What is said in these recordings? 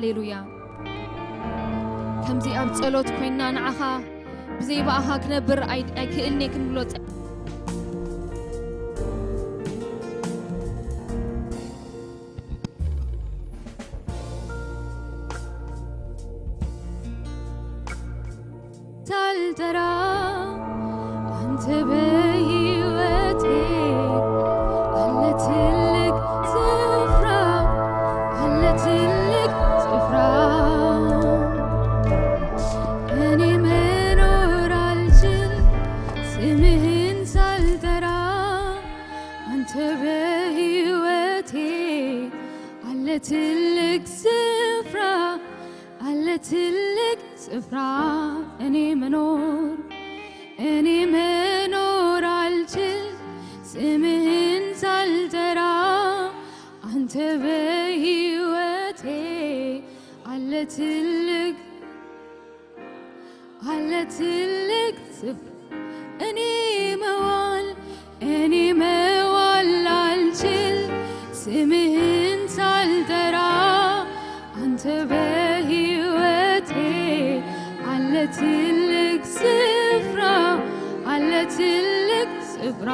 ሃሌሉያ። ከምዚ ኣብ ጸሎት ኮይንና ንዓኻ ብዘይ ብኣኻ ክነብር ኣይ-፣ ኣይክእልን እየ ክንብሎ ጸ- ሳልጠራ አንተ በሕይወቴ አለ ትልቅ ስፍራ፣ አለ ትልቅ ስፍራ። እኔ መኖር አልችል ስምህን ሳልጠራ፣ አንተ በሕይወቴ አለ ትልቅ ስፍራ፣ አለ ትልቅ ስፍራ። እኔ መኖር፣ እኔ መኖር አልችል ስምህን ሳልጠራ፣ አንተ በሕይወቴ አለ ትልቅ፣ አለ ትልቅ ስፍራ። እኔ መዋል፣ እኔ መዋል አልችል ስምህን ሳልጠራ፣ አንተ በሕይወቴ አለ ትልቅ ስፍራ፣ አለ ትልቅ ስፍራ።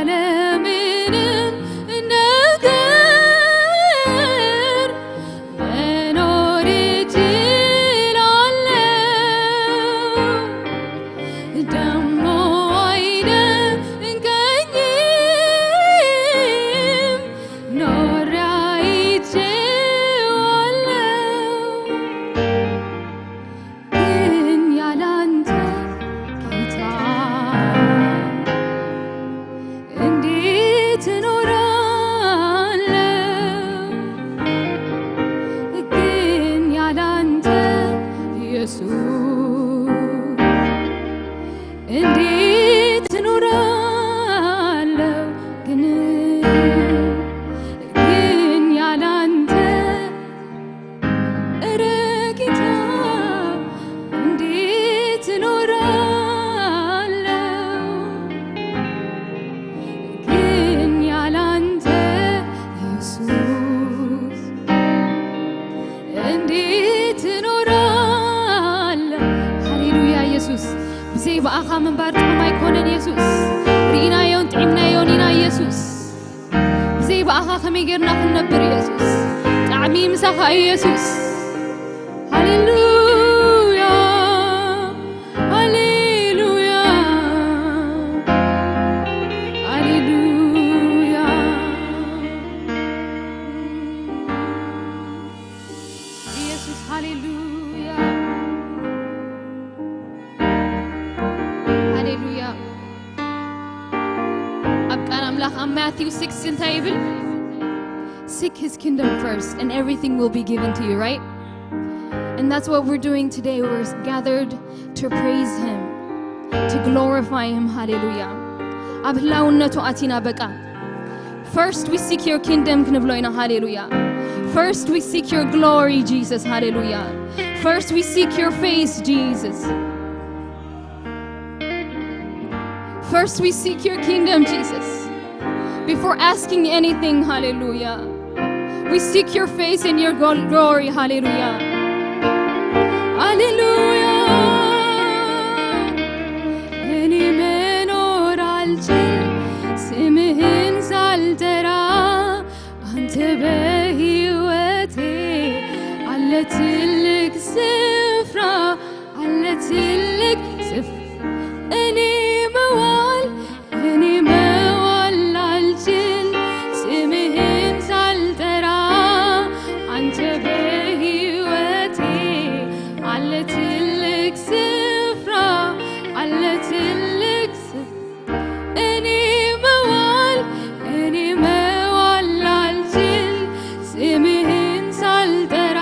ያለምንም ነገር መኖር እችላለሁ። ደሞ አይደንቀኝም፣ ኖሬ አይቼዋለሁ። ግን ያላንተ ጌታ እንዴት እኖራለሁ? ግን ያላንተ ኢየሱስ እንዴት እኖራለሁ? ግን፣ ግን ያላንተ እረ ጌታ እንዴት እኖራለሁ? ግን ያላንተ ኢየሱስ እንዴት እኖራለሁ? ሃሌሉያ ኢየሱስ፣ ብዘይ ብኣኻ ምንባር ጥዑም ኣይኮነን ኢየሱስ። ርኢናዮን ጥዒምናዮን ኢና ኢየሱስ። ብዘይ ብኣኻ ከመይ ጌርና ክንነብር ኢየሱስ? ጣዕሚ ምሳኻ እዩ ኢየሱስ። ሃሌሉያ፣ ሃሌሉያ፣ ሃሌሉያ። ኢየሱስ፣ ሃሌሉያ፣ ሃሌሉያ። ኣብ ቃል ኣምላኽ ኣብ ማቴዎስ ሲክስ እንታይ ይብል? Seek his kingdom first and everything will be given to you, right? And that's what we're doing today. We're gathered to praise him, to glorify him. ሃሌሉያ። ኣብ ህላውነቱ ኣቲና በቃ። First we seek your kingdom ክንብሎ ኢና። ሃሌሉያ። First we seek your glory, Jesus. ሃሌሉያ። First we seek your face, Jesus. First we seek your kingdom, Jesus. Before asking anything, ሃሌሉያ. We seek your face and your gl-, glory, ሃሌሉያ። ሃሌሉያ። እኔ መኖር አልችል ስምህን ሳልጠራ፣ አንተ በሕይወቴ አለ ትልቅ ስፍራ፣ አለ ትልቅ ስፍራ። እኔ መዋል፣ እኔ መዋል አልችል ስምህን ሳልጠራ፣ አንተ በሕይወቴ አለ ትልቅ ስፍራ፣ አለ ትልቅ ስፍራ። እኔ መዋል፣ እኔ መዋል አልችል ስምህን ሳልጠራ፣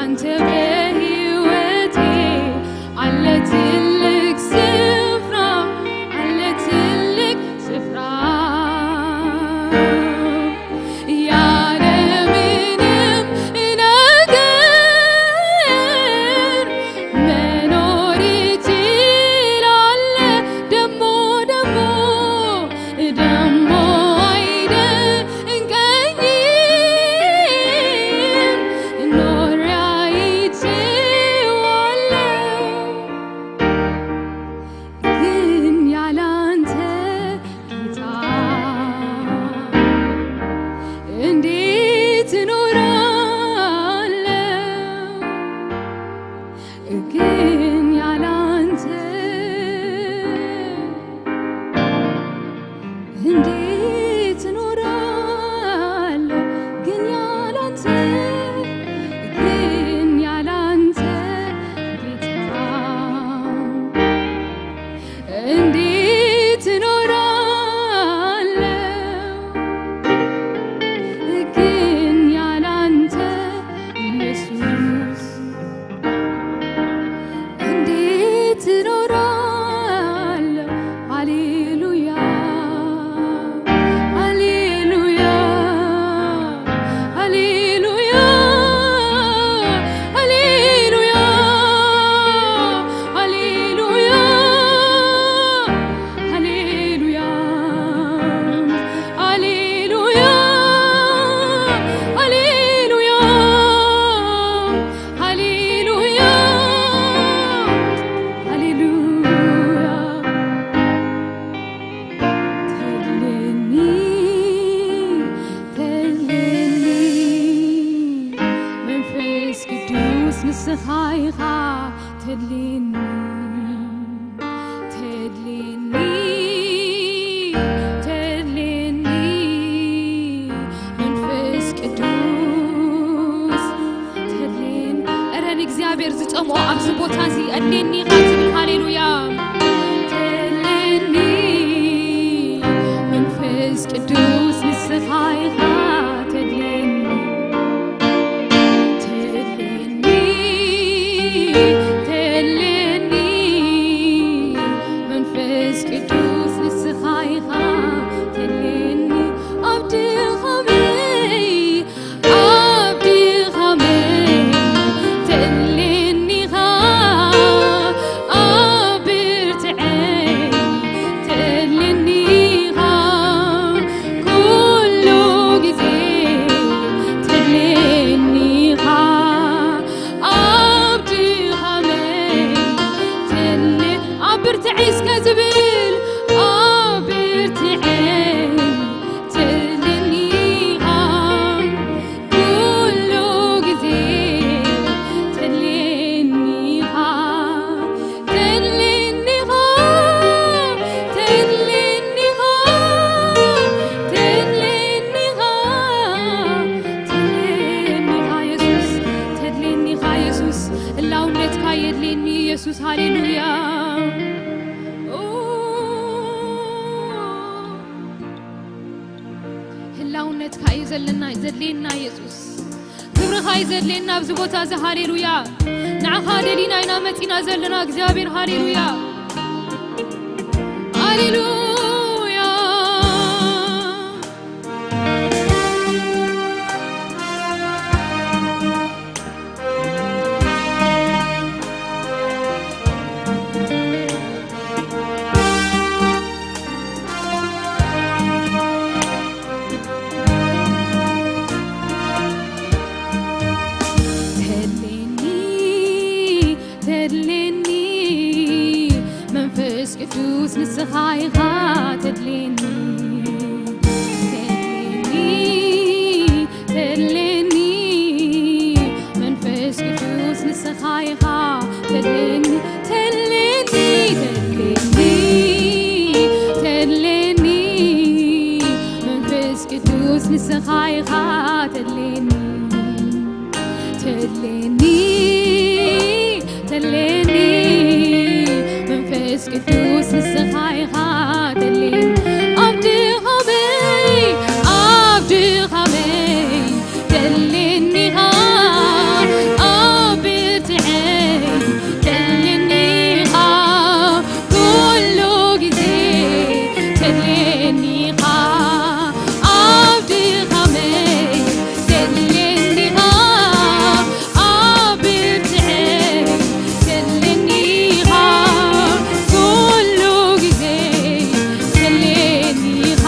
አንተ በሕይወቴ አለ ትልቅ ስፍራ፣ አለ ትልቅ ስፍራ። ያለምንም ነገር መኖር ይችላል። ደሞ፣ ደሞ፣ ደሞ አይደንቀኝም፣ ተድልየኒ፣ ተድልየኒ፣ ተድልየኒ መንፈስ ቅዱስ፣ ተድልየኒ። እረ ንእግዚኣብሔር ዝጠምኦ ኣብዚ ቦታ እዚ ኣድልየኒ ኢኻ ትብል። ሃሌሉያ። ተድልየኒ መንፈስ ቅዱስ ንስኻ ኢኻ ተድልየኒ። ተድልየኒ፣ ተድልየኒ መንፈስ ቅዱስ ንስኻ ኢኻ ተድልየኒ። ኣብ ድኻመይ፣ ኣብ ድኻመይ ተድልየኒ ኢኻ፣ ኣብ ብርትዐይ ተድልየኒ ኢኻ፣ ኩሉ ግዜ ተድልየኒ ኢኻ። ኣብ ድኻመይ ተድልየ-፣ ኣብ ብርትዐይ እስከ ዝብል፣ ኣብ ብርትዐይ ተድልየኒ ኢኻ፣ ኩሉ ግዜ ተድልየኒ ኢኻ፣ ተድልየኒ ኢኻ፣ ተድልየኒ ኢኻ፣ ተድልየኒ ኢኻ፣ ተድልየኒ ኢኻ የሱስ፣ ተድልየኒ ኢኻ የሱስ፣ ህላውነትካ የድልየኒ የሱስ። ሃሌሉያ። ኦ፣ ህላውነትካ እዩ ዘለና፣ ዘድልየና የሱስ። ክብርኻ እዩ ዘድልየና ኣብዚ ቦታ እዚ። ሃሌሉያ። ንዓኻ ደሊና ኢና መጺና ዘለና እግዚኣብሔር። ሃሌሉያ፣ ሃሌሉያ። ተድልየኒ፣ ተድልየኒ መንፈስ ቅዱስ ንስኻ ኢኻ ተድልየኒ። ተድልየኒ፣ ተድልየኒ መንፈስ ቅዱስ ንስኻ ኢኻ ተድልየኒ። ተድልየኒ፣ ተድልየኒ፣ ተድልየኒ መንፈስ ቅዱስ ንስኻ ኢኻ ተድልየኒ። ተድልየኒ፣ ተድልየኒ መንፈስ ቅዱስ ንስኻ ኢኻ ተድልየኒ። ኣብ ድኻመይ፣ ኣብ ድኻመይ ተድልየኒ ኢኻ፣ ኣብ ብርትዐይ ተድልየኒ ኢኻ፣ ኩሉ ግዜ ተድልየኒ ኢኻ። ኣብ ድኻመይ ተድልየኒ ኢኻ፣ ኣብ ብርትዐይ ተድልየኒ ኢኻ፣ ኩሉ ግዜ ተድልየኒ ኢኻ።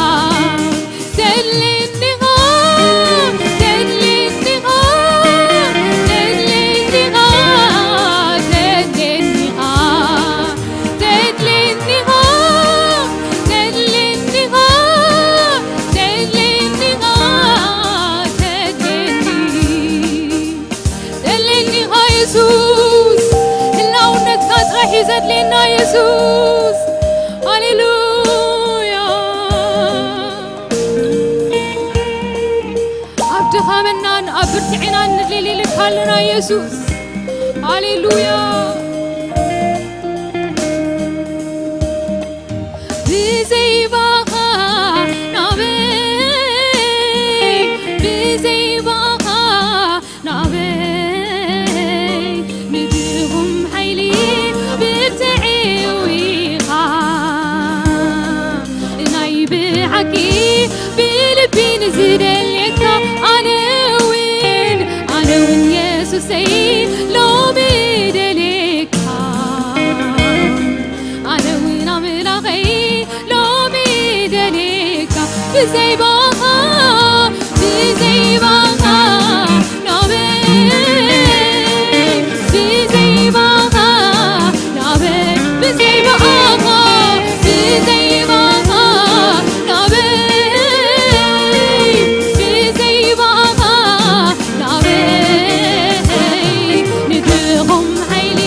ተድልየኒ ኢኻ፣ ተድልየኒ ኢኻ፣ ተድልየኒ ኢኻ፣ ተድልየኒ ኢኻ። ተድልየኒ ኢኻ፣ ተድልየኒ ኢኻ፣ ተድልየኒ ኢኻ፣ ተድልየኒ። ተድልየኒ ኢኻ የሱስ፣ ህላውነትካ ጥራሕ እዩ ዘድልየና የሱስ። ሃሌሉያ። ኣብ ድኻመናን ኣብ ብርትዕናን ንልልልካ ኣለና የሱስ። ሃሌሉያ። ብዘይ ባኻ ናበይ፣ ብዘይ ባኻ ናበይ፣ ንድኹም ሓይሊ ብርትዒ ኢኻ። ናይ ብሓቂ ብልቢ ንዝደልየካ፣ ኣነ እውን፣ ኣነ እውን የሱሰይ ሎሚ ደልየካ። ኣነ እውን ኣምላኸይ ሎሚ ደልየካ። ብዘይ ባኻ፣ ብዘይ ባኻ ናበይ፣ ብዘይ ባኻ ናበይ፣ ብዘይ ባኻ፣ ብዘይ ባኻ ናበይ፣ ብዘይ ባኻ ናበይ፣ ንድኹም ሓይሊ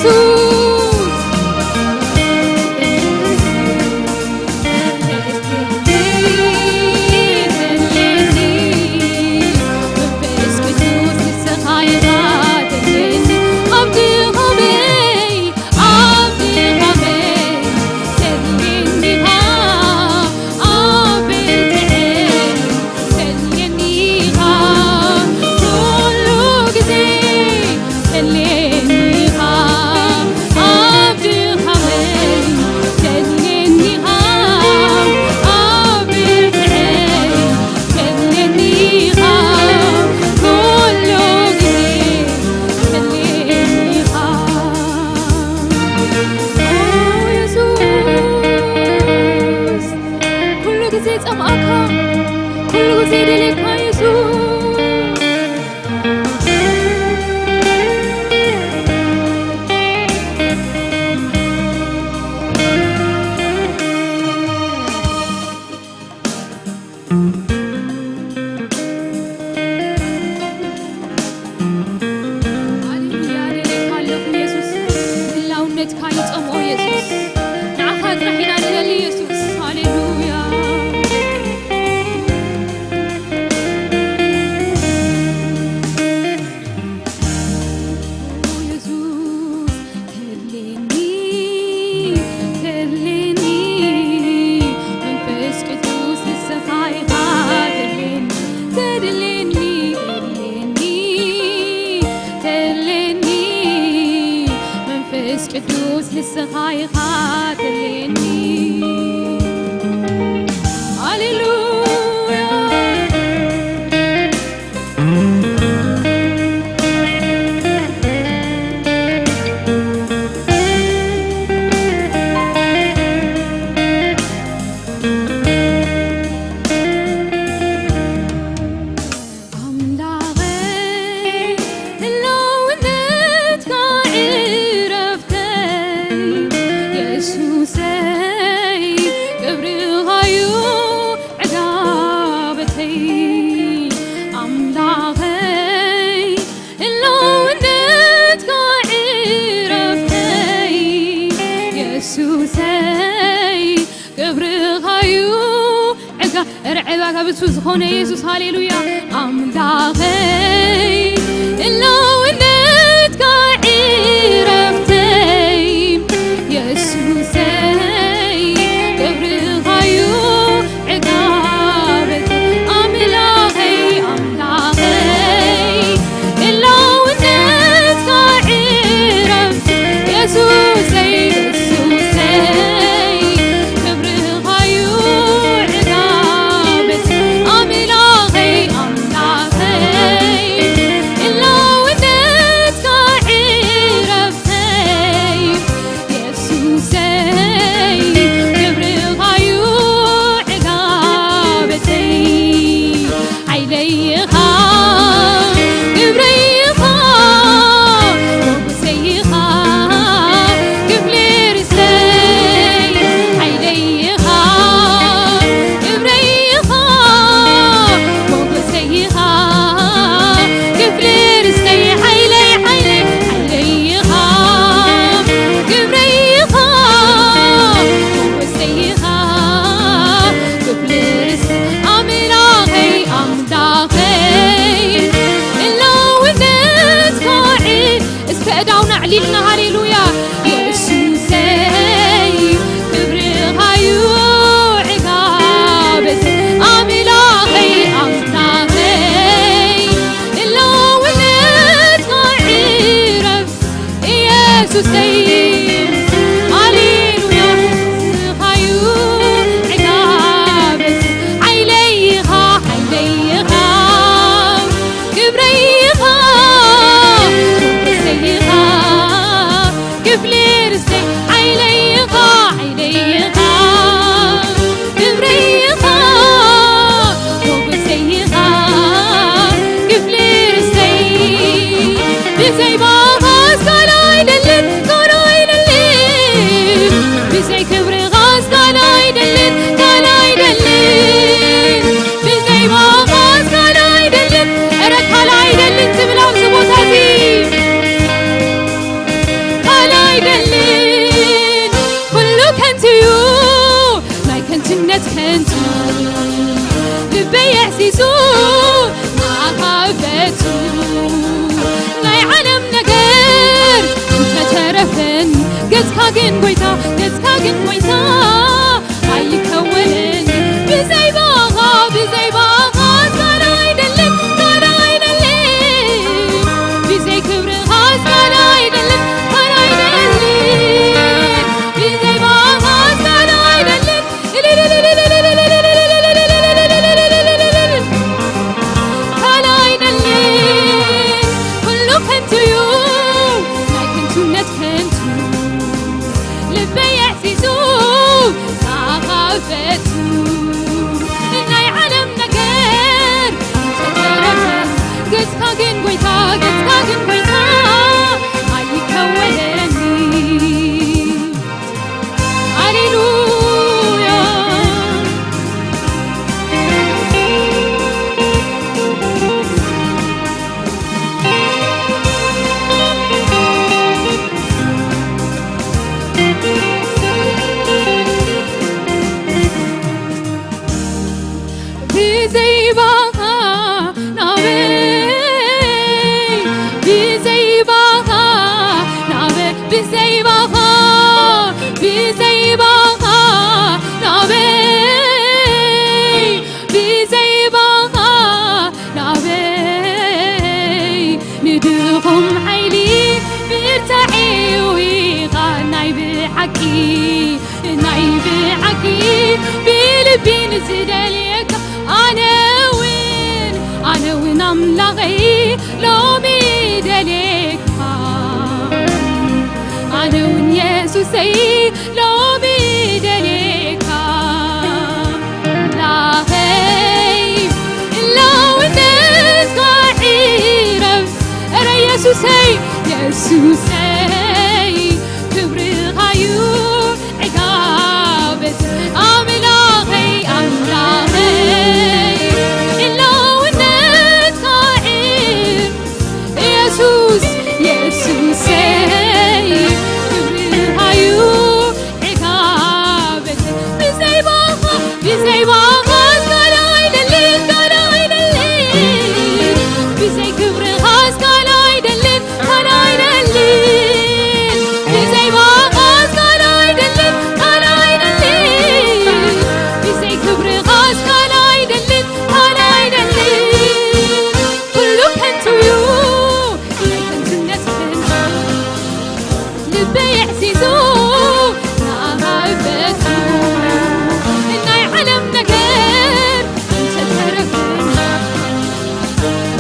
ኢየሱስ። መንፈስ ቅዱስ ንስኻ ኢኻ ተድልየኒ ኣብ ድኻመይ፣ ኣብ ድኻመይ ተድልየኒ ኢኻ፣ ኣብ ብርትዐይ ተድልየኒ ኢኻ፣ ኩሉ ግዜ ተድልየኒ ኢኻ፣ ኣብ ድኻመይ ተድልየኒ ኢኻ፣ ኣብ ብርትዐይ ተድልየኒ ኢኻ፣ ኩሉ ግዜ ተድልየኒ ኢኻ። ኦ የሱስ፣ ኩሉ ግዜ ጸምኣካ፣ ኩሉ ግዜ ደልየካ የሱስ። ሃሌሉያ፣ ደልየካ ኣለኹ የሱስ። ህላውነትካ ይጸምኦ የሱስ። ንዓኻ ጥራሕ ኢና ንደሊ የሱስ። ሃሌሉያ። ኦ የሱስ፣ ተድልየኒ፣ ተድልየኒ፣ መንፈስ ቅዱስ ንስኻ ኢኻ ተድልየኒ፣ ተድልየኒ፣ ተድልየኒ፣ ተድልየኒ፣ መንፈስ ቅዱስ ንስኻ ኢኻ ተድልየኒ። ሃሌሉያ። ኣምላኸይ፣ ህላውነትካ ዕረፍተይ፣ የሱሰይ፣ ክብርኻዩ ዕጋበተይ። ኣምላኸይ፣ ህላውነትካ ዕረፍተይ፣ የሱሰይ፣ ክብርኻዩ ዕጋ-፣ ርዕባጋ ብሱ ዝኾነ የሱስ፣ ሃሌሉያ። ኣምላኸይ፣ ህላውነትካ ዕረፍተይ፣ የሱሰይ፣ ክብርኻዩ ዕጋበተይ። ኣምላኸይ፣ ኣምላኸይ፣ ህላውነትካ ዕረፍቲ፣ የሱሰይ፣ የሱሰይ፣ ክብርኻዩ ዕጋበት። ኣምላኸይ፣ ኣምላኸይ፣ ህላውነትካ ዕረፍተይ፣ የሱሰይ፣ ክብርኻዩ ዕጋበተይ። ሓይለይ ኢኻ፣ ክብረይ ኢኻ፣ ሞጎሰይ ኢኻ፣ ክፍሊ ርስተይ። ሓይለይ ኢኻ፣ ክብረይ ኢኻ፣ ሞጎሰይ ኢኻ፣ ክፍሊ ርስተይ። ሓይለይ፣ ሓይለይ፣ ሓይለይ ኢኻ፣ ክብረይ ኢኻ፣ ሞጎሰይ ኢኻ፣ ክፍሊ ርስ-፣ ኣምላኸይ፣ ኣምላኸይ፣ ህላውነትካ ዒ-፣ እስከ እዳውና ኣዕሊልና፣ ሃሌሉያ። የሱሰይ፣ ክብርኻዩ ዕጋበት፣ ኣምላኸይ፣ ኣምላኸይ፣ ህላውነትካ ዕረፍ፣ ኢየሱሰይ፣ ሃሌሉያ። ንስኻዩ ዕጋበት፣ ሓይለይ ኢኻ፣ ሓይለይ ኢኻ፣ ክብረይ ኢኻ፣ ሞጎሰይ ኢኻ፣ ክፍሊ ርስተይ። ሓይለይ ኢኻ፣ ሓይለይ ኢኻ፣ ክብረይ ኢኻ፣ ሞጎሰይ ኢኻ፣ ክፍሊ ርስተይ። ብዘይ ባኻ ስጋና ኣይደልን፣ ኮኖ ግን ጎይታ፣ ገጽካ ግን ጎይታ ኣይከወለኒ። ብዘይ ባኻ፣ ብዘይ ባኻ ዛና ኣይደልን፣ ዛና ኣይደልን። ብዘይ ክብርኻ ዛና ኣይደልን፣ ዛና ኣይደልን። ብዘይ ባኻ ዛና ኣይደልን። ካልእ ኣይደልን፣ ኩሉ ከንቱ እዩ፣ ናይ ከንቱነት ከንቱ። ልበይ ኣዕዚዙ፣ ንዓኻ እፈቱ። ናይ ዓለም ነገር ተተረፈ፣ ገጽካ ግን ጎይታ፣ ገጽካ ግን ጎይታ ኣይከወለኒ። ሃሌሉያ። ብዘይ ባኻ ናበይ፣ ብዘይ ባኻ ናበይ፣ ብዘይ ባኻ፣ ብዘይ ባኻ ናበይ፣ ብዘይ ባኻ ናበይ፣ ንድኹም ሓይሊ ብርታዒ ኢኻ ናይ ብሓቂ፣ ናይ ብሓቂ ብልቢ ንዝደልየካ። ኣነ እውን፣ ኣነ እውን ኣምላኸይ ሎሚ ደልየካ። ኣነ እውን የሱሰይ ሎሚ ደልየካ። ኣምላኸይ ህላውነትካ ይረብ። እረ የሱሰይ፣ የሱሰይ ክብርኻዩ ዕጋበት። ኣምላኸይ፣ ኣምላኸይ ህላውነትካ ይረብ። የሱስ፣ የሱሰይ ክብርኻዩ ዕጋበት። ብዘይ ባኻ፣ ብዘይ ባኻ ዛና ኣይደልን፣ ዛና ኣይደልን። ብዘይ ክብርኻ ዛና ኣይደልን፣ ዛና ኣይደልን። ብዘይ ባኻ ዛና ኣይደልን፣ ዛና ኣይደልን። ብዘይ ክብርኻ ዛና ኣይደልን፣ ዛና ኣይደልን። ኩሉ ከንቱ እዩ፣ ናይ ከንቱነት ከንቱ። ልበይ ኣዕዚዙ ንዓኻ እፈቱ። ናይ ዓለም ነገር እንተተረፈ፣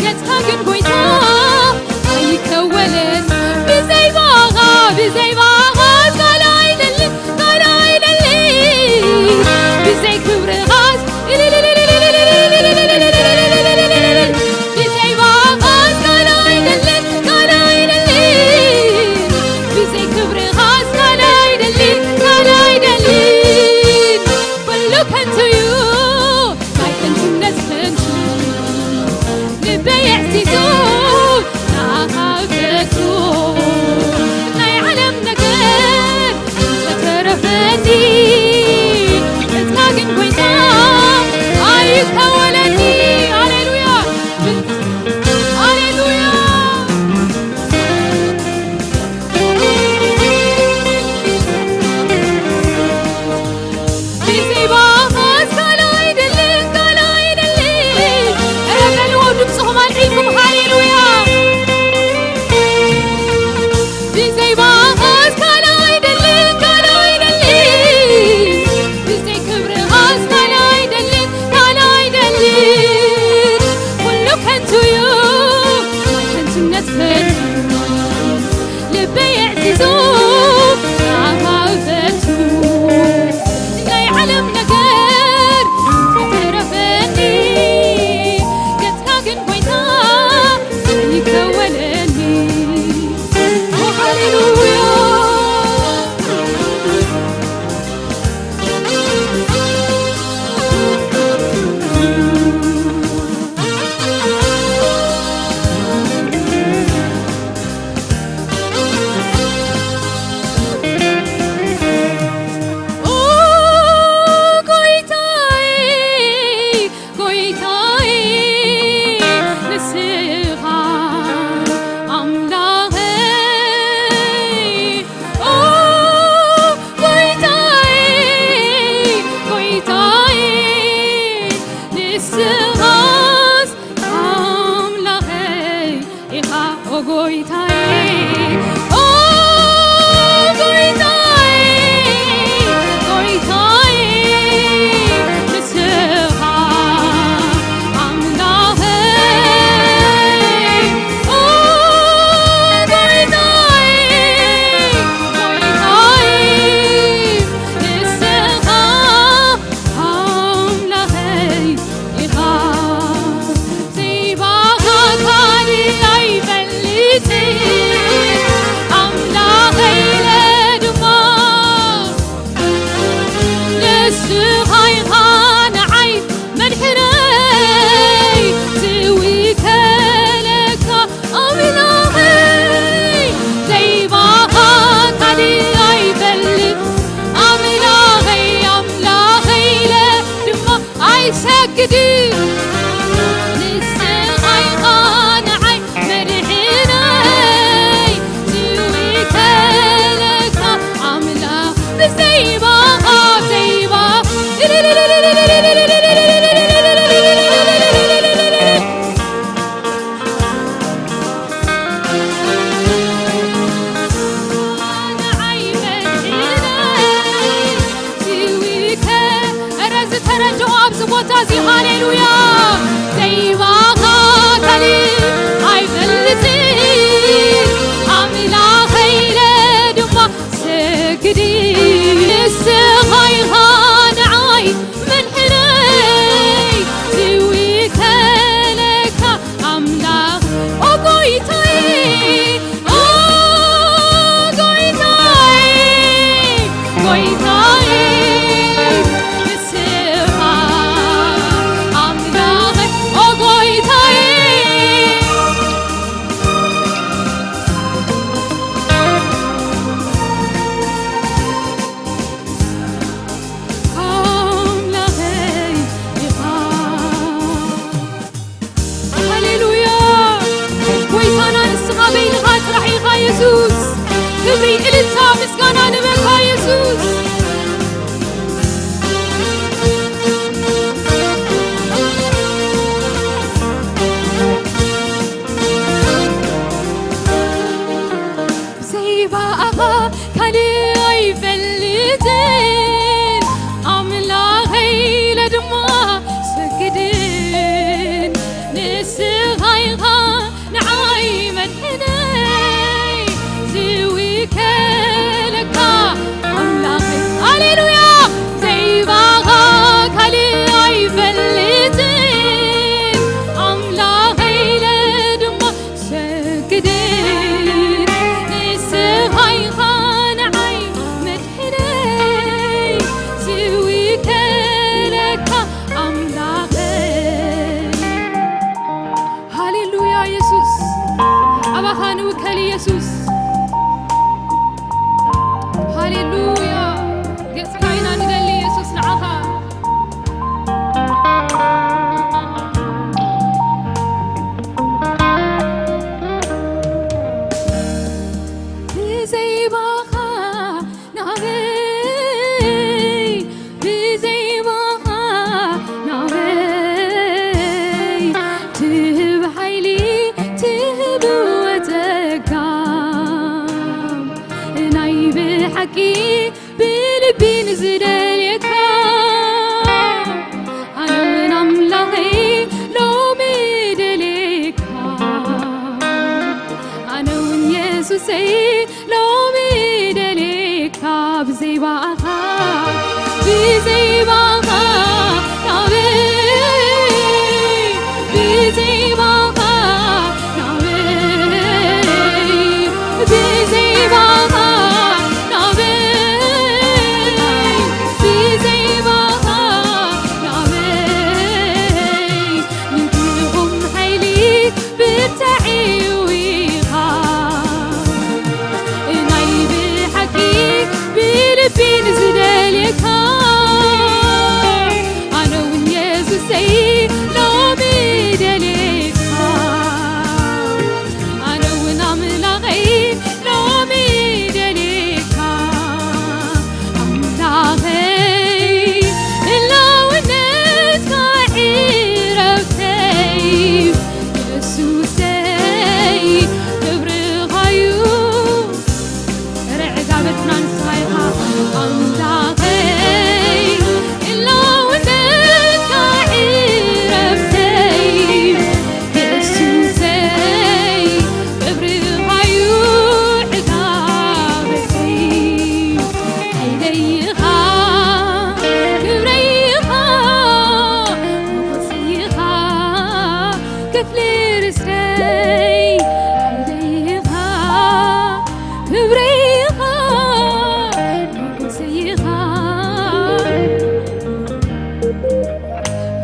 ገጽካ ግን ጎይታ ኣይከወልን። ብዘይ ባኻ፣ ብዘይ ባኻ ዛና ኣይደልን፣ ዛና ኣይደልን። ብዘይ ክብርኻስ ብዘይ ባኻስ ካልእ ኣይደልን፣ ካልእ ኣይደልን። ብዘይ ክብርኻስ ካልእ ኣይደልን፣ ካልእ ኣይደልን። ኩሉ ከንቱ እዩ፣ ናይ ከንቱነት ከንቱ። ልበይ ኣዕዚዙ ንዓኻ እፈቱ። ናይ ዓለም ነገር እንተተረፈኒ፣ ንስኻ ግን ጎይታ ኣይከወለኒ። ሃሌሉያ፣ ሃሌሉያ። ብዘይ ባኻስ ካልእ ኣይደልን፣ ካልእ ኣይደልን። እረ በልዎ ድምፅኹም ኣልዒልኩም፣ ሃሌሉያ። ብዘይ ባኻስ ካልእ ኣይደልን፣ ካልእ ኣይደልን። ብዘይ ክብርኻስ ካልእ ኣይደልን፣ ካልእ ኣይደልን። ኩሉ ከንቱ እዩ፣ ናይ ከንቱነት ከንቱ። ልበይ ኣዕዚዙ ንዓኻ እፈቱ። ናይ ዓለም ነገር ተረፈኒ፣ ገጽካ ግን ጎይታ ይከወለኒ። ሃሌሉያ። ኦ ጎይታዬ፣ ጎይታዬ፣ ንስኻ ኣምላኸይ። ኦ ጎይታዬ፣ ኦ ጎይታዬ፣ ጎይታዬ፣ ንስኻ ኣምላኸይ፣ ኦ ጎይታዬ፣ ጎይታዬ፣ ንስኻ ኣምላኸይ ኢኻ። ዘይባኻ ካልእ ኣይፈልጥን፣ ኣምላኸይ ኢለ ድማ ንስኻ ኢኻ ንዓይ መድሕነይ ዝውከለካ ኣምላኸይ። ዘይባኻ ካልእ ኣይፈልጥ ኣምላኸይ፣ ኣምላኸይ ኢለ ድማ ኣይሰግድን። ንስኻ ኢኻ ንዓይ መድሕነይ፣ ዝውከለካ ኣምላኽ ብዘይባኻ፣ ብዘይባ-፣ ንዓይ መድሕነይ፣ ኧረ ዝተረድኦ ኣብዚ ቦታ እዚ፣ ሃሌሉያ። ዘይባኻ ካልእ ኣይፈልጥን፣ ኣምላኸይ ኢለ ድማ ሰግድ። ንስኻ ኢኻ ንዓይ መድሕነይ፣ ዝውከለካ ኣምላኽ፣ ኦ ጎይታዬ፣ ኦ ጎይታዬ፣ ጎይታዬ፣ ንስኻ ኣምላኸይ፣ ኦ ጎይታዬ። ኣምላኸይ ኢኻ። ሃሌሉያ። ጎይታና ንስኻ በይንኻ ጥራሕ ኢኻ የሱስ። ክብሪ፣ እልልታ፣ ምስጋና ንበካ የሱስ። ብዘይባኻ ካልእ ኣይፈልጥን፣ ኣምላኸይ ኢለ ድማ ሰግድን። ንስኻ ኢኻ ንዓይ መድሕነይ፣ ዝውከለካ ኣምላኸይ። ሃሌሉያ! ዘይባኻ ካልእ ኣይፈልጥን፣ ኣምላኸይ ኢለ ድማ ሰግድን። ንስኻ ኢኻ ንዓይ መድሕነይ፣ ዝውከለካ ኣምላኸይ። ሃሌሉያ የሱስ፣ ኣባኻ ንውከል የሱስ። ሃሌሉያ፣ ገጽካ ኢና ንደሊ የሱስ ንዓኻ። ብዘይባኻ ናበይ፣ ብዘይባኻ ናበይ፣ ትህብ ሓይሊ፣ ትህብ ጸጋ፣ ናይ ብሓቂ ብልቢ ንዝደልየካ፣ ኣነ እውን ኣምላኸይ ሎሚ ደልየካ፣ ኣነ እውን የሱሰይ ሎሚ ደልየካ። ብዘይባኻ፣ ብዘይባኻ ናበይ፣ ብዘይባኻ ናበይ፣ ብዘይባኻ ናበይ፣ ብዘይባኻ ናበይ፣ ንግኹም ሓይሊ ብርታዕ እዩ ኢኻ። ናይ ብሓቂ ብልቢ ንዝደልየካ፣ ርስትይ ሓይለይ ኢኻ፣ ክብረይ ኢኻ፣ ንጉሰይ ኢኻ።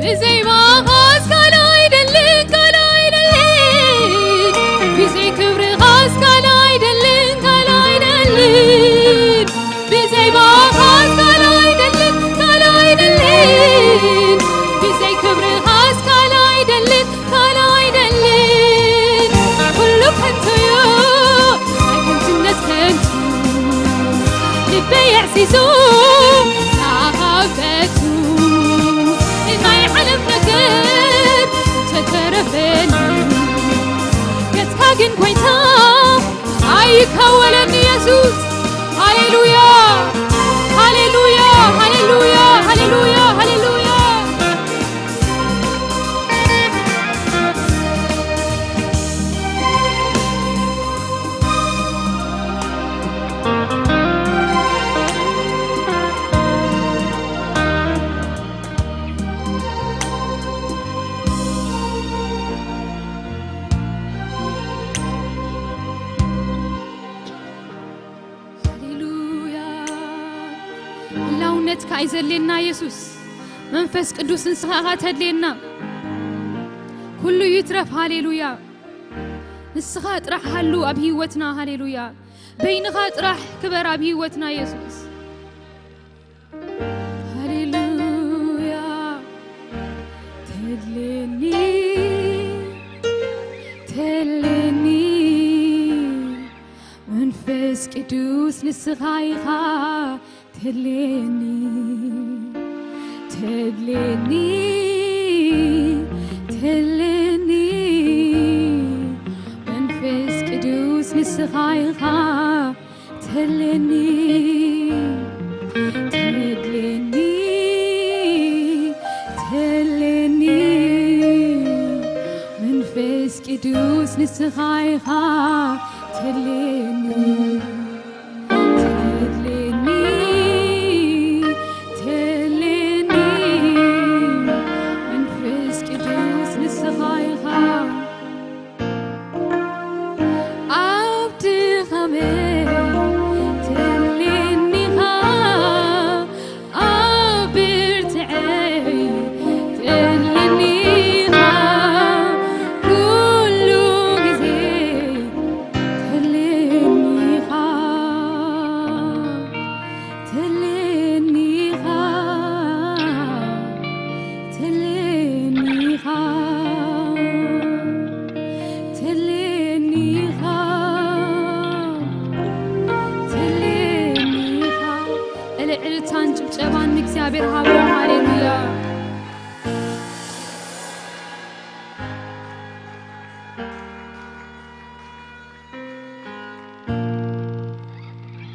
ብዘይ ባኻስ ካልእ ኣይደልን፣ ካልእ ኣይደልን። ብዘይ ክብርኻስ ካልእ ኣይደልን፣ ካልእ ኣይደልን። ብዘይ ባኻስ ካልእ ኣይደልን፣ ካልእ ኣይደልን። ብዘይ ክብርኻስ ካልእ ኣይደልን፣ ካልእ ኣይደልን። ኩሉ ከንቱ'ዩ፣ ናይ ከንቱነት ከንቱ። ልበይ ኣዕሲሱ፣ ንኣኻ በቱ። ናይ ዓለም ነገር ተተረፈኒ፣ ገጽካ ግን ኮይንካ ኣይከወለኒ የሱስ። ሃሌሉያ፣ ሃሌሉያ፣ ሃሌሉያ፣ ሃሌሉያ፣ ሃሌሉያ። ሃሌሉያ። ህላውነትካ እዩ ዘድልየና የሱስ። መንፈስ ቅዱስ ንስኻ ኢኻ ተድልየና። ኩሉ ይትረፍ። ሃሌሉያ። ንስኻ ጥራሕ ሃሉ ኣብ ህይወትና። ሃሌሉያ። በይንኻ ጥራሕ ክበር ኣብ ህይወትና የሱስ። ሃሌሉያ። ተድልየኒ፣ ተድልየኒ፣ መንፈስ ቅዱስ ንስኻ ኢኻ። ተድልየኒ፣ ተድልየኒ፣ ተድልየኒ፣ መንፈስ ቅዱስ ንስኻ ኢኻ። ተድልየኒ፣ ተድልየኒ፣ ተድልየኒ፣ መንፈስ ቅዱስ ንስኻ ኢኻ። ተድልየኒ፣ ተድልየኒ፣ ተድልየኒ፣ መንፈስ ቅዱስ ንስኻ ኢኻ። ኣብ ድኻመይ ተድልየኒ ኢኻ፣ ኣብ ብርትዐይ ተድልየኒ ኢኻ፣ ኩሉ ግዜ ተድልየኒ ኢኻ፣ ተድልየኒ ኢኻ፣ ተድልየኒ ኢኻ፣ ተድልየኒ ኢኻ፣ ተድልየኒ ኢኻ። እልልታን ጭብጨባን ንእግዚኣብሔር ሃቦ። ሃሌሉያ።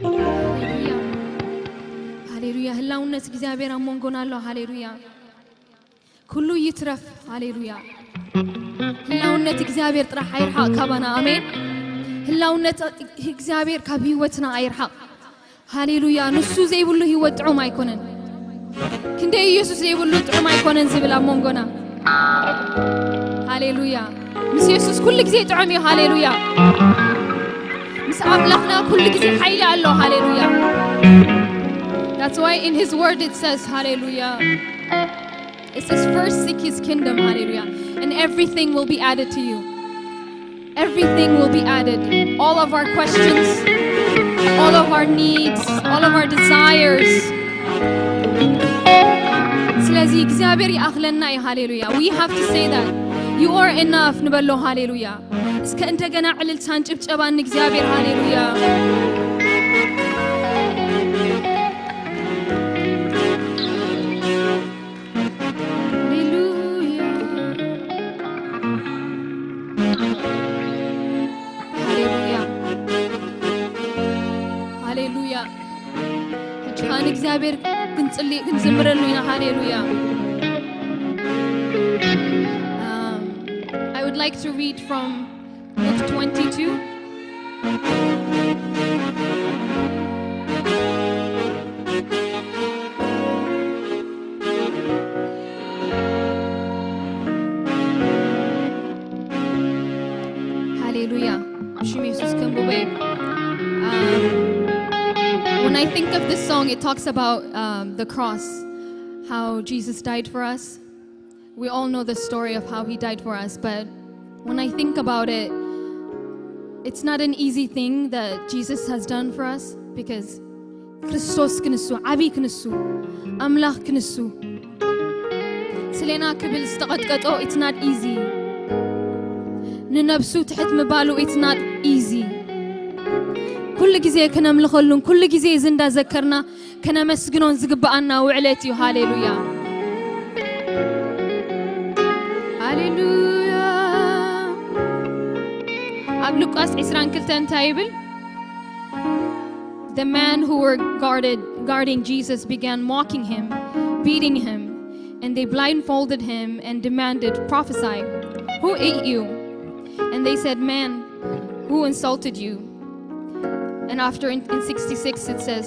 ሃሌሉያ። ሃሌሉያ። ህላውነት እግዚኣብሔር ኣብ መንጎና ኣሎ። ሃሌሉያ። ኩሉ ይትረፍ። ሃሌሉያ። ህላውነት እግዚኣብሔር ጥራሕ ኣይርሓቕ ካባና። ኣሜን። ህላውነት እግዚኣብሔር ካብ ህይወትና ኣይርሓቕ። ሃሌሉያ። ንሱ ዘይብሉ ህይወት ጥዑም ኣይኮነን። ክንደይ ኢየሱስ ዘይብሉ ጥዑም ኣይኮነን ዝብል ኣብ መንጎና። ሃሌሉያ። ምስ ኢየሱስ ኩሉ ግዜ ጥዑም እዩ። ሃሌሉያ። ምስ ኣምላኽና ኩሉ ግዜ ሓይሊ ኣሎ። ሃሌሉያ። That's why in his word it says, ሃሌሉያ። It says, first seek his kingdom, ሃሌሉያ, and everything will be added to you. Everything will be added. All of our questions, all of our needs, all of our desires. ስለዚ እግዚኣብሔር ይኣኽለና እዩ። ሃሌሉያ። We have to say that. You are enough ንበሎ። ሃሌሉያ። እስከ እንደገና ዕልልታን ጭብጨባን ንእግዚኣብሔር። ሃሌሉያ። ሃሌሉያ። ሃሌሉያ። ሃሌሉያ። ሕጂ ከኣ ንእግዚኣብሔር ክንጽሊ፣ ክንዝምረሉ ኢና። ሃሌሉያ። Um, I would like to read from Luke twenty-two. Hallelujah. ሽም የሱስ ከንብበ። Um, when I think of this song, it talks about um, the cross, how Jesus died for us. We all know the story of how he died for us, but when I think about it, it's not an easy thing that Jesus has done for us because ክርስቶስ ክንሱ ዓብይ ክንሱ ኣምላኽ ክንሱ ስለና ክብል ዝተቐጥቀጦ it's not easy። ንነብሱ ትሕት ምባሉ it's not easy። ኩሉ ግዜ ክነምልኸሉን ኩሉ ግዜ እዚ እንዳዘከርና ከነመስግኖን ዝግብኣና ውዕለት እዩ። ሃሌሉያ፣ ሃሌሉያ። ኣብ ሉቃስ ዕስራን ክልተን እንታይ ይብል? The men who were guarded, guarding Jesus began mocking him, beating him, and they blindfolded him and demanded, "Prophesy, who ate you?" And they said, "Man, who insulted you?" And after in, in sixty-six it says,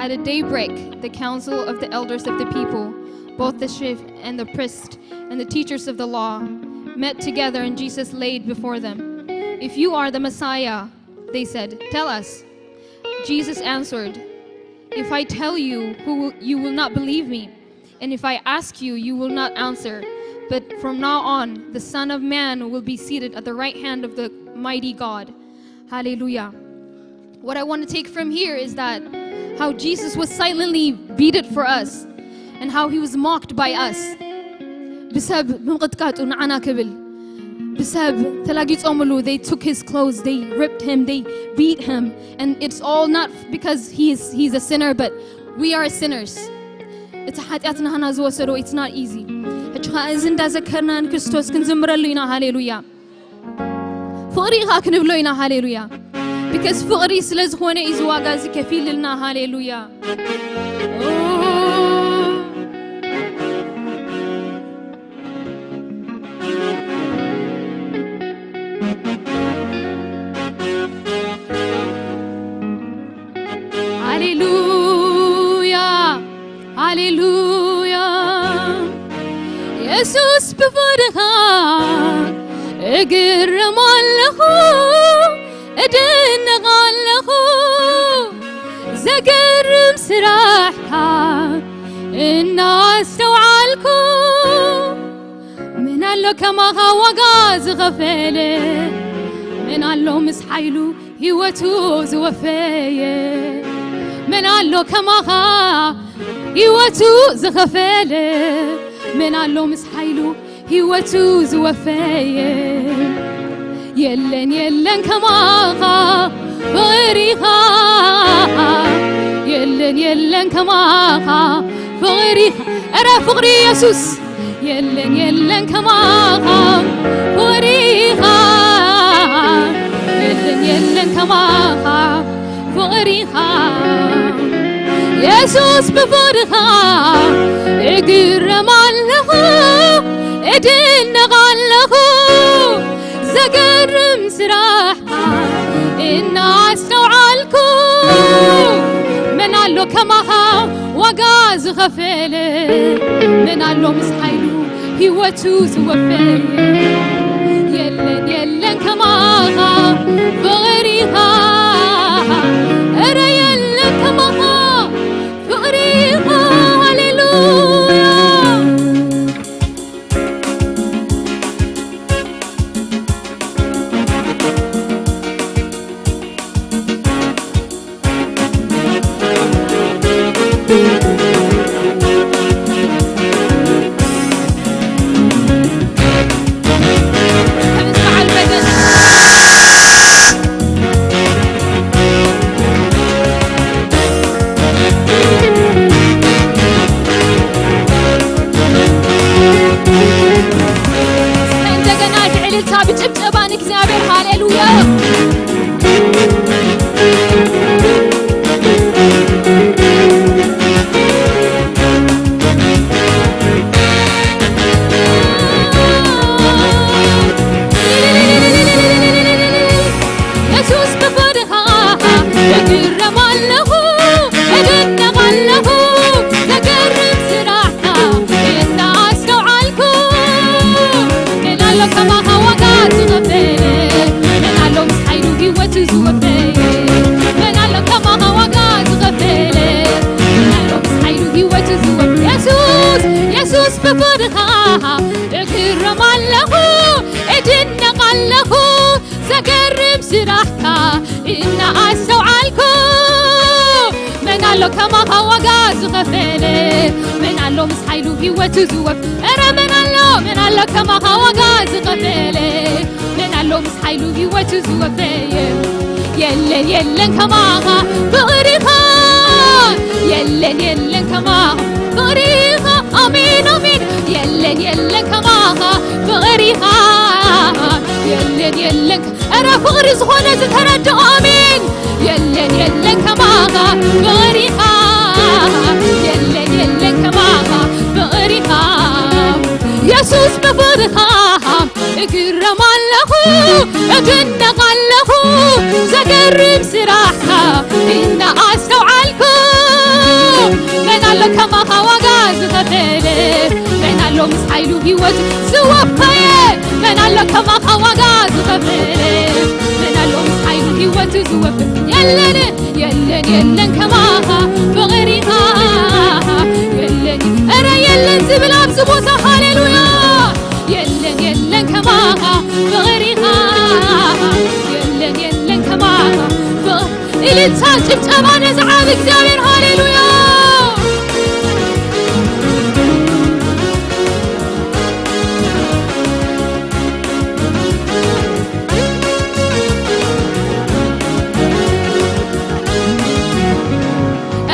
"At a daybreak, the council of the elders of the people, both the chief and the priest and the teachers of the law, met together, and Jesus laid before them. 'If you are the Messiah,' they said, 'tell us.' Jesus answered, 'If I tell you, who will, you will not believe me, and if I ask you, you will not answer. But from now on, the Son of Man will be seated at the right hand of the mighty God.'" Hallelujah. What I want to take from here is that how Jesus was silently beaten for us and how he was mocked by us. ብሰብ ብምቕጥቃጡ ንዓና ክብል ብሰብ ተላጊጾምሉ፣ they took his clothes, they ripped him, they beat him, and it's all not because he's he's a sinner, but we are sinners. እቲ ሓጢኣት ናህና ዝወሰዶ it's not easy። ሕጂ ኸዓ እዚ እንዳዘከርና ንክርስቶስ ክንዝምረሉ ኢና። ሃሌሉያ። ፍቕሪ ኢኻ ክንብሎ ኢና። ሃሌሉያ። Because ፍቕሪ ስለ ዝኾነ እዩ እዚ ዋጋ እዚ ከፊልልና። ሃሌሉያ። ሃሌሉያ፣ ሃሌሉያ። የሱስ ብፍቕርኻ እግረም ኣለኹ፣ እድነቕ ኣለኹ። ዘገርም ስራሕካ እናስተውዓልኩ፣ መን ኣሎ ከማኻ ዋጋ ዝኸፈለ? መን ኣሎ ምስ ሓይሉ ህይወቱ ዝወፈየ? መን ኣሎ ከማኻ ህይወቱ ዝኸፈለ? መን ኣሎ ምስ ሓይሉ ህይወቱ ዝወፈየ? የለን የለን ከማኻ ፍቕሪኻ፣ የለን የለን ከማኻ ፍቕሪኻ። እረ ፍቕሪ የሱስ የለን የለን ከማኻ ፍቕሪኻ፣ የለን የለን ከማኻ ፍቕሪኻ። የሱስ ብፍቕርኻ እግረም ኣለኹ፣ እድነቕ ኣለኹ። ዘገርም ስራሕካ እናስተውዓልኩ፣ መን ኣሎ ከማኻ ዋጋ ዝኸፈለ? መን ኣሎ ምስ ሓይሉ ህይወቱ ዝወፈየ? የለን የለን ከማኻ ፍቕሪኻ፣ እረ የለን ከማኻ ፍቕሪኻ። ሃሌሉያ። እንደገና ብዕልልታ ብጭብጨባ ንእግዚኣብሔር። ሃሌሉያ። የሱስ ብፍቕርኻ እግረም ኣለኹ፣ እድነቕ ኣለኹ። ዘገርም ስራሕካ እናኣስተውዓልኩ፣ መን ኣሎ ከማኻ ዋጋ ዝኸፈለ? እግረም ኣለኹ፣ እድነቕ ኣለኹ፣ ዘገርም ስራሕካ እናኣስተውዓልኩ። መን ኣሎ ከማኻ ዋጋ ዝኸፈለ? መን ኣሎ ምስ ሓይሉ ህይወቱ ዝወፍ? እረ መን ኣሎ፣ መን ኣሎ ከማኻ ዋጋ ዝኸፈለ? መን ኣሎ ምስ ሓይሉ ህይወቱ ዝወፈየ? የለን፣ የለን ከማኻ ፍቕሪኻ፣ የለን፣ የለን ከማኻ ፍቕሪኻ። ኣሜን፣ ኣሜን። የለን፣ የለን ከማኻ ፍቕሪኻ፣ የለን፣ የለን። እረ ፍቕሪ ዝኾነ ዝተረድኦ ኣሜን። የለን፣ የለን ከማኻ ፍቕሪኻ፣ የለን፣ የለን ከማኻ ፍቕሪኻ። የሱስ ብፍቕርኻ እግረም ኣለኹ፣ እድነቕ ኣለኹ፣ ዘገርም ስራሕካ እናኣስተውዓልኩ። መን ኣሎ ከማኻ ዋጋ ዝኸፈለ? መን ኣሎ ምስ ሓይሉ ህይወት ዝወፈየ? መን ኣሎ ከማኻ ዋጋ ዝኸፈለ? መን ኣሎ ምስ ሓይሉ ህይወት ዝወፈየ? የለን፣ የለን፣ የለን ከማኻ ፍቕሪኻ። የለን፣ እረ የለን ዝብል ኣብዚ ቦታ፣ ሃሌሉያ። የለን፣ የለን ከማኻ ፍቕሪኻ። የለን፣ የለን ከማኻ ፍቕ-፣ እልልታ፣ ጭብጨባ ነዚ ዓቢ እግዚኣብሔር፣ ሃሌሉያ።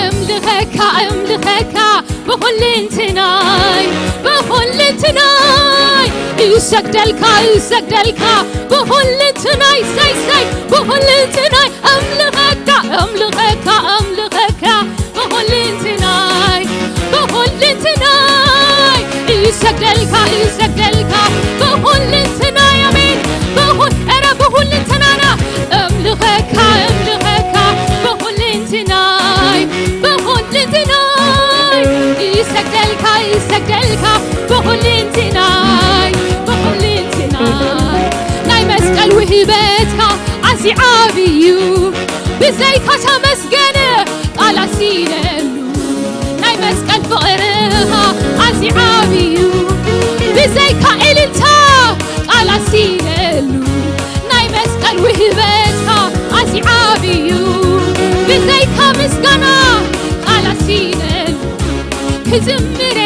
እምልኸካ፣ እምልኸካ ብኹልንትናይ፣ ብኹልንትናይ እሰግደልካ፣ እሰግደልካ ብኹልንትናይ፣ ሰይ፣ ሰይ፣ ብኹልንትናይ እምልኸካ፣ እምልኸካ፣ እምልኸካ ብኹልንትናይ፣ ብኹልንትናይ እሰግደልካ፣ እሰግደልካ ብኹልንትናይ፣ ኣሜን። ብኹል-፣ ኧረ ብኹልንትናና እምልኸካ፣ እምልኸካ ብኹልንትናይ፣ ብኹልንትናይ እሰግደልካ፣ እሰግደልካ ብኹልንትናይ፣ ብኹልንትናይ። ናይ መስቀል ውህበትካ ኣዝዩ ዓቢ እዩ፣ ብዘይካ ተመስገን ቃላት ሲነሉ። ናይ መስቀል ፍቕርኻ ኣዝዩ ዓቢ እዩ፣ ብዘይካ እልልታ ቃላት ሲነሉ። ናይ መስቀል ውህበትካ ኣዝዩ ዓቢ እዩ፣ ብዘይካ ምስጋና ቃላት ሲነሉ። ክዝምር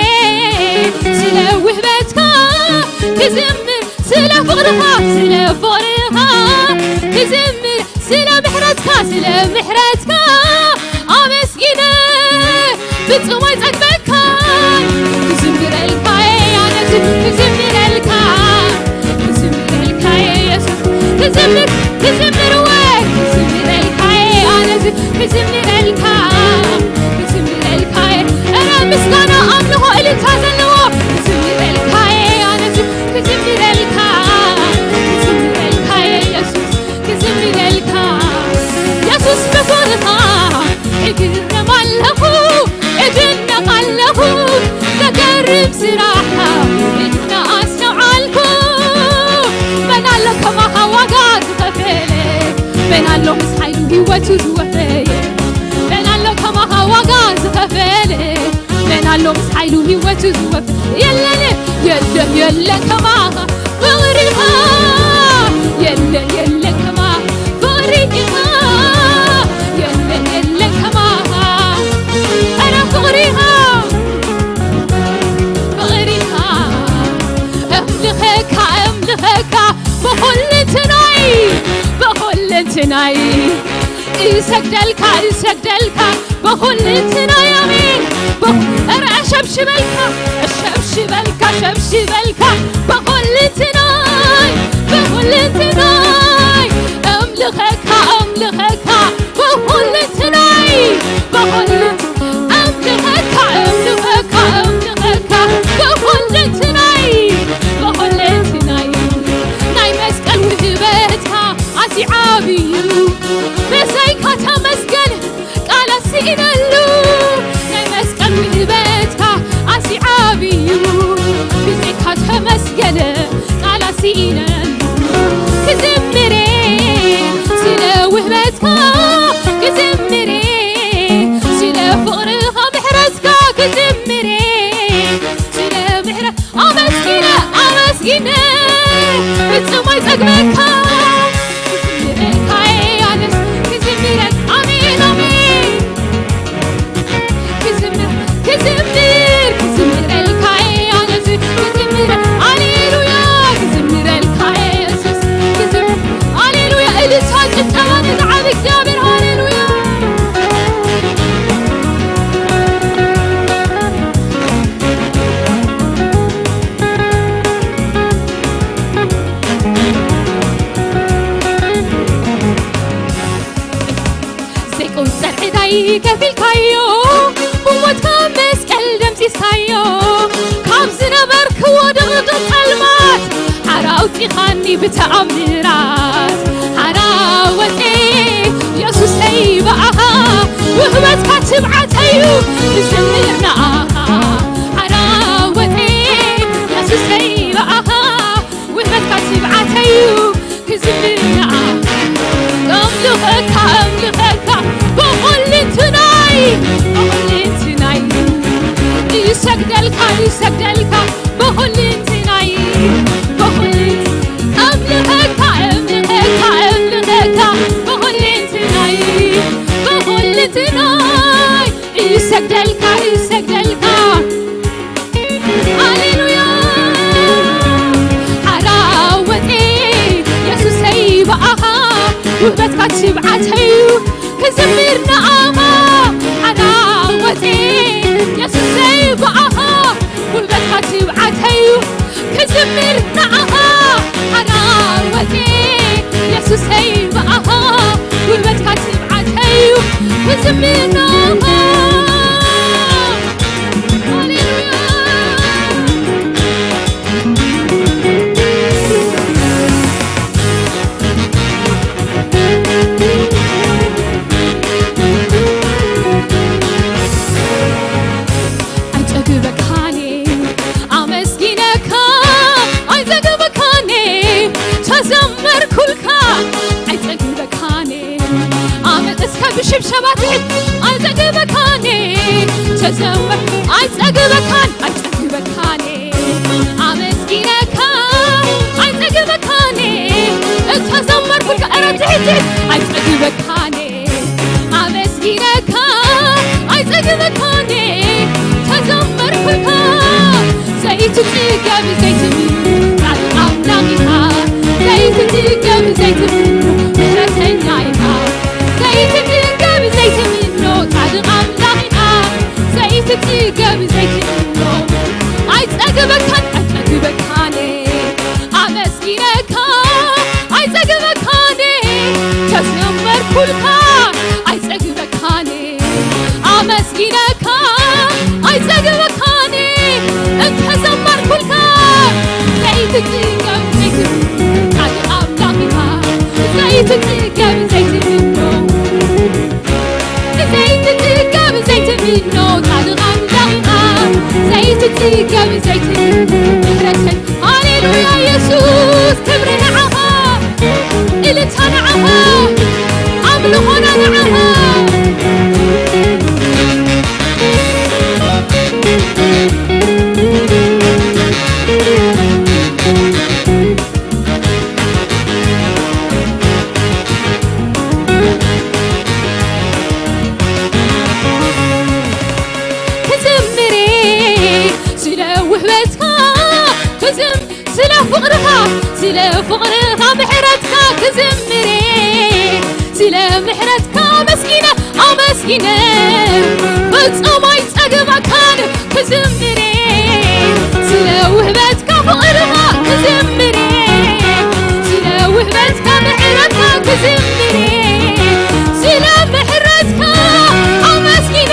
ስለ ውህበትካ፣ ክዝምር ስለ ፍቕርኻ፣ ስለ ፍቕርኻ ክዝምር፣ ስለ ምሕረትካ፣ ስለ ምሕረትካ ኣመስጊነ ፍጹም ኣይጸግበካን። ክዝምረልካ እየ ኣነስ፣ ክዝምረልካ፣ ክዝምረልካ እየ የሱስ፣ ክዝምር፣ ክዝምር እወ፣ ክዝምረልካ እየ ኣነስ፣ ክዝምረልካ፣ ክዝምረልካ እየ። እረ ምስጋና፣ ኣምልኾ፣ እልልታ ዘለዎ ክዝምረልካ እየ ኣነስ፣ ክዝምረልካ፣ ክዝምረልካ እየ የሱስ፣ ክዝምረልካ። የሱስ ብፍቕርኻ እግረም ኣለኹ፣ እድነቕ ኣለኹ፣ ዘገርም ስራሕካ እናኣስተውዓልኩ። መን ኣሎ ከማኻ ዋጋ ዝኸፈለ? መን ኣሎ ምስ ሓይሉ ህይወቱ ዝወፈየ? መን ኣሎ ከማኻ ዋጋ ዝኸፈለ? መን ኣሎ ምስ ሓይሉ ህይወቱ ዝወፍ? የለን፣ የለን፣ የለን ከማኻ ፍቕሪኻ። የለን፣ የለን ከማኻ ፍቕሪኻ። የለን፣ የለን ከማኻ። ኧረ ፍቕሪኻ፣ ፍቕሪኻ። እምልኸካ፣ እምልኸካ ብኹልንትናይ፣ ብኹልንትናይ እሰግደልካ፣ እሰግደልካ ብኹልንትናይ፣ ኣሜን። ብኹ-፣ ኧረ ኣሸብሽበልካ፣ ኣሸብሽበልካ፣ ኣሸብሽበልካ ብኹልንትናይ፣ ብኹልንትናይ እምልኸካ፣ እምልኸካ ብኹልንትናይ፣ ብኹልንት-፣ እምልኸካ፣ እምልኸካ፣ እምልኸካ ብኹልንትናይ፣ ብኹልንትናይ ናይ መስቀል ውህበትካ ኣዝዩ ዓቢ እዩ። ብዘይካ ተመስገን ቃላት ስኢነሉ። ናይ መስቀል ውህበትካ ኣዝዩ ዓቢ እዩ። ብዘይካ ተመስገን ቃላት ስኢነሉ። ክዝምር እየ ስለ ውህበትካ፣ ክዝምር እየ ስለ ፍቕርኻ ምሕረትካ፣ ክዝምር እየ ስለ ምሕረት ኣይጸግበካ ክዝምረልካ እየ ኣነስ ክዝምረል ኣሜን ኣሜን ክዝምር ክዝምር ክዝምረልካ እየ ኣነስ ክዝምር ሃሌሉያ ክዝምረልካ እየ የሱስ ክዝምር ሃሌሉያ እልልታ ጭብጨባ ንዝዓቢ እግዚኣብሔር ሃሌሉያ ዘይቁጸር ዕዳይ ከፊልካዮ ብሞትካ መስቀል ደምሲስካዮ ካብ ዝነበርክዎ ድቕድቕ ጸልማት ሓራ ኣውጺኻኒ ብተኣምራት ሓራ ወጼ የሱሰይ ብኣኻ ውህበትካ ትብዓተዩ ክዝምር ንኣኻ ሓራ ወጼ የሱሰይ ብኣኻ ውህበትካ ትብዓተዩ ክዝምር ንኣኻ ኣምልኸካ ኣምልኸካ ብኹልንትናይ ብኹልንትናይ ይሰግደልካ ይሰግደልካ ብኹልንትናይ ብኹልን ኣምልኸካ ኣምልኸካ ኣምልኸካ ብኹልንትናይ ብኹልንትናይ ይሰግደልካ ይሰግደልካ ሃሌሉያ ሓራ ወጤ የሱሰይ ብኣኻ ውህበትካ ትብዓተዩ ክዝምር ንኣኻ ሓራ ወጤ የሱሰይ ብኣኻ ውህበትካ ትብዓተዩ ክዝምር ንኣኻ ሓራ ወጤ የሱሰይ ብኣኻ ውህበትካ ትብዓተዩ ክዝምር ንኣኻ ሃሌሉያ ኣይጸግበካን ኣመስጊነካ ኣይጸግበካን ተዘመርኩልካ ኣይጸግበካን ኣመ እስከ ብሽብሸባ ትሕት ኣይጸግበካን ተዘመር ኣይጸግበካን ኣይጸግበካን ኣመስጊነካ ኣይጸግበካን እተዘመርኩልካ ኧረ ትሕት ትሕት ኣይጸግበካን ኣመስጊነካ ኣይጸግበካን ተዘመርኩልካ ዘይትጽገብ ዘይትምኖ ጻድቕ ኣምላኽ ኢኻ ዘይትጽገብ ዘይትምኖ ምሕረተኛ ኢኻ ዘይትጽገብ ዘይትምኖ ጻድቕ ኣምላኽ ኢኻ ዘይትጽገብ ዘይትምኖ ኣይጸግበካን ኣይጸግበካን ኣመስጊነካ ኣይጸግበካን ተዘመርኩልካ ኣይጸግበካን ኣመስጊነካ ኣይጸግበካን እንተዘመርኩልካ ዘይትጽገብ ዘይትምኖ ጻድቕ ኣምላኽ ኢኻ ዘይትጽገብ ዘይትምኖ ዘይትጽገብ ዘይትምኖ ጻድቕ ኣምላኽ ኢኻ ዘይትጽገብ ዘይትምኖ ምሕረትን ሃሌሉያ የሱስ ክብሪ ንዓኻ እልልታ ንዓኻ ኣምልኾና ንዓኻ ክዝምር ስለ ውህበትካ ክዝም ስለ ፍቕርኻ ስለ ፍቕርኻ ምሕረትካ ክዝምር ስለ ምሕረትካ ኣመስጊነ ኣመስጊነ ፍጹም ኣይጸግበካን ክዝምር ስለ ውህበትካ ፍቕርኻ ክዝምር ስለ ውህበትካ ምሕረትካ ክዝምር ስለ ምሕረትካ ኣመስጊነ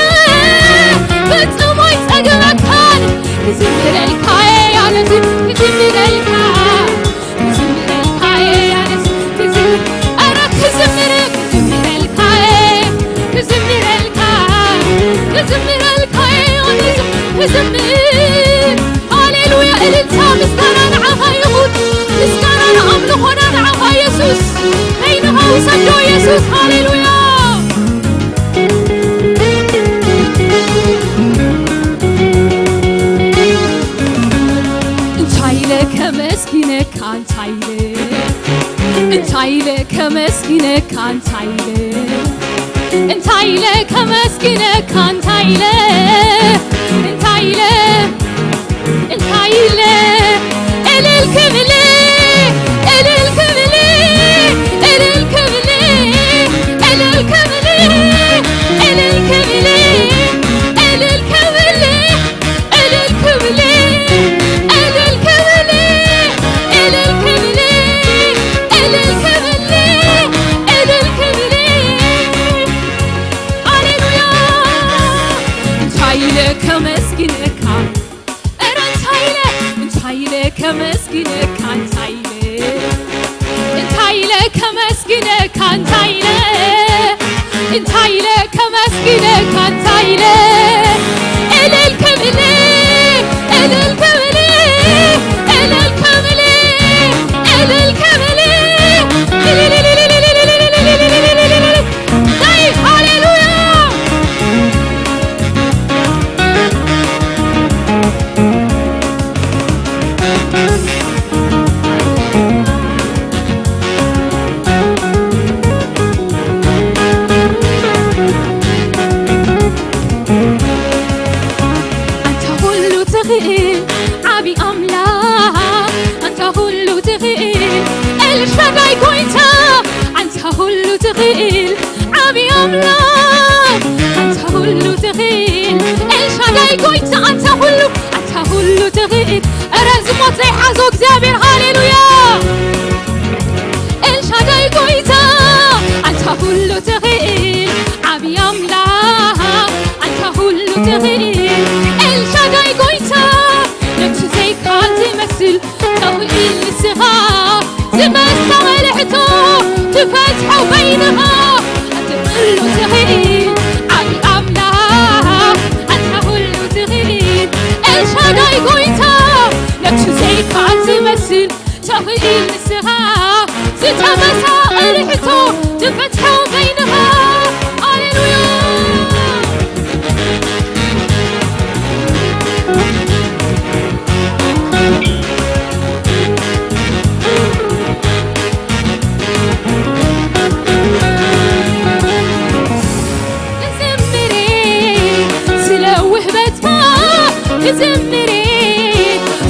ፍጹም ኣይጸግበካን ክዝምረልካ እየ ኣነስ ክዝምረልካ ክዝምረልካ እየ ኣነስ ክዝምር ኧረ ክዝምር ክዝምረልካ እየ ክዝምረልካ ክዝምረልካ እየ ኣነስ ክዝምር ሃሌሉያ እልልታ ምስጋና ንዓኻ ይኹን ምስጋና ንኣምልኾና ንዓኻ የሱስ በይንኻ ውሰዶ የሱስ ሃሌሉያ እንታይ ኢለ ከመስግነካ እንታይ ኢለ እንታይ ኢለ ከመስግነካ እንታይ ኢለ እንታይ ኢለ ከመስግነካ እንታይ ኢለ እንታይ ኢለ እንታይ ኢለ እልል ክብል እልል ክብል እልል ክብል እልል ክብል እልል ክብል እልል ክብል እልል ክብል እልል ክብል እልል ክብል እልል ክብል እልል ክብል ሃሌሉያ እንታይ ኢለ ከመስግነካ ኧረ እንታይ ኢለ እንታይ ኢለ ከመስግነካ እንታይ ኢለ እንታይ ኢለ ከመስግነካ እንታይ ኢለ እንታይ ኢለ ከመስግነካ እንታይ ኢለ እልል ክብል እልል ክብል እልል ክብል እልል ክብል ሃሌሉያ ኣንታ ኩሉ ትኽእል ዓቢ ኣምላኽ ኣንታ ኩሉ ትኽእል ኤልሻዳይ ጎይታ ኣንታ ኩሉ ትኽእል ዓቢ ኣምላኽ ኣንታ ኩሉ ትኽእል ኤልሻዳይ ጎይታ ኣንታ ኩሉ ኣንታ ኩሉ ትኽእል እረ ዝሞት ዘይሓዞ እግዚኣብሔር ሃሌሉያ ኤልሻዳይ ጎይታ ኣንታ ኩሉ ትኽእል ዓብዪ ኣምላኽ ኣንታ ኩሉ ትኽእል ኤልሻዳይ ጎይታ ነቲ ዘይከኣል ዝመስል ተኽእል ንስኻ ዝመሳ መልሕቶ ትፈትሖ በይንኻ ኣንተ ኩሉ ትኽእል ዓብዪ ኣምላኽ ኣንታ ኩሉ ትኽእል ኤልሻዳይ ጎይታ ነቲ ዘይከኣል ዝመስል ተኽእል ንስኻ ዝተመሳቐለ ሕቶ ትፈትሖ በይንኻ። ሃሌሉያ። ክዝምር ስለ ውህበትካ ክዝምር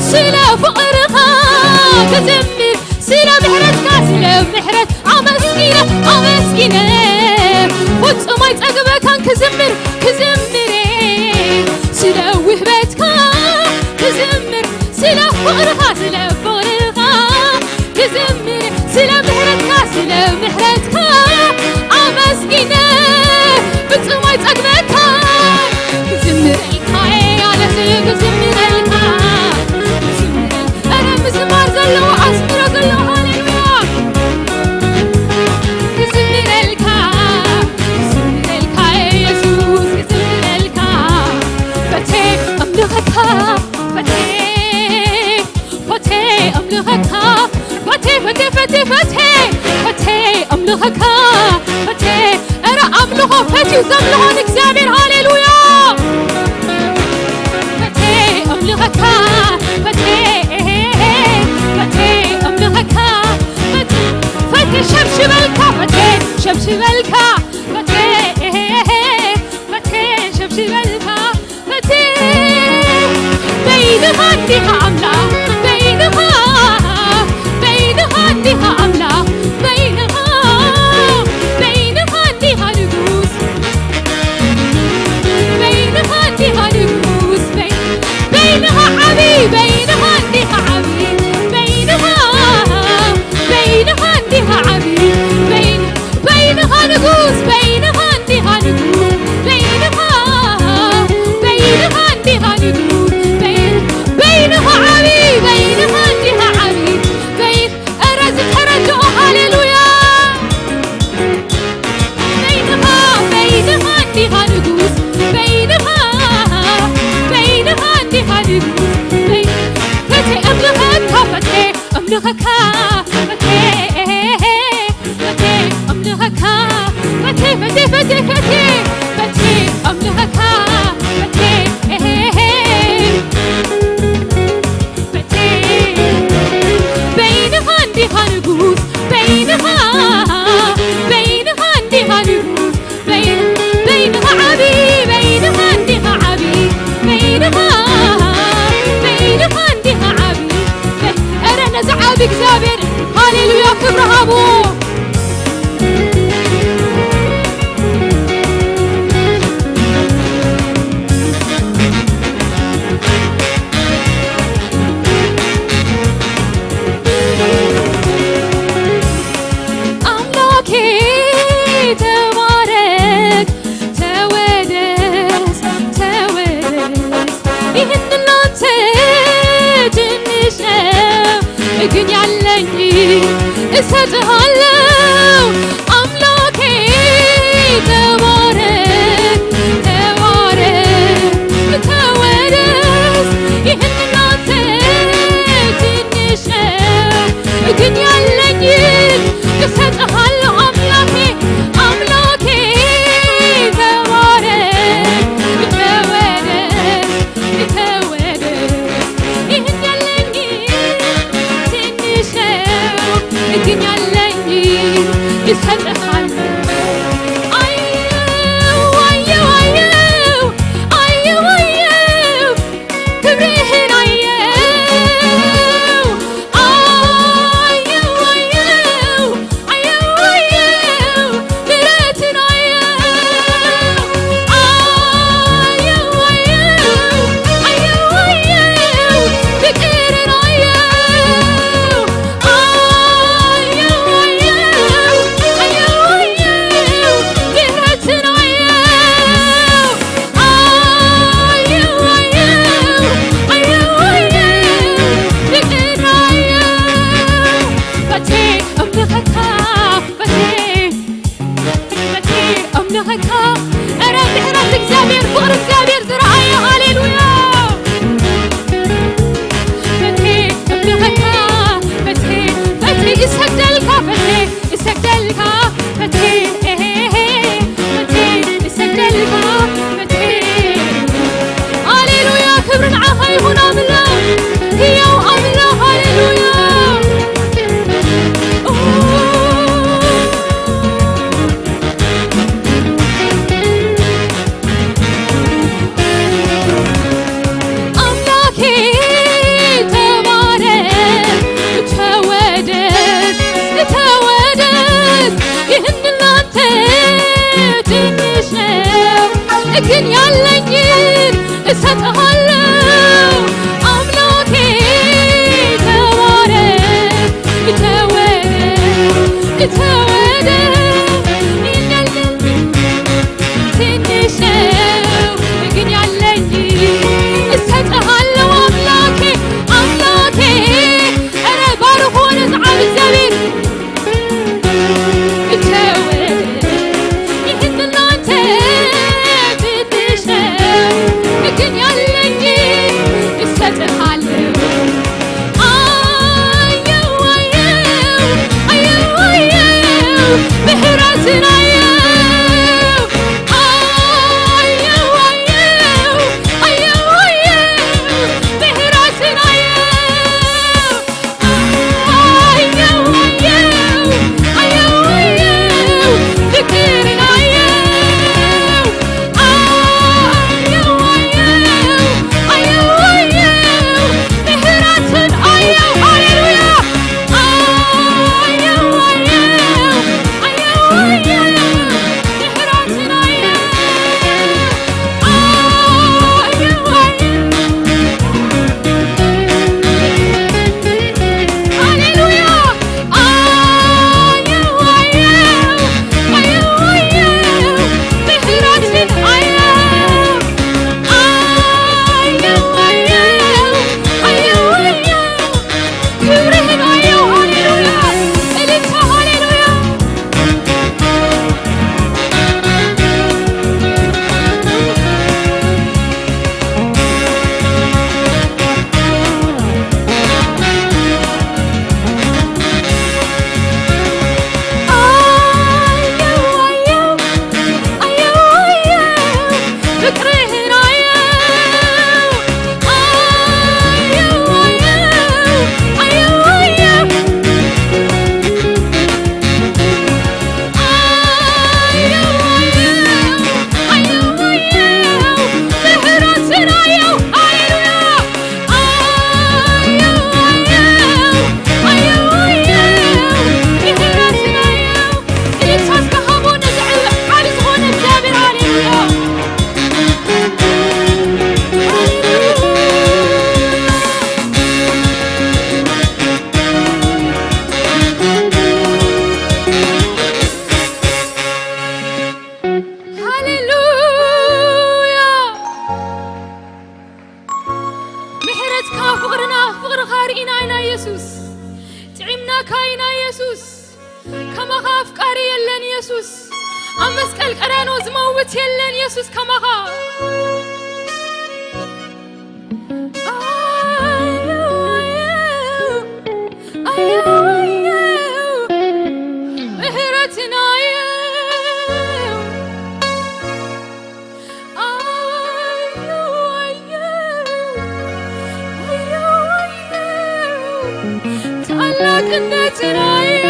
ስለ ፍቕርኻ ክዝምር ስለ ምሕረትካ ስለ ምሕረት ኣመስጊነ ኣመስጊነ ፍጹም ኣይጸግበካን ክዝምር ክዝምር ስለ ውህበትካ ክዝምር ስለ ፍቕርኻ ስለ ፍቕርኻ ክዝምር ስለ ምሕረትካ ስለ ምሕረትካ ኣመስጊነ ፍጹም ኣይጸግበካን ክዝምር ክዝምረልካ ክዝምረልካ ኧረ ምዝማር ዘለዎ ኣስምሮ ዘለዎ ሃሌሉያ ክዝምረልካ ክዝምረልካ የሱስ ክዝምረልካ ፈቴ ኣምልኸካ ፈቴ ፈቴ ኣምልኸካ ፈቴ ፈቴ ፈቴ ፈቴ ፈቴ ኣምልኸካ ፈቴ እረ ኣምልኾ ፈትዩ ዘምልኾ ንእግዚኣብሔር ሃሌሉያ ፈቴ ኣምልኸካ ፈቴ ፈቴ ኣምልኸካ ፈቴ ፈቴ ሸብሽበልካ ፈቴ ሸብሽበልካ ፈቴ ፈቴ ሸብሽበልካ ፈቴ በይንኻ እንዲኻ ኣምላኽ በይንኻ በይንኻ እንዲኻ ኣምላኽ በይንኻ በይንኻ እንዲኻ ንጉስ በይንኻ እንዲኻ ንጉስ በይ- በይንኻ ዓቢ በይንኻ እንዲኻ ዓቢ በይንኻ በይንኻ እንዲኻ ዓቢ በይን- በይንኻ ንጉስ በይንኻ እንዲኻ ንጉስ በይንኻ በይንኻ እንዲኻ ንጉስ በይን- በይንኻ እሰጥሃለው ኣምላኬ፣ ተባረክ፣ ተባረክ፣ ተወደስ። ይህን ላንተ ትንሽ ነው ግን ያለኝ እሰጥሃለው ኣምላኬ፣ ኣምላኬ፣ ተባረክ፣ ተወደስ፣ ተወደስ። ይህን ያለኝ ትንሽ ነው ግን ያለኝ እሰጥሃለሁ። አየው፣ አየው፣ አየው፣ አየው፣ አየው፣ ክብርህን አየው። አየው፣ አየው፣ አየው፣ አየው፣ ምሕረትን አየው። አየው፣ አየው፣ አየው፣ አየው፣ ፍቅርን አየው። አየው፣ አየው፣ አየው፣ አየው፣ ምሕረትን አየው። አየው፣ አየው፣ አየው፣ አየው፣ ፍቅርን ኣየው። ፈትየ እምልኸካ፣ ፈትየ፣ ፈትየ እምልኸካ። ኧረ ምሕረት እግዚኣብሔር፣ ፍቕሪ እግዚኣብሔር ዝረኣየ፣ ሃሌሉያ። ፈትየ እምልኸካ፣ ፈትየ፣ ፈትየ እሰግደልካ፣ ፈትየ እሰግደልካ፣ ፈትየ፣ ፈትየ እሰግደልካ፣ ፈትየ። ሃሌሉያ፣ ክብሪ ንዓኻ ይኹን ኣምላኽ፣ ህያው ኣምላኽ፣ ሃሌሉያ። ኣምላኬ ተባረክ፣ ተወደስ፣ ተወደስ። ይህን ላንተ ትንሽ ነው ግን ያለኝን እሰጥሃለሁ። ኣምላኬ ተባረክ፣ ተወደስ፣ ተወደስ። ይህን ያለኝን ትንሽ ነው ግን ያለኝ እሰጥሃለሁ ኣምላኬ፣ ኣምላኬ። ኧረ ባርኽዎ ነዚ ዓቢ እግዚኣብሔር። እተወ ይህን ላንተ ትንሽ ነው ግን ያለኝ እሰጥሃለሁ። ኣየው፣ ኣየው፣ ኣየው፣ ኣየው፣ ምሕረትን ኣየው። ኣየው፣ ኣየው፣ ኣየው፣ ኣየው፣ ምሕረትን ኣየው። ኣየው፣ ኣየው፣ ኣየው፣ ኣየው፣ ፍቅርን ኣየው። ኣየው፣ ኣየው፣ ኣየው፣ ኣየው፣ ምሕረትን ኣየው። ሃሌሉያ። ኣየው፣ ኣየው፣ ኣየው፣ ኣየው፣ ከማኻ ኣፍቃሪ የለን የሱስ። ኣብ መስቀል ቀራንዮ ዝመውት የለን የሱስ ከማኻ። ኣዩ፣ ኣዩ፣ ኣዩ፣ ኣዩ፣ ምሕረትና ኣዩ። ኣዩ፣ ኣዩ፣ ኣዩ፣ ኣዩ፣ ታላቅነትና ኣዩ።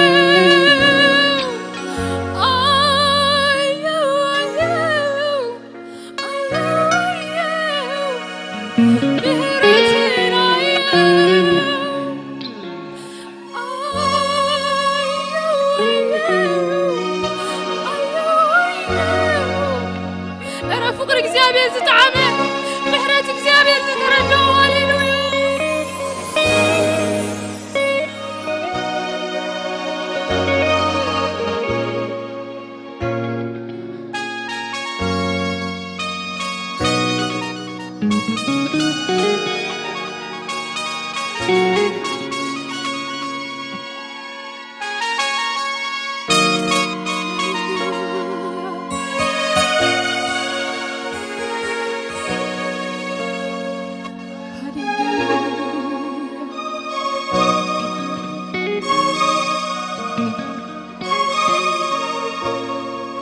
ኣዩ፣ ኣዩ፣ ኣዩ፣ ኣዩ፣ ምሕረትና ኣዩ። እረ ፍቕሪ እግዚኣብሔር ዝጠዓመ፣ ምሕረት እግዚኣብሔር ዝተረድኦ፣ ሃሌሉያ።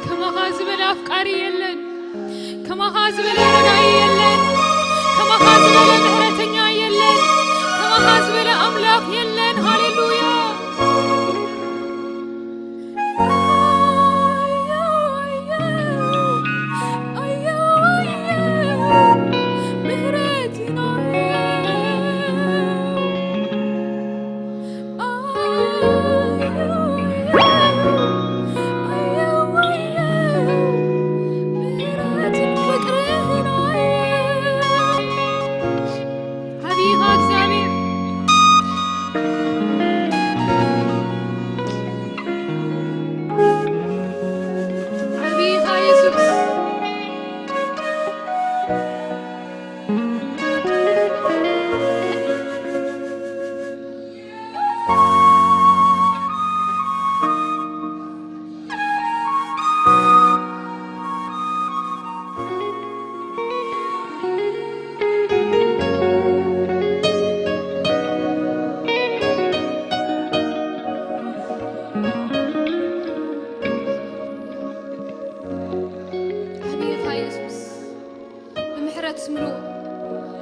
ከማኻ ዝበለ ኣፍቃሪ የለን። ከማኻ ዝበለ ረዳኢ የለን። ከማኻ ዝበለ ምሕረተኛ የለን። ከማኻ ዝበለ ኣምላኽ የለን። ሃሌሉያ። ዓቢኻ እግዚኣብሔር፣ ዓቢኻ የሱስ። ዓቢኻ የሱስ። ብምሕረት ምሉእ፣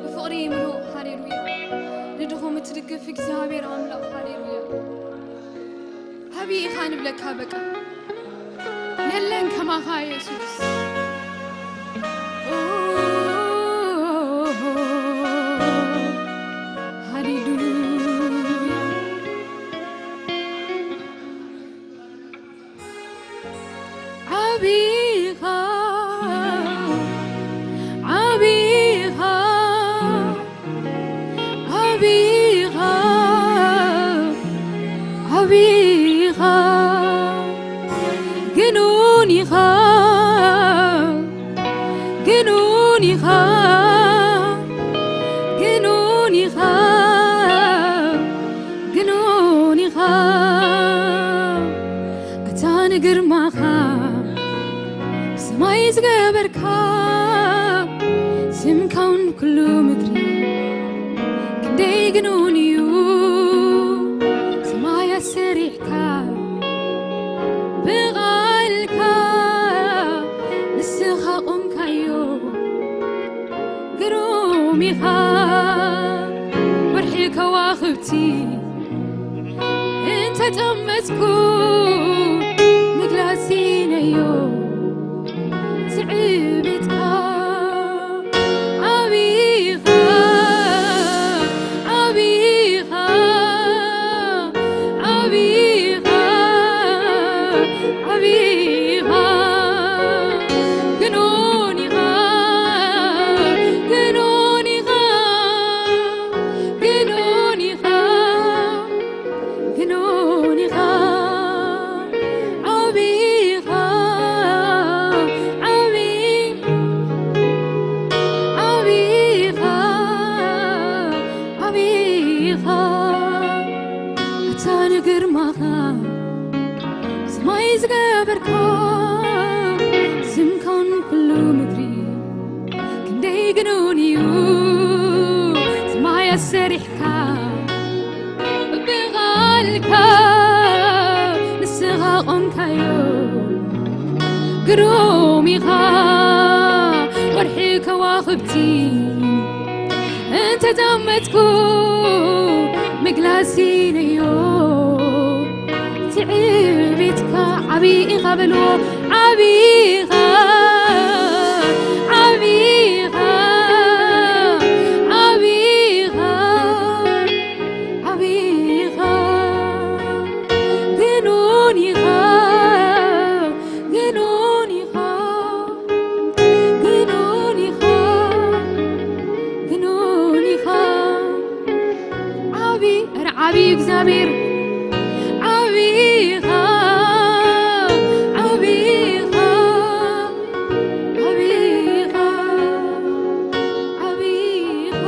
ብፍቕሪ ምሉእ፣ ሃሌሉያ። ንድኹም እትድግፍ እግዚኣብሔር ኣምላኽ፣ ሃሌሉያ። ዓቢ ኢኻ ንብለካ፣ በቃ የለን ከማኻ የሱስ። ኦ፣ ሃሌሉያ። ዓቢኻ፣ ዓቢኻ፣ ዓቢኻ፣ ዓቢኻ፣ ግኑን ኢኻ፣ ግኑን ኢኻ፣ ግኑን ኢኻ፣ ግኑን ኢኻ። ኣታ ንግርማኻ ሰማይ ዝገበርካ፣ ስምካውን ኩሉ ምድሪ ክንደይ ግኑን እዩ። ሰማይ ኣሰሪዕካ ብቓልካ ንስኻ ቆምካዮ፣ ግሩም ኢኻ። ወርሒ ከዋኽብቲ እንተጠመትኩ፣ ምግላጽ ነዮ ትዕብትካ። ዓቢኻ፣ ዓቢኻ፣ ዓቢኻ፣ ዓቢኻ። ግኑን ኢኻ፣ ግኑን ኢኻ፣ ግኑን ኢኻ። ግኑን ኢኻ፣ ዓቢ ኢኻ፣ ዓቢ፣ ዓቢ ኢኻ፣ ዓቢ ኢኻ። ኣታ ንግርማኻ ሰማይ ዝገበርካ ስምካን ኩሉ ምድሪ ክንደይ ግኑን እዩ። ሰማይ ኣሰሪሕካ ብቓልካ ንስኻ ቆምካዮ። ግሩም ኢኻ ወርሒ ከዋኽብቲ እንተጠመትኩ ምግላሲ ነዮ። ትዕቢትካ ዓቢ ኢኻ በልዎ። ዓቢ ኢኻ፣ ዓቢ ኢኻ፣ ዓቢ ኢኻ፣ ዓቢ ኢኻ። ግኑን ኢኻ፣ ግኑን ኢኻ፣ ግኑን ኢኻ፣ ግኑን ኢኻ። ዓቢ፣ ኧረ ዓቢ እዩ እግዚኣብሔር። ዓቢ ኢኻ፣ ዓቢ ኢኻ፣ ዓቢ ኢኻ፣ ዓቢ ኢኻ፣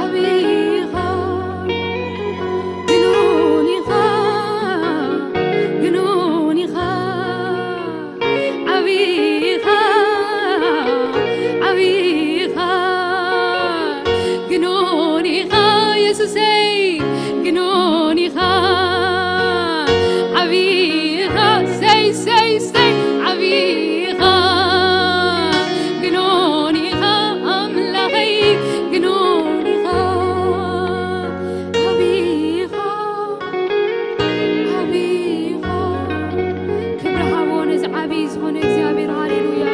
ዓቢ ኢኻ። ግኑን ኢኻ፣ ግኑን ኢኻ። ዓቢ ኢኻ፣ ዓቢ ኢኻ፣ ግኑን ኢኻ የሱሰይ፣ ግኑን ኢኻ። ዓቢ ኢኻ፣ ሰይ፣ ሰይ፣ ሰይ፣ ዓቢ ኢኻ፣ ግኑን ኢኻ ኣምላኸይ፣ ግኑን ኢኻ። ዓቢ ኢኻ፣ ዓቢ ኢኻ። ክብሪ ሃቦ ነዚ ዓቢ ዝኾነ እግዚኣብሔር። ሃሌሉያ።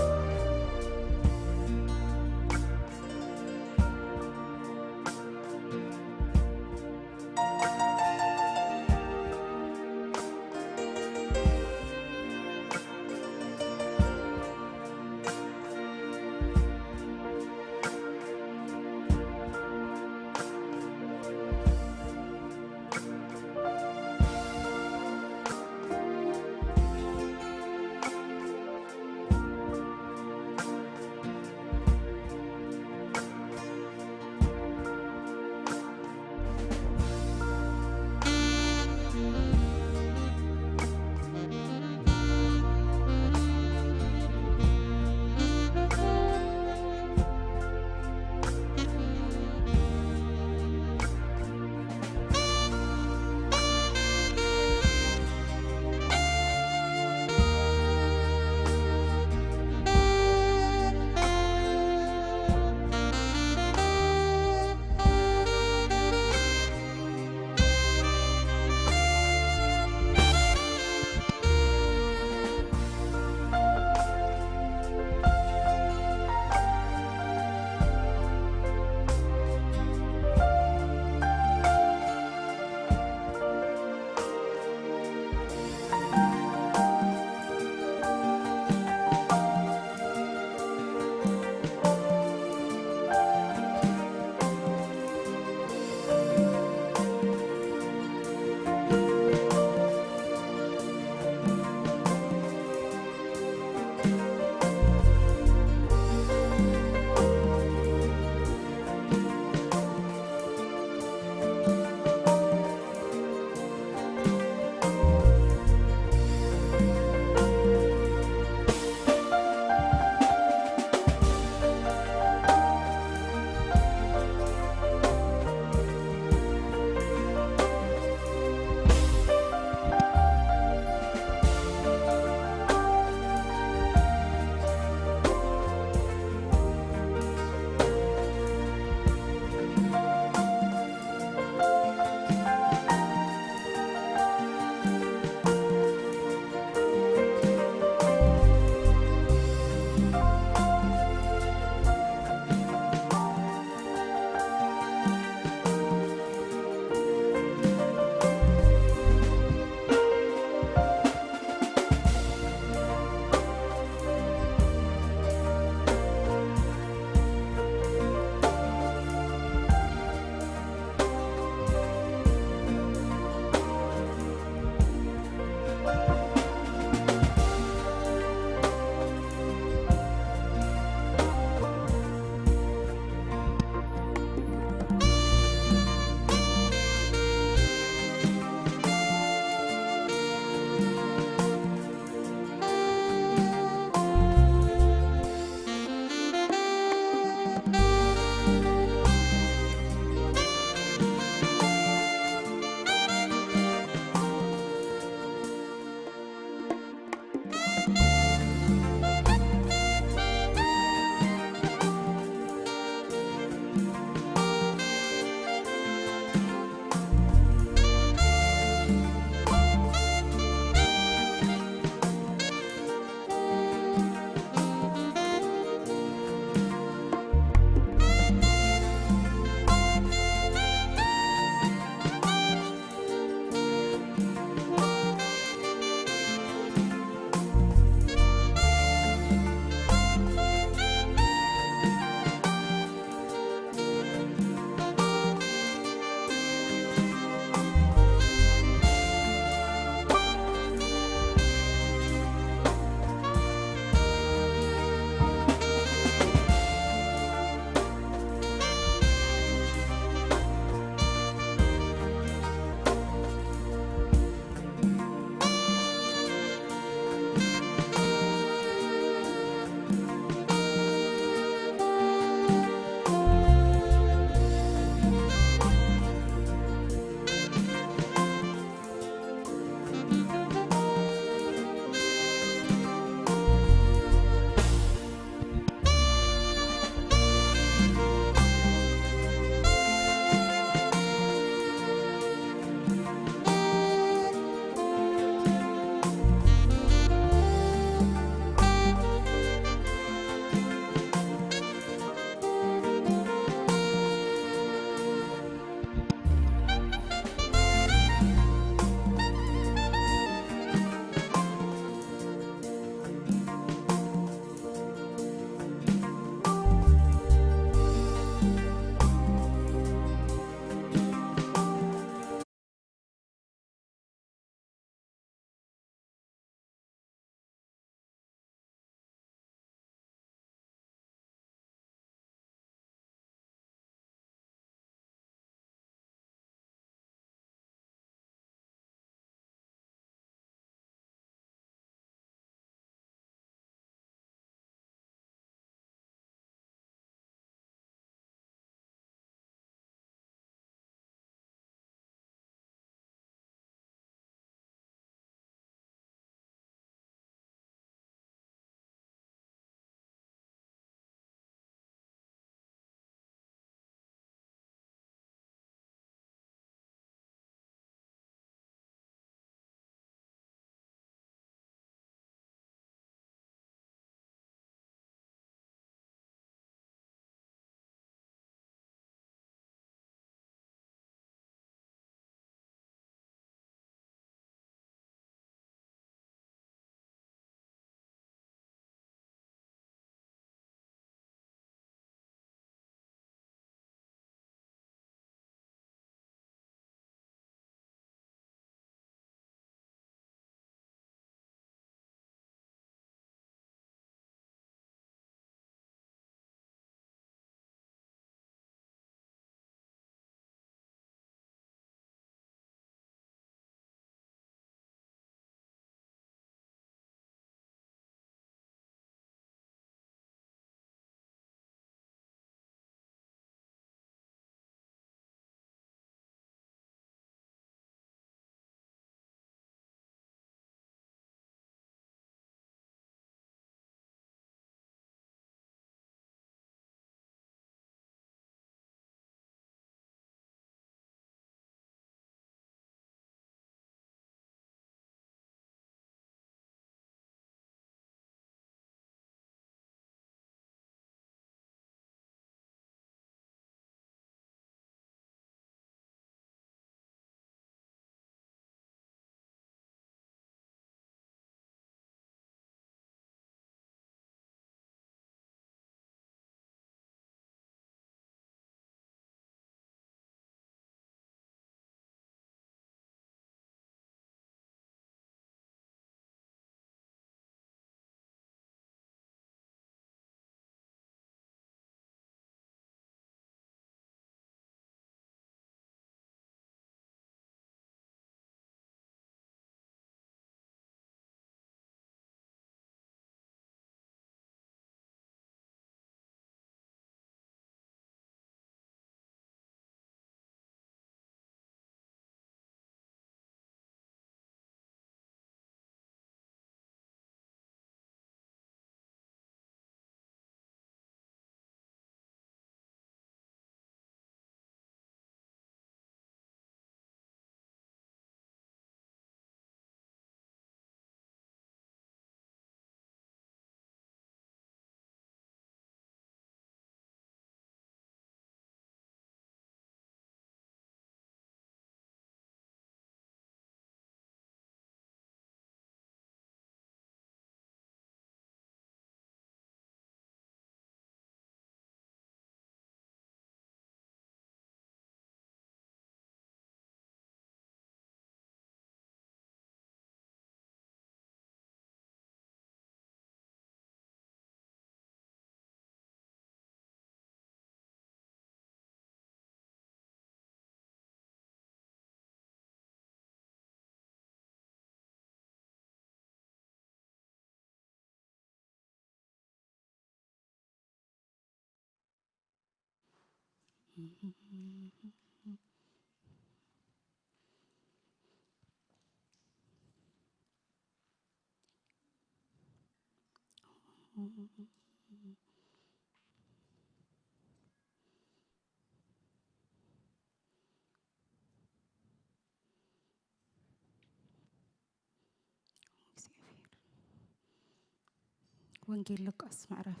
ወንጌል ሉቃስ ምዕራፍ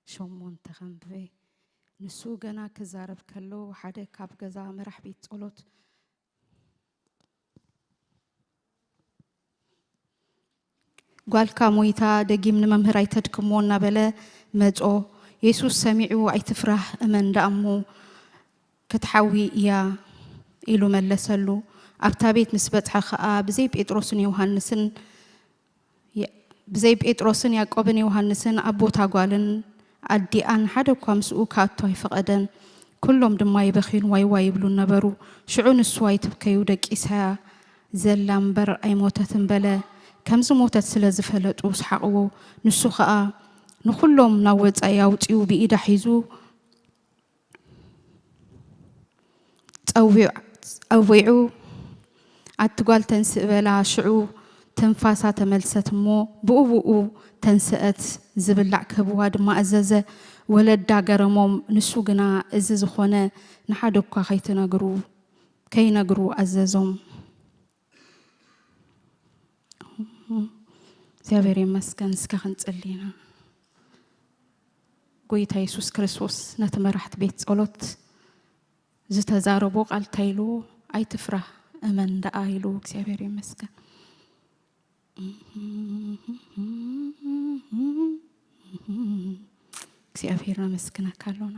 ሸሞንተ ከንብበ። ንሱ ገና ክዛረብ ከሎ፣ ሓደ ካብ ገዛ መራሕ ቤት ጸሎት፣ "ጓልካ ሞይታ፣ ደጊም ንመምህር ኣይተድክሞ" እናበለ መጾ። የሱስ ሰሚዑ፣ "ኣይትፍራህ፣ እመን ደኣ እሞ ክትሓዊ እያ" ኢሉ መለሰሉ። ኣብታ ቤት ምስ በጽሐ ኸኣ፣ ብዘይ ጴጥሮስን ዮሃንስን፣ የ-፣ ብዘይ ጴጥሮስን ያዕቆብን ዮሃንስን፣ ኣቦ እታ ጓልን ኣዲኣን ሓደ እኳ ምስኡ ክኣቱ ኣይፈቐደን። ኩሎም ድማ ይበኽዩን ዋይ ዋይ ይብሉን ነበሩ። ሽዑ ንሱ፣ "ኣይትብከዩ፣ ደቂሳ እያ ዘላ እምበር ኣይሞተትን" በለ። ከም ዝሞተት ስለ ዝፈለጡ ሰሓቕዎ። ንሱ ኸኣ ንኹሎም ናብ ወጻኢ ኣውጺኡ ብኢዳ ሒዙ ጸዊዑ፣ ጸዊዑ፣ "ኣቲ ጓል፣ ተንስእ" በላ። ሽዑ ትንፋሳ ተመልሰት እሞ ብኡ ብኡ ተንስአት፣ ዝብላዕ ክህብዋ ድማ ኣዘዘ። ወለዳ ገረሞም። ንሱ ግና፣ "እዚ ዝኾነ ንሓደ እኳ ከይትነግሩ፣ ከይነግሩ" ኣዘዞም። እግዚኣብሔር ይመስገን። እስከ ክንጽሊ ኢና። ጎይታ የሱስ ክርስቶስ ነቲ መራሕቲ ቤት ጸሎት ዝተዛረቦ ቃል እንታይ ኢሉ? "ኣይትፍራህ፣ እመን ደኣ" ኢሉ። እግዚኣብሔር ይመስገን። እግዚኣብሔር ነመስግነካ ኣሎና።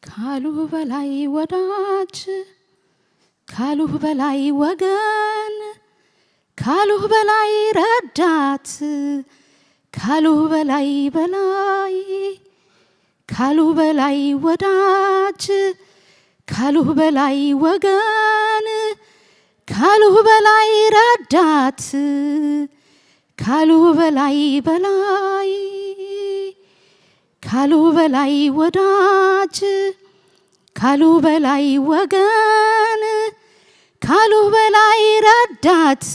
ካሉ በላይ ወዳጅ፣ ካሉ በላይ ወገን፣ ካሉ በላይ ረዳት፣ ካሉ በላይ በላይ፣ ካሉ በላይ ወዳጅ፣ ካሉ በላይ ወገን፣ ካሉ በላይ ረዳት፣ ካሉ በላይ በላይ፣ ካሉ በላይ ወዳጅ፣ ካሉ በላይ ወገን፣ ካሉ በላይ ረዳት፣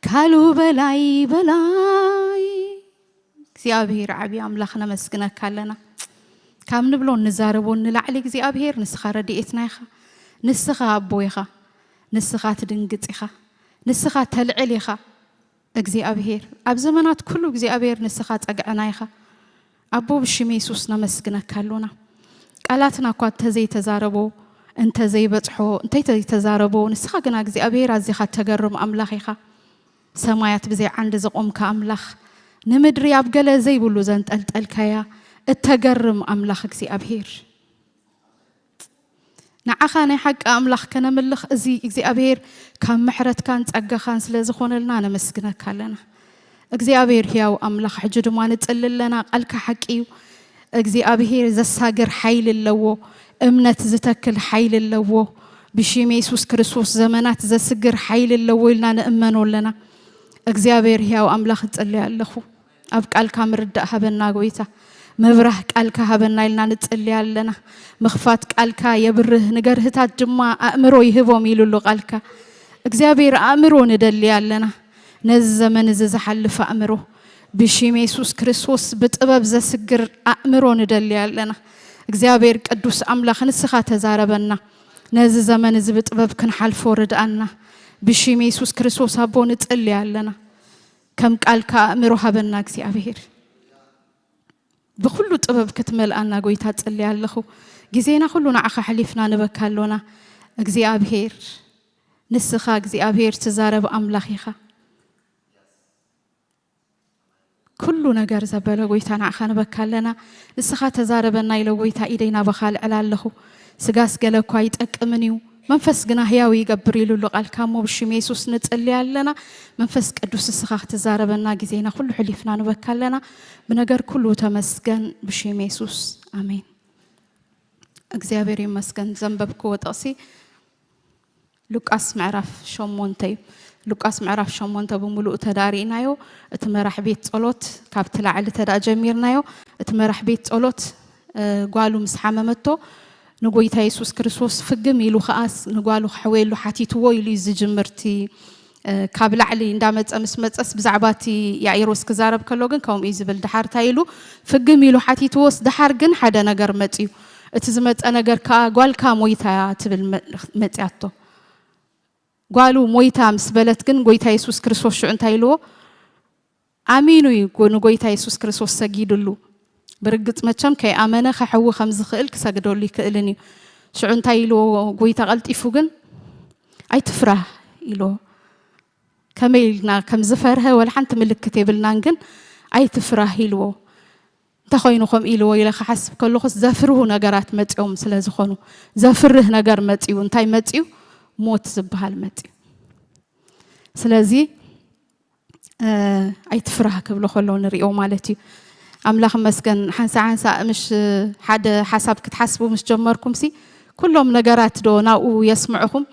ካሉ በላይ በላይ። እግዚኣብሔር ዓብዪ ኣምላኽ ነመስግነካ ኣለና። ካብ ንብሎ ንዛረቦ ንላዕሊ እግዚኣብሔር ንስኻ ረድኤትና ኢኻ። ንስኻ ኣቦ ኢኻ። ንስኻ ትድንግጽ ኢኻ። ንስኻ ተልዕል ኢኻ። እግዚኣብሔር ኣብ ዘመናት ኩሉ እግዚኣብሔር ንስኻ ጸግዕና ኢኻ። ኣቦ ብሽም የሱስ ነመስግነካ ኣሎና። ቃላትና እኳ እንተዘይተዛረቦ፣ እንተዘይበጽሖ፣ እንተዘይተዛረቦ፣ ንስኻ ግና እግዚኣብሔር ኣዚኻ ተገርም ኣምላኽ ኢኻ። ሰማያት ብዘይ ዓንዲ ዘቖምካ ኣምላኽ፣ ንምድሪ ኣብ ገለ ዘይብሉ ዘንጠልጠልካያ እተገርም ኣምላኽ እግዚኣብሔር። ንዓኻ ናይ ሓቂ ኣምላኽ ከነምልኽ፣ እዚ እግዚኣብሔር ካብ ምሕረትካን ጸጋኻን ስለ ዝኾነልና ነመስግነካ ኣለና። እግዚኣብሔር ሕያው ኣምላኽ፣ ሕጂ ድማ ንጽሊ ኣለና። ቃልካ ሓቂ እዩ። እግዚኣብሔር ዘሳግር ሓይሊ ኣለዎ። እምነት ዝተክል ሓይሊ ኣለዎ። ብሽም የሱስ ክርስቶስ ዘመናት ዘስግር ሓይሊ ኣለዎ ኢልና ንእመኖ ኣለና። እግዚኣብሔር ሕያው ኣምላኽ እጽሊ ኣለኹ። ኣብ ቃልካ ምርዳእ ሃበና ጎይታ። ምብራህ ቃልካ ሃበና ኢልና ንጽሊ ኣለና። ምኽፋት ቃልካ የብርህ፣ ንገርህታት ድማ ኣእምሮ ይህቦም ኢሉ ኣሎ ቃልካ። እግዚኣብሔር ኣእምሮ ንደሊ ኣለና። ነዚ ዘመን እዚ ዝሓልፍ ኣእምሮ ብሽም የሱስ ክርስቶስ ብጥበብ ዘስግር ኣእምሮ ንደሊ ኣለና። እግዚኣብሔር ቅዱስ ኣምላኽ ንስኻ ተዛረበና። ነዚ ዘመን እዚ ብጥበብ ክንሓልፎ ርድኣና። ብሽም የሱስ ክርስቶስ ኣቦ ንጽሊ ኣለና። ከም ቃልካ ኣእምሮ ሃበና እግዚኣብሔር። ብኹሉ ጥበብ ክትመልኣና ጎይታ ጽሊ ኣለኹ። ግዜና ኩሉ ንዓኻ ሕሊፍና ንበካ ኣሎና እግዚኣብሔር። ንስኻ እግዚኣብሔር ትዛረብ ኣምላኽ ኢኻ። ኩሉ ነገር ዘበለ ጎይታ ንዓኻ ንበካ ኣለና። ንስኻ ተዛረበና ኢለ ጎይታ ኢደይ ናባኻ ኣልዕላ ኣለኹ። ስጋስ ገለ እኳ ኣይጠቅምን እዩ፣ መንፈስ ግና ህያው ይገብር ኢሉ ኣሎ ቃልካ። እሞ ብሽም የሱስ ንጽሊ ኣለና። መንፈስ ቅዱስ ንስኻ ክትዛረበና ግዜና ኩሉ ሕሊፍና ንበካ ኣለና። ብነገር ኩሉ ተመስገን ብሽም የሱስ። ኣሜን። እግዚኣብሔር ይመስገን። ዘንበብክዎ ጥቕሲ ሉቃስ ምዕራፍ ሸሞንተ እዩ። ሉቃስ ምዕራፍ ሸሞንተ ብምሉኡ ተዳሪእናዮ። እቲ መራሕ ቤት ጸሎት ካብቲ ላዕሊ ተዳ ጀሚርናዮ። እቲ መራሕ ቤት ጸሎት እ፣ ጓሉ ምስ ሓመመቶ ንጎይታ የሱስ ክርስቶስ ፍግም ኢሉ ከኣስ ንጓሉ ክሕወየሉ ሓቲትዎ ኢሉ እዩ ዝጅምር። እቲ፣ እ፣ ካብ ላዕሊ እንዳመጸ ምስ መጸስ ብዛዕባ እቲ ያኢሮስ ክዛረብ ከሎ ግን ከምኡ እዩ ዝብል። ድሓር እንታይ ኢሉ ፍግም ኢሉ ሓቲትዎስ፣ ድሓር ግን ሓደ ነገር መጽዩ። እቲ ዝመጸ ነገር ከኣ ጓልካ ሞይታ እያ ትብል መ-፣ መጽያቶ። ጓሉ ሞይታ ምስ በለት ግን ጎይታ የሱስ ክርስቶስ ሽዑ እንታይ ኢልዎ? ኣሚኑ እዩ ጎ-፣ ንጎይታ የሱስ ክርስቶስ ሰጊድሉ። ብርግጽ መቸም ከይኣመነ ከሕዊ ከም ዝኽእል ክሰግደሉ ይክእልን እዩ። ሽዑ እንታይ ኢልዎ ጎይታ ቀልጢፉ ግን? "ኣይትፍራህ" ኢልዎ። ከመይ ኢልና ከም ዝፈርሀ ወላ ሓንቲ ምልክት የብልናን፣ ግን "ኣይትፍራህ" ኢልዎ። እንታይ ኮይኑ ከምኡ ኢልዎ ኢለ ክሓስብ ከለኹስ ዘፍርሁ ነገራት መጺኦም ስለ ዝኾኑ፣ ዘፍርህ ነገር መጺኡ። እንታይ መጺኡ? ሞት ዝበሃል መጺኡ። ስለዚ፣ እ፣ "ኣይትፍራህ" ክብሎ ከሎ ንሪኦ ማለት እዩ። ኣምላኽ ይመስገን፣ ሓንሳእ ሓንሳእ ምሽ ሓደ ሓሳብ ክትሓስቡ ምስ ጀመርኩምሲ፣ ኩሎም ነገራት ዶ ናብኡ የስምዕኹም?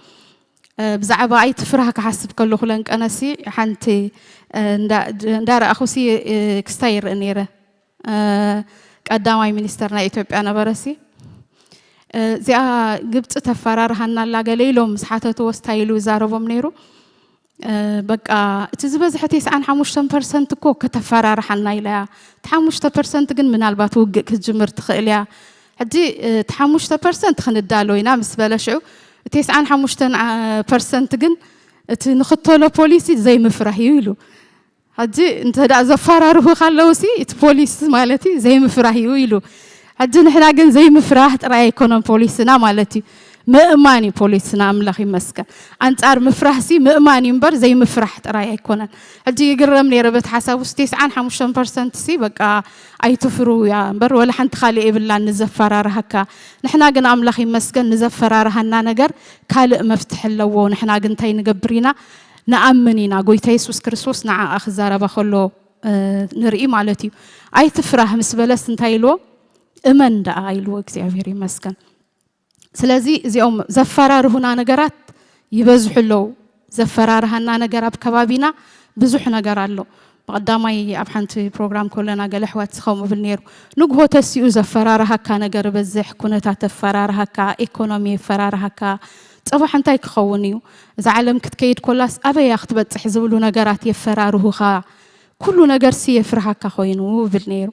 እ፣ ብዛዕባ "ኣይትፍራህ" ክሓስብ ከለኹ ለንቀነሲ ሓንቲ፣ እ፣ እንዳ-፣ እንዳረኣኹሲ፣ እ፣ ክስታይ ይርኢ ነይረ። እ፣ ቀዳማይ ሚኒስተር ናይ ኢትዮጵያ ነበረሲ፣ እ፣ "እዚኣ ግብጺ ተፈራርሃና ኣላ" ገለ ኢሎም ምስ ሓተትዎ፣ ስታይ ኢሉ ይዛረቦም ነይሩ። እ፣ በቃ እቲ ዝበዝሐ ተስዓን ሓሙሽተን ፐርሰንት እኮ ከተፈራርሓና ኢላ እያ። እቲ ሓሙሽተ ፐርሰንት ግን ምናልባት ውግእ ክትጅምር ትኽእል እያ። ሕጂ፣ እ፣ እቲ ሓሙሽተ ፐርሰንት ክንዳሎ ኢና ምስ በለ ሽዑ፣ "እቲ ተስዓን ሓሙሽተን ፐርሰንት ግን እቲ ንኽተሎ ፖሊሲ ዘይምፍራህ እዩ" ኢሉ። ሕጂ እንተ ደኣ ዘፈራርሁኻ ኣለውሲ፣ እቲ ፖሊስ ማለት እዩ ዘይምፍራህ እዩ ኢሉ። ሕጂ ንሕና ግን ዘይምፍራህ ጥራይ ኣይኮነን ፖሊስና ማለት እዩ። ምእማን እዩ ፖሊስና፣ ኣምላኽ ይመስገን። ኣንጻር ምፍራህሲ ምእማን እዩ እምበር ዘይምፍራህ ጥራይ ኣይኮነን። ሕጂ ይግረም ነይረ በቲ ሓሳብ ውስጥ፣ ተስዓን ሓሙሽተን ፐርሰንት ሲ በቃ ኣይትፍሩ እያ እምበር ወላ ሓንቲ ካልእ የብላን ንዘፈራርሃካ። ንሕና ግን ኣምላኽ ይመስገን ንዘፈራርሃና ነገር ካልእ መፍትሒ ኣለዎ። ንሕና ግን እንታይ ንገብር ኢና? ንኣምን ኢና። ጎይታ የሱስ ክርስቶስ ንዓኣ ክዛረባ ከሎ፣ እ፣ ንርኢ ማለት እዩ። "ኣይትፍራህ" ምስ በለስ እንታይ ኢልዎ? "እመን ደኣ" ኢልዎ። እግዚኣብሔር ይመስገን። ስለዚ እዚኦም ዘፈራርሁና ነገራት ይበዝሑ ኣለዉ። ዘፈራርሃና ነገር ኣብ ከባቢና ብዙሕ ነገር ኣሎ። ብቐዳማይ ኣብ ሓንቲ ፕሮግራም ከለና ገለ ኣሕዋት ከምኡ እብል ነይሩ። ንግሆ ተሲኡ ዘፈራርሃካ ነገር በዝሕ፣ ኩነታት የፈራርሃካ፣ ኢኮኖሚ የፈራርሃካ። ጽባሕ እንታይ ክኸውን እዩ? እዛ ዓለም ክትከይድ ኮላስ ኣበይ እያ ክትበጽሕ ዝብሉ ነገራት የፈራርሁኻ። ኩሉ ነገርሲ የፍርሃካ ኮይኑ እብል ነይሩ።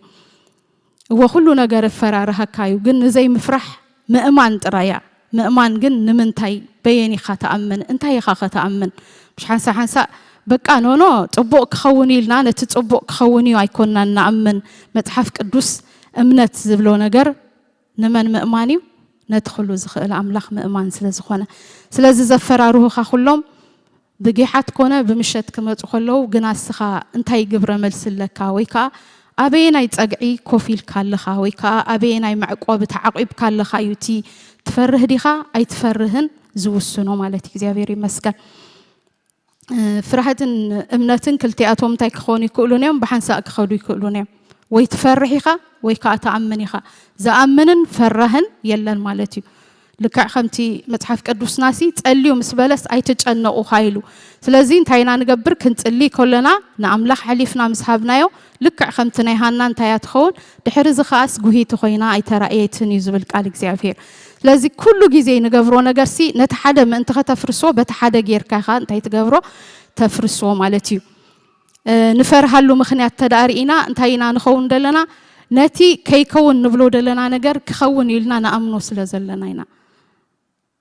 እወ፣ ኩሉ ነገር የፈራርሃካ እዩ፣ ግን ንዘይምፍራሕ ምእማን ጥራይ እያ። ምእማን ግን ንምንታይ፣ በየን ኢኻ ትኣምን? እንታይ ኢኻ ከተኣምን? ምሽ ሓንሳእ ሓንሳእ በቃ ኖኖ ጽቡቕ ክኸውን ኢልና ነቲ ጽቡቕ ክኸውን እዩ ኣይኮንናን ንኣምን። መጽሓፍ ቅዱስ እምነት ዝብሎ ነገር ንመን ምእማን እዩ? ነቲ ኩሉ ዝኽእል ኣምላኽ ምእማን ስለ ዝኾነ። ስለዚ ዘፈራርሁኻ ኩሎም ብጊሓት ኮነ ብምሸት ክመጹ ከለዉ ግና እስኻ እንታይ ግብረ መልሲ ኣለካ? ወይ ከኣ ኣበየናይ ጸግዒ ኮፍ ኢልካ ኣለኻ? ወይ ከኣ ኣበየናይ መዕቆቢ ተዓቂብካ ኣለኻ እዩ እቲ ትፈርህ ዲኻ ኣይትፈርህን ዝውስኖ ማለት እዩ። እግዚኣብሔር ይመስገን። እ፣ ፍርሃትን እምነትን ክልቲኣቶም እንታይ ክኾኑ ይክእሉን እዮም? ብሓንሳእ ክኸዱ ይክእሉን እዮም። ወይ ትፈርህ ኢኻ ወይ ከኣ ትኣምን ኢኻ። ዝኣምንን ፈራህን የለን ማለት እዩ። ልክዕ ከምቲ መጽሓፍ ቅዱስናሲ ጸልዩ ምስ በለስ ኣይትጨነቑ ኢሉ። ስለዚ እንታይ ኢና ንገብር? ክንጽሊ ከለና ንኣምላኽ ኣሕሊፍና ምስ ሃብናዮ ልክዕ ከምቲ ናይ ሃና እንታይ እያ ትኸውን? ድሕሪ እዚ ኸኣስ ጉሂቲ ኮይና ኣይተራእየትን እዩ ዝብል ቃል እግዚኣብሔር። ስለዚ ኩሉ ግዜ ንገብሮ ነገርሲ ነቲ ሓደ ምእንቲ ከተፍርሶ በቲ ሓደ ጌርካ ኢኻ እንታይ ትገብሮ? ተፍርሶ ማለት እዩ። እ፣ ንፈርሃሉ ምኽንያት ተደኣ ርኢና እንታይ ኢና ንኸውን ዘለና? ነቲ ከይከውን ንብሎ ዘለና ነገር ክኸውን ኢልና ንኣምኖ ስለ ዘለና ኢና።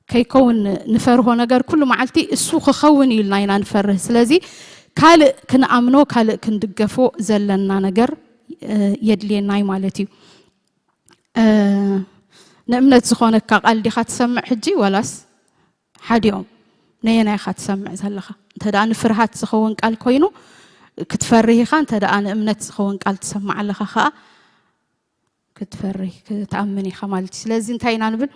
ከይከውን ንፈርሆ ነገር ኩሉ መዓልቲ እሱ ክኸውን ኢልና ኢና ንፈርህ። ስለዚ ካልእ ክንኣምኖ፣ ካልእ ክንድገፎ ዘለና ነገር፣ እ፣ የድልየና እዩ ማለት እዩ። እ፣ ንእምነት ዝኾነካ ቃል ዲኻ ትሰምዕ ሕጂ ዋላስ ሓዲኦም? ነየናይ ኢኻ ትሰምዕ ዘለኻ? እንተ ደኣ ንፍርሃት ዝኸውን ቃል ኮይኑ ክትፈርህ ኢኻ፣ እንተ ደኣ ንእምነት ዝኸውን ቃል ትሰምዕ ኣለኻ ኸኣ ክትፈርህ፣ ክትኣምን ኢኻ ማለት እዩ። ስለዚ እንታይ ኢና ንብል?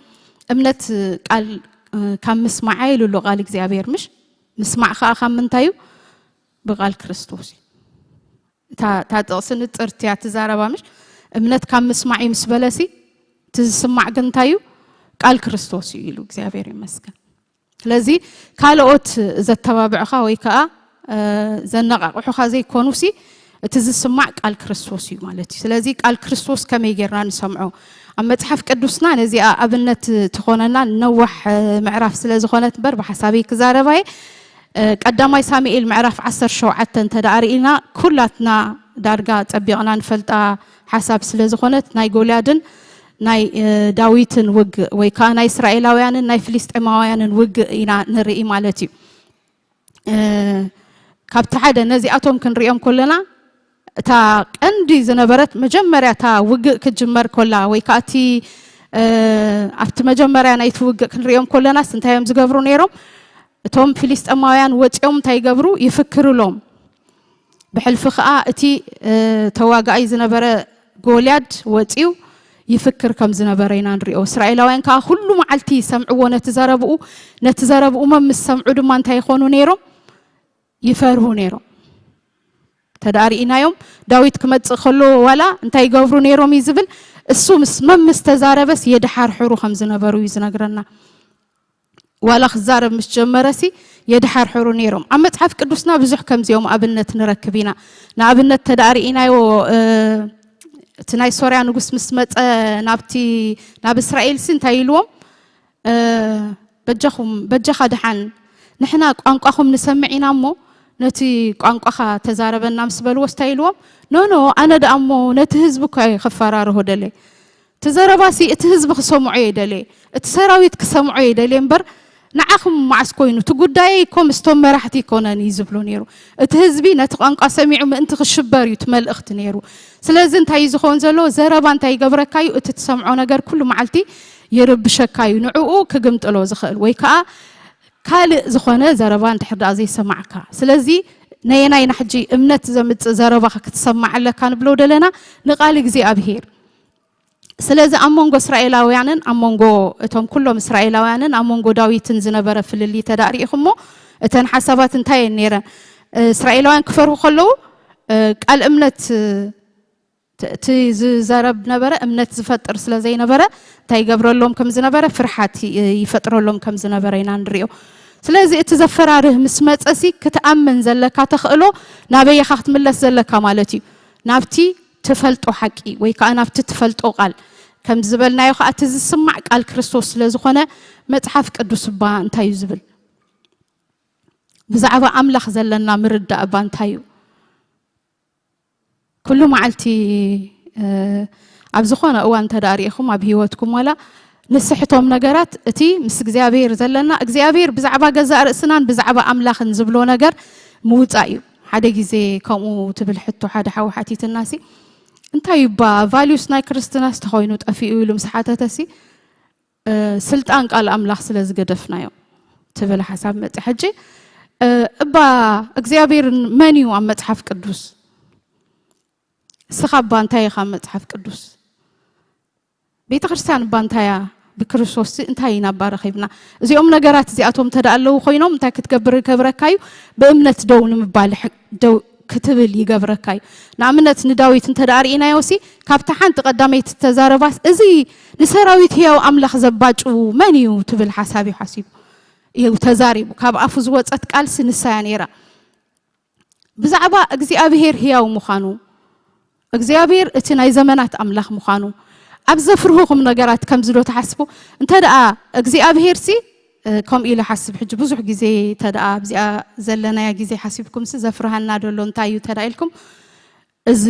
እምነት ቃል፣ እ፣ ካብ ምስማዕ ኢሉ ኣሎ ቃል እግዚኣብሔር፣ ምሽ? ምስማዕ ኸኣ ካብ ምንታይ እዩ? ብቃል ክርስቶስ እዩ። እታ፣ እታ ጥቕሲ ንጽርቲ እያ ትዛረባ፣ ምሽ? እምነት ካብ ምስማዕ እዩ ምስ በለሲ፣ እቲ ዝስማዕ ግን እንታይ እዩ? ቃል ክርስቶስ እዩ ኢሉ፣ እግዚኣብሔር ይመስገን። ስለዚ ካልኦት ዘተባብዑኻ ወይ ከኣ፣ እ፣ ዘነቓቕሑኻ ዘይኮኑሲ፣ እቲ ዝስማዕ ቃል ክርስቶስ እዩ ማለት እዩ። ስለዚ ቃል ክርስቶስ ከመይ ጌርና ንሰምዖ? ኣብ መጽሓፍ ቅዱስና ነዚኣ ኣብነት ትኾነና ነዋሕ ምዕራፍ ስለ ዝኾነት እምበር ብሓሳበይ ክዛረባየ። ቀዳማይ ሳሙኤል ምዕራፍ ዓሰርተ ሸውዓተ እንተ ደኣ ርኢና ኩላትና ዳርጋ ጸቢቕና ንፈልጣ ሓሳብ ስለ ዝኾነት ናይ ጎልያድን ናይ ዳዊትን ውግእ ወይ ከዓ ናይ እስራኤላውያንን ናይ ፍልስጤማውያንን ውግእ ኢና ንርኢ ማለት እዩ። ካብቲ ሓደ ነዚኣቶም ክንሪኦም ከለና እታ ቀንዲ ዝነበረት መጀመርያ እታ ውግእ ክትጅመር ኮላ ወይ ከዓ እቲ ኣብቲ መጀመርያ ናይቲ ውግእ ክንሪኦም ከለናስ እንታይ እዮም ዝገብሩ ነይሮም? እቶም ፊልስጠማውያን ወፂኦም እንታይ ይገብሩ? ይፍክርሎም። ብሕልፊ ከዓ እቲ ተዋጋኣይ ዝነበረ ጎልያድ ወፂኡ ይፍክር ከም ዝነበረ ኢና ንሪኦ። እስራኤላውያን ከዓ ኩሉ መዓልቲ ይሰምዕዎ ነቲ ዘረብኡ፣ ነቲ ዘረብኡ መም ምስ ሰምዑ ድማ እንታይ ይኾኑ ነይሮም? ይፈርሁ ነይሮም። ተዳሪኢናዮም ዳዊት ክመፅእ ከሎ ዋላ እንታይ ይገብሩ ነይሮም እዩ ዝብል እሱ ምስ መም ምስ ተዛረበስ የድሓርሕሩ ከም ዝነበሩ እዩ ዝነግረና። ዋላ ክዛረብ ምስ ጀመረሲ የድሓርሕሩ ነይሮም። ኣብ መፅሓፍ ቅዱስና ብዙሕ ከምዚኦም ኣብነት ንረክብ ኢና። ንኣብነት ተዳሪኢናዮ እቲ ናይ ሶርያ ንጉስ ምስ መፀ ናብቲ ናብ እስራኤል ሲ እንታይ ኢልዎም? በጃኹም በጃኻ ድሓን ንሕና ቋንቋኹም ንሰምዕ ኢና እሞ ነቲ ቋንቋኻ ተዛረበና ምስ በልዎ ስታይ ኢልዎም? ኖኖ ኣነ ደኣ እሞ ነቲ ህዝቢ እኳ እየ ክፈራርሆ ደልየ። እቲ ዘረባሲ እቲ ህዝቢ ክሰምዖ እየ ደልየ፣ እቲ ሰራዊት ክሰምዖ እየ ደልየ እምበር ንዓኹም መዓስ ኮይኑ እቲ ጉዳየይ እኮ ምስቶም መራሕቲ ይኮነን እዩ ዝብሎ ነይሩ። እቲ ህዝቢ ነቲ ቋንቋ ሰሚዑ ምእንቲ ክሽበር እዩ እቲ መልእኽቲ ነይሩ። ስለዚ እንታይ እዩ ዝኸውን ዘሎ? ዘረባ እንታይ ይገብረካ እዩ? እቲ ትሰምዖ ነገር ኩሉ መዓልቲ ይርብሸካ እዩ። ንዕኡ ክግምጥሎ ዝኽእል ወይ ከዓ ካልእ ዝኾነ ዘረባ እንድሕር ደኣ ዘይሰማዕካ። ስለዚ ነየናይ ናሕጂ እምነት ዘምጽእ ዘረባ ክትሰማዕ ኣለካ ንብሎ ደለና ንቃል እግዚኣብሄር። ስለዚ ኣብ መንጎ እስራኤላውያንን ኣብ መንጎ እቶም ኩሎም እስራኤላውያንን ኣብ መንጎ ዳዊትን ዝነበረ ፍልልይ ተዳእ ርኢኹሞ እተን ሓሳባት እንታይ እየን ነይረን? እስራኤላውያን ክፈርሁ ከለዉ ቃል እምነት እቲ ዝዘረብ ነበረ እምነት ዝፈጥር ስለ ዘይነበረ እንታይ ይገብረሎም ከም ዝነበረ ፍርሓት ይፈጥረሎም ከም ዝነበረ ኢና ንሪኦ። ስለዚ እቲ ዘፈራርህ ምስ መፀሲ ክትኣምን ዘለካ ተኽእሎ ናበይ ኢኻ ክትምለስ ዘለካ ማለት እዩ? ናብቲ ትፈልጦ ሓቂ ወይ ከዓ ናብቲ ትፈልጦ ቃል ከም ዝበልናዮ ከዓ እቲ ዝስማዕ ቃል ክርስቶስ ስለ ዝኾነ መፅሓፍ ቅዱስ እባ እንታይ እዩ ዝብል? ብዛዕባ ኣምላኽ ዘለና ምርዳእ እባ እንታይ እዩ? ኩሉ መዓልቲ ኣብ ዝኾነ እዋን እንተ ደኣ ርኢኹም ኣብ ህይወትኩም ዋላ ንስሕቶም ነገራት እቲ ምስ እግዚኣብሔር ዘለና እግዚኣብሔር ብዛዕባ ገዛእ ርእስናን ብዛዕባ ኣምላኽን ዝብሎ ነገር ምውፃእ እዩ። ሓደ ግዜ ከምኡ ትብል ሕቶ ሓደ ሓዊ ሓቲትና ሲ እንታይ እባ ቫልዩስ ናይ ክርስትናስ ተኾይኑ ጠፊኡ ኢሉ ምስ ሓተተ ሲ ስልጣን ቃል ኣምላኽ ስለ ዝገደፍናዮ ትብል ሓሳብ መጽ ሕጂ እባ እግዚኣብሔር መን እዩ ኣብ መጽሓፍ ቅዱስ? እስኻ እባ እንታይ ኢኻ ኣብ መጽሓፍ ቅዱስ? ቤተ ክርስቲያን እባ እንታይ እያ? ብክርስቶስ እንታይ ኢና እባ ረኺብና? እዚኦም ነገራት እዚኣቶም እንተ ደኣ ኣለዉ ኮይኖም እንታይ ክትገብር ይገብረካ እዩ? ብእምነት ደው ንምባል ደው ክትብል ይገብረካ እዩ። ንኣብነት ንዳዊት እንተ ደኣ ርኢናዮ ሲ ካብታ ሓንቲ ቀዳመይቲ ተዛረባስ እዚ ንሰራዊት ህያው ኣምላኽ ዘባጭው መን እዩ ትብል ሓሳብ እዩ ሓሲቡ እዩ ተዛሪቡ። ካብ ኣፉ ዝወጸት ቃልሲ ንሳ እያ ነይራ። ብዛዕባ እግዚኣብሔር ህያው ምዃኑ እግዚኣብሔር እቲ ናይ ዘመናት ኣምላኽ ምዃኑ ኣብ ዘፍርሁኹም ነገራት ከምዚ ዶ ትሓስቡ? እንተ ደኣ እግዚኣብሔር ሲ ከምኡ ኢለ ሓስብ ሕጂ ብዙሕ ግዜ ተደኣ ኣብዚኣ ዘለናያ ግዜ ሓሲብኩም ሲ ዘፍርሃና ደሎ እንታይ እዩ ተዳ ኢልኩም እዚ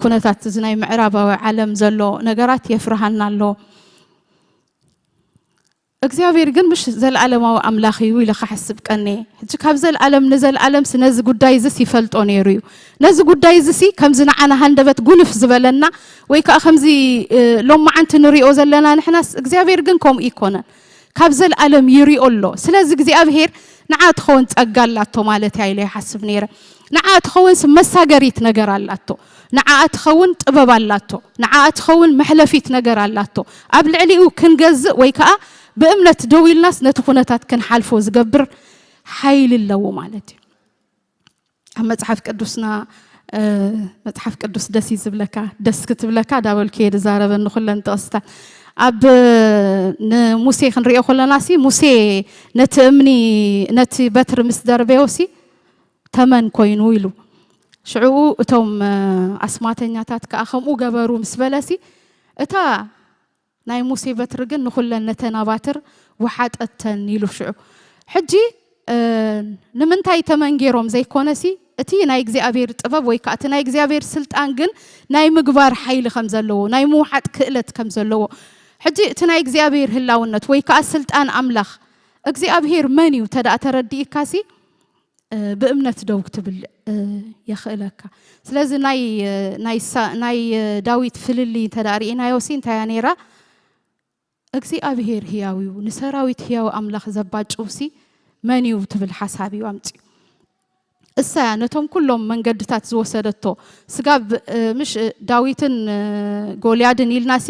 ኩነታት እዚ ናይ ምዕራባዊ ዓለም ዘሎ ነገራት የፍርሃና ኣሎ። እግዚኣብሔር ግን ምሽ ዘለዓለማዊ ኣምላኽ እዩ ኢለ ክሓስብ ቀኔ። ሕጂ ካብ ዘለዓለም ንዘለዓለም ሲ ነዚ ጉዳይ እዚስ ይፈልጦ ነይሩ እዩ። ነዚ ጉዳይ እዚ ሲ ከምዚ ንዓና ሃንደበት ጉንፍ ዝበለና ወይ ከዓ ከምዚ ሎማዓንቲ ንሪኦ ዘለና ንሕናስ እግዚኣብሔር ግን ከምኡ ይኮነን። ካብ ዘለዓለም ይሪኦ ኣሎ። ስለዚ እግዚኣብሔር ንዓ ትኸውን ጸጋ ኣላቶ ማለት እያ ኢለ ይሓስብ ነይረ። ንዓ ትኸውን ሲ መሳገሪት ነገር ኣላቶ። ንዓ ትኸውን ጥበብ ኣላቶ። ንዓ ትኸውን መሕለፊት ነገር ኣላቶ። ኣብ ልዕሊኡ ክንገዝእ ወይ ከዓ ብእምነት ደው ኢልናስ ነቲ ኩነታት ክንሓልፎ ዝገብር ሓይሊ ኣለዎ ማለት እዩ። ኣብ መጽሓፍ ቅዱስና መጽሓፍ ቅዱስ ደስ እዩ ዝብለካ ደስ ክትብለካ ዳበልኩ እየ ዝዛረበኒ ኩለን ጥቕስታት ኣብ ንሙሴ ክንሪኦ ከለና ሲ ሙሴ ነቲ እምኒ ነቲ በትሪ ምስ ደርበዮ ሲ ተመን ኮይኑ ኢሉ ሽዕኡ እቶም ኣስማተኛታት ከዓ ከምኡ ገበሩ ምስ በለሲ እታ ናይ ሙሴ በትሪ ግን ንኹለን ነተን ኣባትር ወሓጠተን ኢሉ ሽዑ። ሕጂ፣ እ፣ ንምንታይ ተመን ገይሮም ዘይኮነሲ፣ እቲ ናይ እግዚኣብሔር ጥበብ ወይ ከኣ እቲ ናይ እግዚኣብሔር ስልጣን ግን ናይ ምግባር ሓይሊ ከም ዘለዎ፣ ናይ ምውሓጥ ክእለት ከም ዘለዎ፣ ሕጂ እቲ ናይ እግዚኣብሔር ህላውነት ወይ ከኣ ስልጣን ኣምላኽ፣ እግዚኣብሔር መን እዩ እንተ ደኣ ተረዲእካሲ፣ እ፣ ብእምነት ደው ክትብል፣ እ፣ የኽእለካ። ስለዚ ናይ፣ እ፣ ናይ ሳ-፣ ናይ፣ እ፣ ዳዊት ፍልልይ እንተ ደኣ ርኢናዮሲ እንታይ እያ ነይራ? እግዚኣብሔር ህያው እዩ፣ ንሰራዊት ህያው ኣምላኽ ዘባጭውሲ መን እዩ ትብል ሓሳብ እዩ ኣምጺኡ። እሳ እያ ነቶም ኩሎም መንገድታት ዝወሰደቶ። ስጋብ፣ እ፣ ምሽ፣ እ፣ ዳዊትን፣ እ፣ ጎልያድን ኢልናሲ፣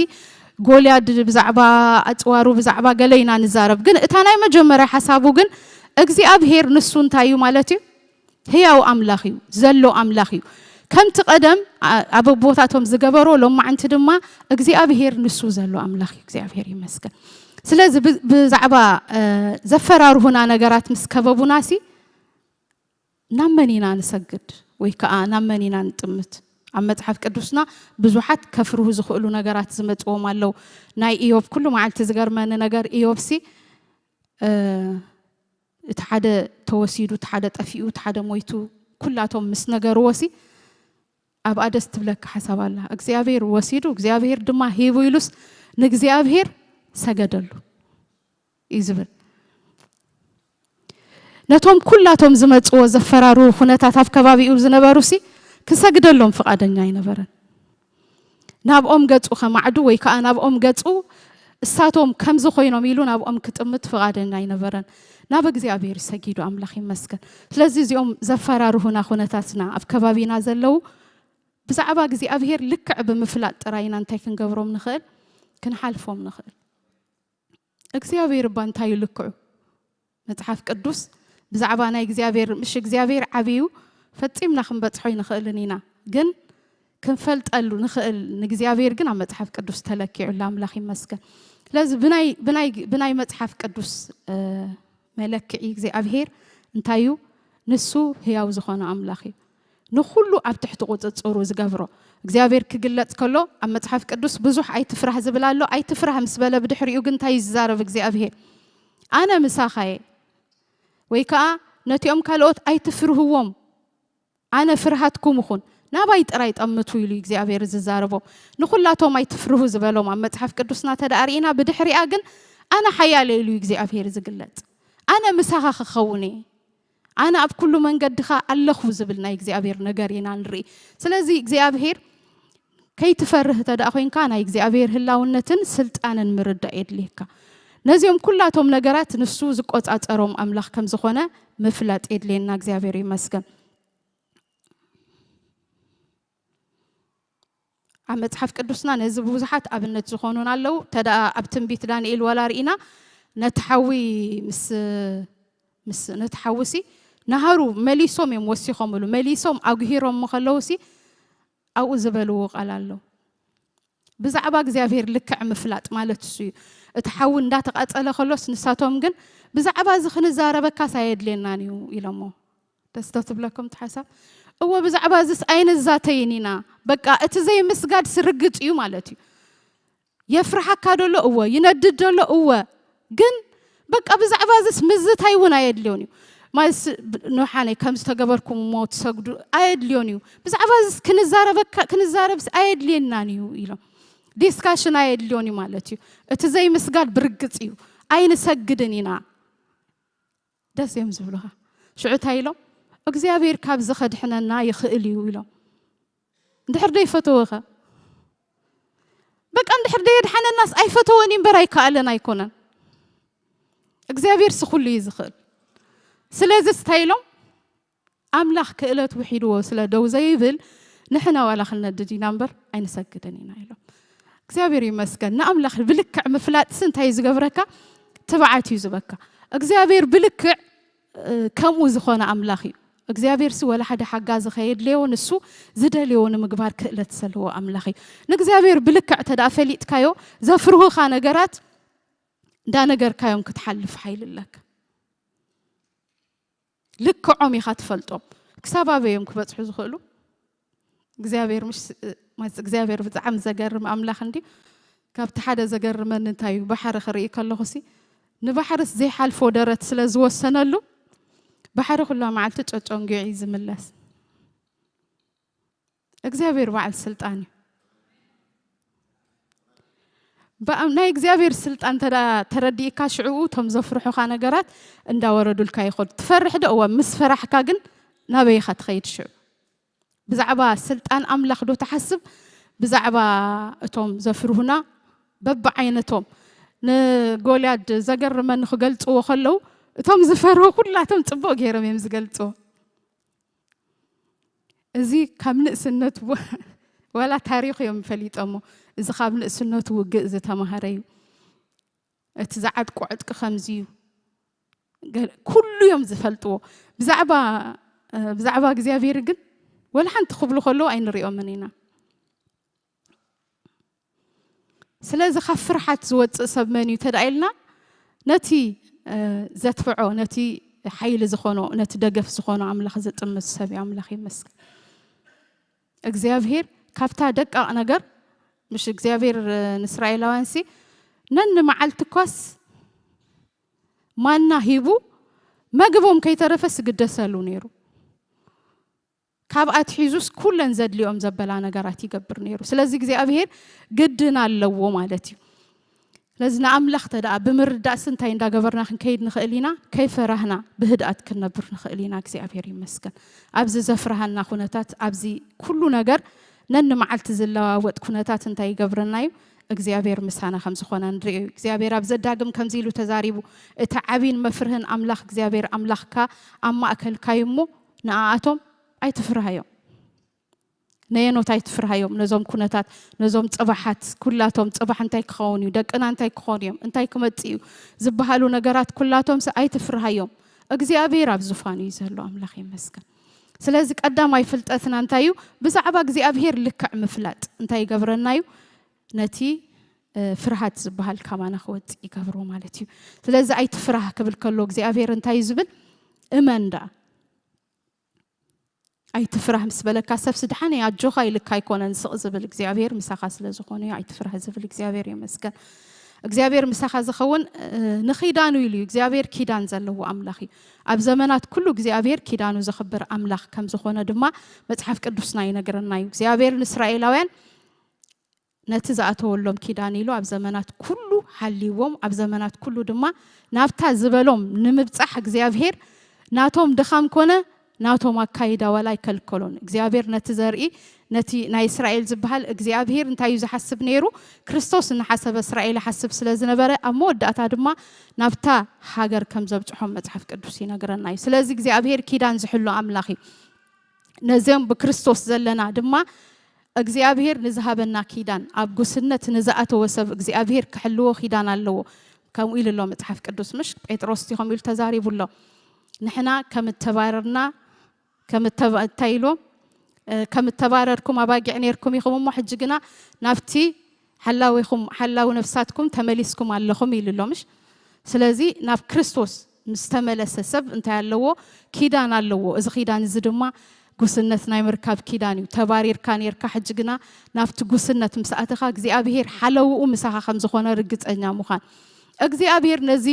ጎልያድ ብዛዕባ ኣጽዋሩ፣ ብዛዕባ ገለ ኢና ንዛረብ። ግን እታ ናይ መጀመርያ ሓሳቡ ግን እግዚኣብሔር ንሱ እንታይ እዩ ማለት እዩ? ህያው ኣምላኽ እዩ፣ ዘሎ ኣምላኽ እዩ። ከምቲ ቀደም ኣ-፣ ኣብ ኣቦታቶም ዝገበሮ፣ ሎማዕንቲ ድማ እግዚኣብሔር ንሱ ዘሎ ኣምላኽ እዩ። እግዚኣብሔር ይመስገን። ስለዚ ብ-፣ ብዛዕባ፣ እ፣ ዘፈራርሁና ነገራት ምስ ከበቡናሲ፣ ናብ መን ኢና ንሰግድ? ወይ ከኣ ናብ መን ኢና ንጥምት? ኣብ መጽሓፍ ቅዱስና ብዙሓት ከፍርሁ ዝኽእሉ ነገራት ዝመጽዎም ኣለዉ። ናይ ኢዮብ ኩሉ መዓልቲ ዝገርመኒ ነገር፣ ኢዮብሲ፣ እ፣ እቲ ሓደ ተወሲዱ፣ እቲ ሓደ ጠፊኡ፣ እቲ ሓደ ሞይቱ፣ ኩላቶም ምስ ነገርዎሲ፣ ኣብኣ ደስ ትብለካ ሓሳብ ኣላ። እግዚኣብሔር ወሲዱ፣ እግዚኣብሔር ድማ ሂቡ ኢሉስ ንእግዚኣብሔር ሰገደሉ እዩ ዝብል። ነቶም ኩላቶም ዝመጽዎ ዘፈራርሁ ኩነታት ኣብ ከባቢኡ ዝነበሩሲ ክሰግደሎም ፍቓደኛ ኣይነበረን። ናብኦም ገጹ ከማዕዱ ወይ ከኣ ናብኦም ገጹ እሳቶም ከምዚ ኮይኖም ኢሉ ናብኦም ክጥምት ፍቓደኛ ኣይነበረን። ናብ እግዚኣብሔር ሰጊዱ፣ ኣምላኽ ይመስገን። ስለዚ እዚኦም ዘፈራርሁና ኩነታትና ኣብ ከባቢና ዘለዉ ብዛዕባ እግዚኣብሔር ልክዕ ብምፍላጥ ጥራይ ኢና እንታይ ክንገብሮም ንኽእል? ክንሓልፎም ንኽእል። እግዚኣብሔር እባ እንታይ እዩ ልክዑ? መጽሓፍ ቅዱስ ብዛዕባ ናይ እግዚኣብሔር፣ ምሽ እግዚኣብሔር ዓብዩ ፈጺምና ክንበጽሖ ኣይንኽእልን ኢና፣ ግን ክንፈልጠሉ ንኽእል ንእግዚኣብሔር ግን ኣብ መጽሓፍ ቅዱስ ተለኪዑ ኣሎ። ኣምላኽ ይመስገን። ስለዚ ብናይ፣ ብናይ፣ ብናይ መጽሓፍ ቅዱስ፣ እ፣ መለክዒ እግዚኣብሔር እንታይ እዩ? ንሱ ህያው ዝኾነ ኣምላኽ እዩ። ንኹሉ ኣብ ትሕቲ ቁጽጽሩ ዝገብሮ። እግዚኣብሔር ክግለጽ ከሎ ኣብ መጽሓፍ ቅዱስ ብዙሕ ኣይትፍራህ ዝብል ኣሎ። ኣይትፍራህ ምስ በለ ብድሕሪኡ ግን እንታይ እዩ ዝዛረብ እግዚኣብሔር? ኣነ ምሳኻ እየ፣ ወይ ከኣ ነቲኦም ካልኦት ኣይትፍርህዎም፣ ኣነ ፍርሃትኩም እኹን፣ ናባይ ጥራይ ጠምቱ ኢሉ እግዚኣብሔር ዝዛረቦም። ንኹላቶም ኣይትፍርሁ ዝበሎም ኣብ መጽሓፍ ቅዱስና ተደኣ ርኢና፣ ብድሕሪኣ ግን ኣነ ሓያል እየ ኢሉ እግዚኣብሔር ዝግለጽ። ኣነ ምሳኻ ክኸውን እየ፣ ኣነ ኣብ ኩሉ መንገድኻ ኣለኹ ዝብል ናይ እግዚኣብሔር ነገር ኢና ንርኢ። ስለዚ እግዚኣብሔር ከይትፈርህ እንተ ደኣ ኮይንካ ናይ እግዚኣብሔር ህላውነትን ስልጣንን ምርዳእ የድልየካ። ነዚኦም ኩላቶም ነገራት ንሱ ዝቆጻጸሮም ኣምላኽ ከም ዝኾነ ምፍላጥ የድልየና። እግዚኣብሔር ይመስገን። ኣብ መጽሓፍ ቅዱስና ነዚ ብዙሓት ኣብነት ዝኾኑና ኣለዉ። እንተ ደኣ ኣብ ትንቢት ዳንኤል ዋላ ርኢና ነቲ ሓዊ ምስ፣ ምስ፣ ነቲ ሓዊሲ ናሃሩ መሊሶም እዮም ወሲኾምሉ። መሊሶም ኣጉሂሮም ከለዉሲ ኣብኡ ዝበልዎ ቃል ኣሎ። ብዛዕባ እግዚኣብሔር ልክዕ ምፍላጥ ማለት እሱ እዩ። እቲ ሓዊ እንዳተቓጸለ ከሎስ ንሳቶም ግን ብዛዕባ እዚ ክንዛረበካስ ኣየድልየናን እዩ ኢሎሞ። ደስ ዶ ትብለኩም እቲ ሓሳብ? እወ፣ ብዛዕባ እዚስ ኣይንዛተይን ኢና። በቃ እቲ ዘይምስጋድስ ርግጽ እዩ ማለት እዩ። የፍርሓካ ደሎ እወ፣ ይነድድ ደሎ እወ፣ ግን በቃ ብዛዕባ እዚስ ምዝታይ እውን ኣየድልዮን እዩ። ማለትስ ብ-፣ ንሓነይ ከም ዝተገበርኩም እሞ ትሰግዱ ኣየድልዮን እዩ። ብዛዕባ እዚስ ክንዛረበካ፣ ክንዛረብስ ኣየድልየናን እዩ ኢሎም። ዲስካሽን ኣየድልዮን እዩ ማለት እዩ። እቲ ዘይምስጋድ ብርግጽ እዩ። ኣይንሰግድን ኢና። ደስ እዮም ዝብሉኻ። ሽዑ እንታይ ኢሎም? እግዚኣብሔር ካብዚ ከድሕነና ይኽእል እዩ ኢሎም። እንድሕር ደይፈተወኸ? በቃ እንድሕር ደየድሓነናስ ኣይፈተወን እዩ እምበር ኣይከኣለን ኣይኮነን። እግዚኣብሔር ስኹሉ እዩ ዝኽእል። ስለዚ እንታይ ኢሎም? ኣምላኽ ክእለት ውሒድዎ ስለ ደው ዘይብል ንሕና ዋላ ክንነድድ ኢና እምበር ኣይንሰግድን ኢና ኢሎም። እግዚኣብሔር ይመስገን። ንኣምላኽ ብልክዕ ምፍላጥሲ እንታይ እዩ ዝገብረካ? ትብዓት እዩ ዝበካ። እግዚኣብሔር ብልክዕ፣ እ፣ ከምኡ ዝኾነ ኣምላኽ እዩ። እግዚኣብሔርሲ ወላ ሓደ ሓጋዚ ከየድለዮ ንሱ ዝደልዮ ንምግባር ክእለት ዘለዎ ኣምላኽ እዩ። ንእግዚኣብሔር ብልክዕ እንተ ደኣ ፈሊጥካዮ ዘፍርሁኻ ነገራት እንዳነገርካዮም ክትሓልፍ ሓይሊ ኣለካ። ልክዖም ኢኻ ትፈልጦም። ክሳብ ኣበይ እዮም ክበጽሑ ዝኽእሉ? እግዚኣብሔር ምሽ-፣ ማለት እግዚኣብሔር ብጣዕሚ ዘገርም ኣምላኽ እንድዩ። ካብቲ ሓደ ዘገርመኒ እንታይ እዩ፣ ባሕሪ ክርኢ ከለኹ ሲ ንባሕርስ ዘይሓልፎ ደረት ስለ ዝወሰነሉ፣ ባሕሪ ኩላ መዓልቲ ጨጨንጊዑ እዩ ዝምለስ። እግዚኣብሔር በዓል ስልጣን እዩ። ብኣም ናይ እግዚኣብሔር ስልጣን ተዳ ተረዲእካ፣ ሽዕኡ እቶም ዘፍርሑኻ ነገራት እንዳወረዱልካ ይኸዱ። ትፈርሕ ዶ? እወ። ምስ ፈራሕካ ግን ናበይ ኢኻ ትኸይድ ሽዑ? ብዛዕባ ስልጣን ኣምላኽ ዶ ትሓስብ? ብዛዕባ እቶም ዘፍርሁና በብዓይነቶም። ንጎልያድ ዘገርመኒ ክገልጽዎ ከለዉ፣ እቶም ዝፈርሁ ኩላቶም ጽቡቕ ገይሮም እዮም ዝገልጽዎ። እዚ ካብ ንእስነቱ ወ-፣ ዋላ ታሪኽ እዮም ፈሊጦሞ። እዚ ካብ ንእስነቱ ውግእ ዝተማሃረ እዩ። እቲ ዝዓጥቁ ዕጥቂ ከምዚ እዩ። ገ-፣ ኩሉ እዮም ዝፈልጥዎ። ብዛዕባ፣ እ፣ ብዛዕባ እግዚኣብሔር ግን ወላ ሓንቲ ክብሉ ከለዉ ኣይንሪኦምን ኢና። ስለዚ ካብ ፍርሓት ዝወጽእ ሰብ መን እዩ ተዳ ኢልና፣ ነቲ፣ እ፣ ዘትብዖ፣ ነቲ ሓይሊ ዝኾኖ፣ ነቲ ደገፍ ዝኾኖ ኣምላኽ ዝጥምት ሰብ እዩ። ኣምላኽ ይመስገን። እግዚኣብሔር ካብታ ደቃቕ ነገር፣ ምሽ እግዚኣብሔር፣ እ፣ ንእስራኤላውያን ሲ ነኒ መዓልቲ እኳስ ማና ሂቡ መግቦም ከይተረፈ ስግደሰሉ ነይሩ። ካብ ኣትሒዙስ ኩለን ዘድልዮም ዘበላ ነገራት ይገብር ነይሩ። ስለዚ እግዚኣብሔር ግድን ኣለዎ ማለት እዩ። ስለዚ ንኣምላኽ ተደኣ ብምርዳእስ እንታይ እንዳገበርና ክንከይድ ንኽእል ኢና? ከይፈራህና ብህድኣት ክንነብር ንኽእል ኢና። እግዚኣብሔር ይመስገን። ኣብዚ ዘፍርሃና ኩነታት፣ ኣብዚ ኩሉ ነገር ነኒ መዓልቲ ዝለዋወጥ ኩነታት እንታይ ይገብረና እዩ? እግዚኣብሔር ምሳና ከም ዝኾነ ንርእዮ እዩ። እግዚኣብሔር ኣብ ዘዳግም ከምዚ ኢሉ ተዛሪቡ፣ "እቲ ዓቢን መፍርህን ኣምላኽ እግዚኣብሔር ኣምላኽካ ኣብ ማእከልካ እዩ እሞ፣ ንኣኣቶም ኣይትፍርሃዮም." ነየኖት ኣይትፍርሃዮም? ነዞም ኩነታት፣ ነዞም ጽባሓት ኩላቶም፣ ጽባሕ እንታይ ክኸውን እዩ፣ ደቅና እንታይ ክኾኑ እዮም፣ እንታይ ክመጽእ እዩ ዝበሃሉ ነገራት ኩላቶምስ ኣይትፍርሃዮም። እግዚኣብሔር ኣብ ዙፋኑ እዩ ዘሎ፣ ኣምላኽ ይመስገን። ስለዚ ቀዳማይ ፍልጠትና እንታይ እዩ? ብዛዕባ እግዚኣብሔር ልክዕ ምፍላጥ እንታይ ይገብረና እዩ? ነቲ፣ እ፣ ፍርሃት ዝበሃል ካባና ክወጽእ ይገብሮ ማለት እዩ። ስለዚ ኣይትፍራህ ክብል ከሎ እግዚኣብሔር እንታይ እዩ ዝብል? እመን ደኣ። ኣይትፍራህ ምስ በለካ፣ ሰብሲ ደሓን እዩ፣ ኣጆኻ ኢልካ ኣይኮነን ስቕ ዝብል፣ እግዚኣብሔር ምሳኻ ስለ ዝኾነ እዩ ኣይትፍራህ ዝብል። እግዚኣብሔር ይመስገን። እግዚኣብሔር ምሳኻ ዝኸውን፣ እ፣ ንኺዳኑ ኢሉ እዩ። እግዚኣብሔር ኪዳን ዘለዎ ኣምላኽ እዩ። ኣብ ዘመናት ኩሉ እግዚኣብሔር ኪዳኑ ዘኽብር ኣምላኽ ከም ዝኾነ ድማ መጽሓፍ ቅዱስና ይነግረና እዩ። እግዚኣብሔር ንእስራኤላውያን ነቲ ዝኣተወሎም ኪዳን ኢሉ ኣብ ዘመናት ኩሉ ሓልይዎም፣ ኣብ ዘመናት ኩሉ ድማ ናብታ ዝበሎም ንምብጻሕ እግዚኣብሔር ናቶም ድኻም ኮነ ናቶም ኣካይዳ ዋላ ኣይከልከሎን። እግዚኣብሔር ነቲ ዘርኢ፣ ነቲ ናይ እስራኤል ዝበሃል እግዚኣብሔር እንታይ እዩ ዝሓስብ ነይሩ? ክርስቶስ እናሓሰበ እስራኤል ይሓስብ ስለ ዝነበረ፣ ኣብ መወዳእታ ድማ ናብታ ሃገር ከም ዘብጽሖም መጽሓፍ ቅዱስ ይነግረና እዩ። ስለዚ እግዚኣብሔር ኪዳን ዝሕሉ ኣምላኽ እዩ። ነዚኦም ብክርስቶስ ዘለና ድማ እግዚኣብሔር ንዝሃበና ኪዳን፣ ኣብ ጉስነት ንዝኣተወ ሰብ እግዚኣብሔር ክሕልዎ ኪዳን ኣለዎ። ከምኡ ኢሉ ኣሎ መጽሓፍ ቅዱስ፣ ምሽ? ጴጥሮስ እቲ ከምኡ ኢሉ ተዛሪቡ ኣሎ። ንሕና ከም እተባረርና፣ ከም እተባ-፣ እንታይ ኢልዎም? እ፣ ከም እተባረርኩም ኣባጊዕ ነይርኩም ኢኹም እሞ፣ ሕጂ ግና ናብቲ ሓላዊኹም፣ ሓላዊ ነፍሳትኩም ተመሊስኩም ኣለኹም ኢሉ ኣሎ፣ ምሽ? ስለዚ ናብ ክርስቶስ ምስ ተመለሰ ሰብ እንታይ ኣለዎ? ኪዳን ኣለዎ። እዚ ኪዳን እዚ ድማ ጉስነት ናይ ምርካብ ኪዳን እዩ። ተባሪርካ ነይርካ፣ ሕጂ ግና ናብቲ ጉስነት ምስ ኣተኻ፣ እግዚኣብሔር ሓለውኡ ምሳኻ ከም ዝኾነ ርግጸኛ ምዃን። እግዚኣብሔር ነዚ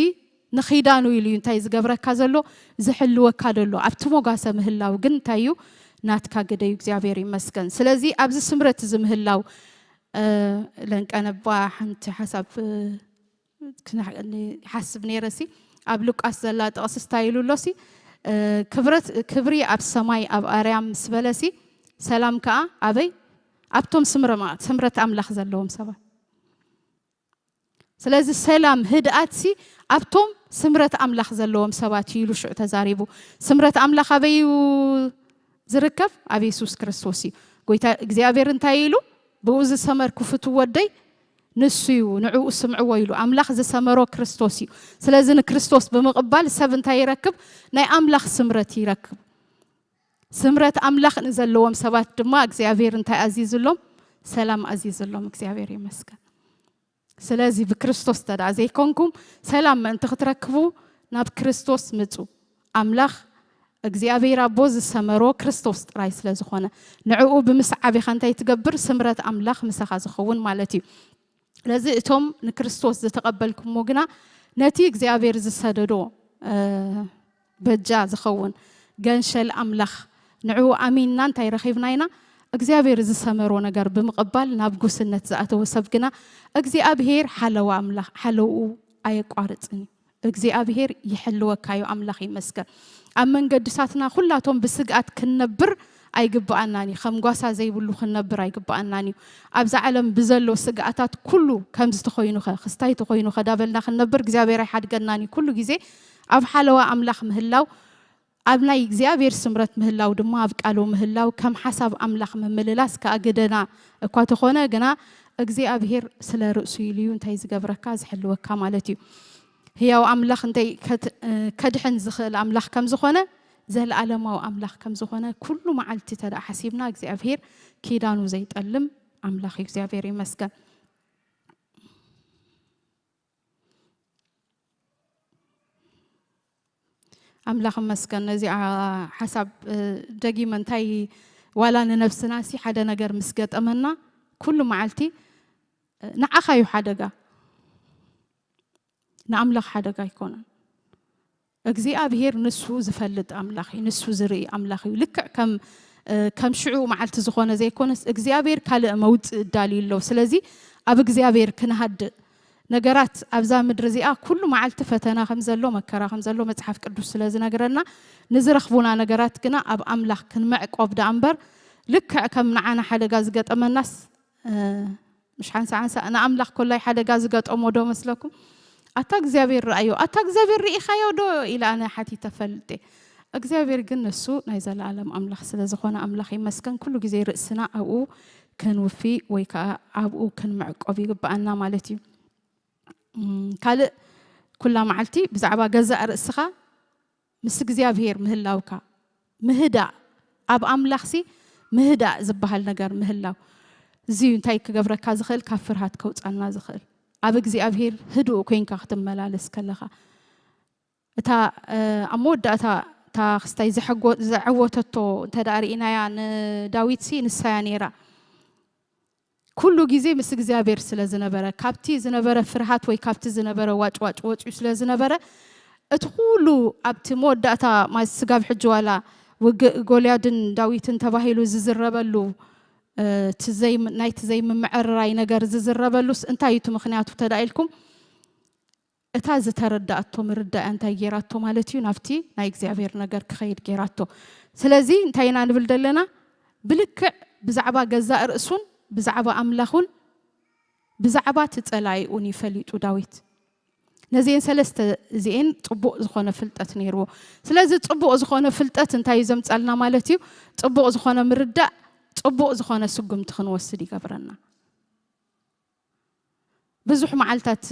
ንኺዳኑ ኢሉ እዩ እንታይ ዝገብረካ ዘሎ? ዝሕልወካ ደሎ። ኣብቲ ሞጋሰ ምህላው ግን እንታይ እዩ? ናትካ ግደ እዩ። እግዚኣብሔር ይመስገን። ስለዚ ኣብዚ ስምረት እዚ ምህላው፣ እ፣ ለንቀነባ ሓንቲ ሓሳብ፣ እ፣ ክና-፣ ን-፣ ይሓስብ ነይረ ሲ፣ ኣብ ሉቃስ ዘላ ጥቕሲ እንታይ ኢሉ ኣሎ ሲ፣ እ፣ ክብረት፣ ክብሪ ኣብ ሰማይ ኣብ ኣርያም ምስ በለ ሲ፣ ሰላም ከኣ ኣበይ? ኣብቶም ስምረ-፣ ስምረት ኣምላኽ ዘለዎም ሰባት። ስለዚ ሰላም፣ ህድኣት ሲ ኣብቶም ስምረት ኣምላኽ ዘለዎም ሰባት እዩ ኢሉ ሽዑ ተዛሪቡ። ስምረት ኣምላኽ ኣበይ እዩ ዝርከብ? ኣብ የሱስ ክርስቶስ እዩ። ጎይታ እግዚኣብሔር እንታይ ኢሉ? "ብኡ ዝሰመርኩ ፍትው ወደይ ንሱ እዩ፣ ንዕኡ ስምዕዎ" ኢሉ። ኣምላኽ ዝሰመሮ ክርስቶስ እዩ። ስለዚ ንክርስቶስ ብምቕባል ሰብ እንታይ ይረክብ? ናይ ኣምላኽ ስምረት ይረክብ። ስምረት ኣምላኽ ንዘለዎም ሰባት ድማ እግዚኣብሔር እንታይ ኣዚዙሎም? ሰላም ኣዚዙሎም። እግዚኣብሔር ይመስገን። ስለዚ ብክርስቶስ ተደኣ ዘይኮንኩም፣ ሰላም ምእንቲ ክትረክቡ ናብ ክርስቶስ ምጹ። ኣምላኽ እግዚኣብሔር ኣቦ ዝሰመሮ ክርስቶስ ጥራይ ስለ ዝኾነ፣ ንዕኡ ብምስዓብ ኢኻ እንታይ ትገብር? ስምረት ኣምላኽ ምሳኻ ዝኸውን ማለት እዩ። ስለዚ እቶም ንክርስቶስ ዝተቐበልኩሞ ግና ነቲ እግዚኣብሔር ዝሰደዶ በጃ ዝኸውን ገንሸል ኣምላኽ ንዕኡ ኣሚንና እንታይ ረኺብና ኢና? እግዚኣብሔር ዝሰመሮ ነገር ብምቕባል ናብ ጉስነት ዝኣተወ ሰብ ግና እግዚኣብሔር ሓለዋ ኣምላኽ ሓለውኡ ኣየቋርጽን እዩ። እግዚኣብሔር ይሕልወካ እዩ። ኣምላኽ ይመስገን። ኣብ መንገድታትና ኩላቶም ብስግኣት ክንነብር ኣይግብኣናን እዩ። ከም ጓሳ ዘይብሉ ክንነብር ኣይግብኣናን እዩ። ኣብዛ ዓለም ብዘሎ ስግኣታት ኩሉ ከምዚ ተኾይኑኸ ክስታይ ተኾይኑኸ ዳበልና ክንነብር እግዚኣብሔር ኣይሓድገናን እዩ። ኩሉ ግዜ ኣብ ሓለዋ ኣምላኽ ምህላው ኣብ ናይ እግዚኣብሔር ስምረት ምህላው ድማ ኣብ ቃሉ ምህላው ከም ሓሳብ ኣምላኽ ምምልላስ ከኣ ግደና እኳ ተኾነ ግና እግዚኣብሔር ስለ ርእሱ ኢሉ እዩ እንታይ ዝገብረካ ዝሕልወካ ማለት እዩ። ህያው ኣምላኽ እንታይ ከድሕን ዝኽእል ኣምላኽ ከም ዝኾነ ዘለኣለማዊ ኣምላኽ ከም ዝኾነ ኩሉ መዓልቲ ተደኣ ሓሲብና እግዚኣብሔር ኪዳኑ ዘይጠልም ኣምላኽ እዩ። እግዚኣብሔር ይመስገን። ኣምላኽ መስገን ነዚኣ ሓሳብ ደጊመ እንታይ ዋላ ንነብስና ሲ ሓደ ነገር ምስ ገጠመና ኩሉ መዓልቲ ንዓኻ እዩ ሓደጋ፣ ንኣምላኽ ሓደጋ ኣይኮነን። እግዚኣብሔር ንሱ ዝፈልጥ ኣምላኽ እዩ፣ ንሱ ዝርኢ ኣምላኽ እዩ። ልክዕ ከም ከም ሽዑ መዓልቲ ዝኾነ ዘይኮነስ እግዚኣብሔር ካልእ መውፅእ እዳልዩ ኣለዉ። ስለዚ ኣብ እግዚኣብሔር ክንሃድእ ነገራት ኣብዛ ምድሪ እዚኣ ኩሉ መዓልቲ ፈተና ከም ዘሎ መከራ ከም ዘሎ መጽሓፍ ቅዱስ ስለ ዝነግረና ንዝረኽቡና ነገራት ግና ኣብ ኣምላኽ ክንመዕቆብ ደኣ እምበር ልክዕ ከም ንዓና ሓደጋ ዝገጠመናስ ምሽ ሓንሳ ሓንሳ ንኣምላኽ ኮላይ ሓደጋ ዝገጠሞ ዶ መስለኩም? ኣታ እግዚኣብሔር ረኣዮ ኣታ እግዚኣብሔር ርኢኻዮ ዶ ኢለ ኣነ ሓቲተ ፈልጤ። እግዚኣብሔር ግን ንሱ ናይ ዘለኣለም ኣምላኽ ስለ ዝኾነ ኣምላኽ ይመስገን ኩሉ ግዜ ርእስና ኣብኡ ክንውፊ ወይ ከዓ ኣብኡ ክንምዕቆብ ይግብኣና ማለት እዩ። ካልእ ኩላ መዓልቲ ብዛዕባ ገዛእ ርእስኻ ምስ እግዚኣብሔር ምህላውካ ምህዳእ ኣብ ኣምላኽሲ ምህዳእ ዝበሃል ነገር ምህላው እዚ እንታይ ክገብረካ ዝኽእል ካብ ፍርሃት ከውፃና ዝኽእል ኣብ እግዚኣብሔር ህዱእ ኮይንካ ክትመላለስ ከለኻ እታ ኣብ መወዳእታ እታ ክስታይ ዘዐወተቶ እንተ ርኢናያ ንዳዊት ሲ ንሳያ ነይራ ኩሉ ግዜ ምስ እግዚኣብሔር ስለ ዝነበረ ካብቲ ዝነበረ ፍርሃት ወይ ካብቲ ዝነበረ ዋጭዋጭ ወፅዩ ስለ ዝነበረ እቲ ኩሉ ኣብቲ መወዳእታ ስጋብ ሕጂ ዋላ ውግእ ጎልያድን ዳዊትን ተባሂሉ ዝዝረበሉ ናይቲ ዘይምምዕርራይ ነገር ዝዝረበሉስ እንታይ እዩ እቲ ምክንያቱ ተዳኢልኩም እታ ዝተረዳእቶ ምርዳእያ እንታይ ጌራቶ ማለት እዩ ናብቲ ናይ እግዚኣብሔር ነገር ክኸይድ ጌራቶ ስለዚ እንታይ ኢና ንብል ዘለና ብልክዕ ብዛዕባ ገዛእ ርእሱን ብዛዕባ ኣምላኹን ብዛዕባ እቲ ጸላኢኡን እዩ ፈሊጡ ዳዊት ነዚአን ሰለስተ እዚአን ጽቡቕ ዝኾነ ፍልጠት ነይርዎ ስለዚ ጽቡቕ ዝኾነ ፍልጠት እንታይ እዩ ዘምጻልና ማለት እዩ ጽቡቕ ዝኾነ ምርዳእ ጽቡቕ ዝኾነ ስጉምቲ ክንወስድ ይገብረና ብዙሕ መዓልታት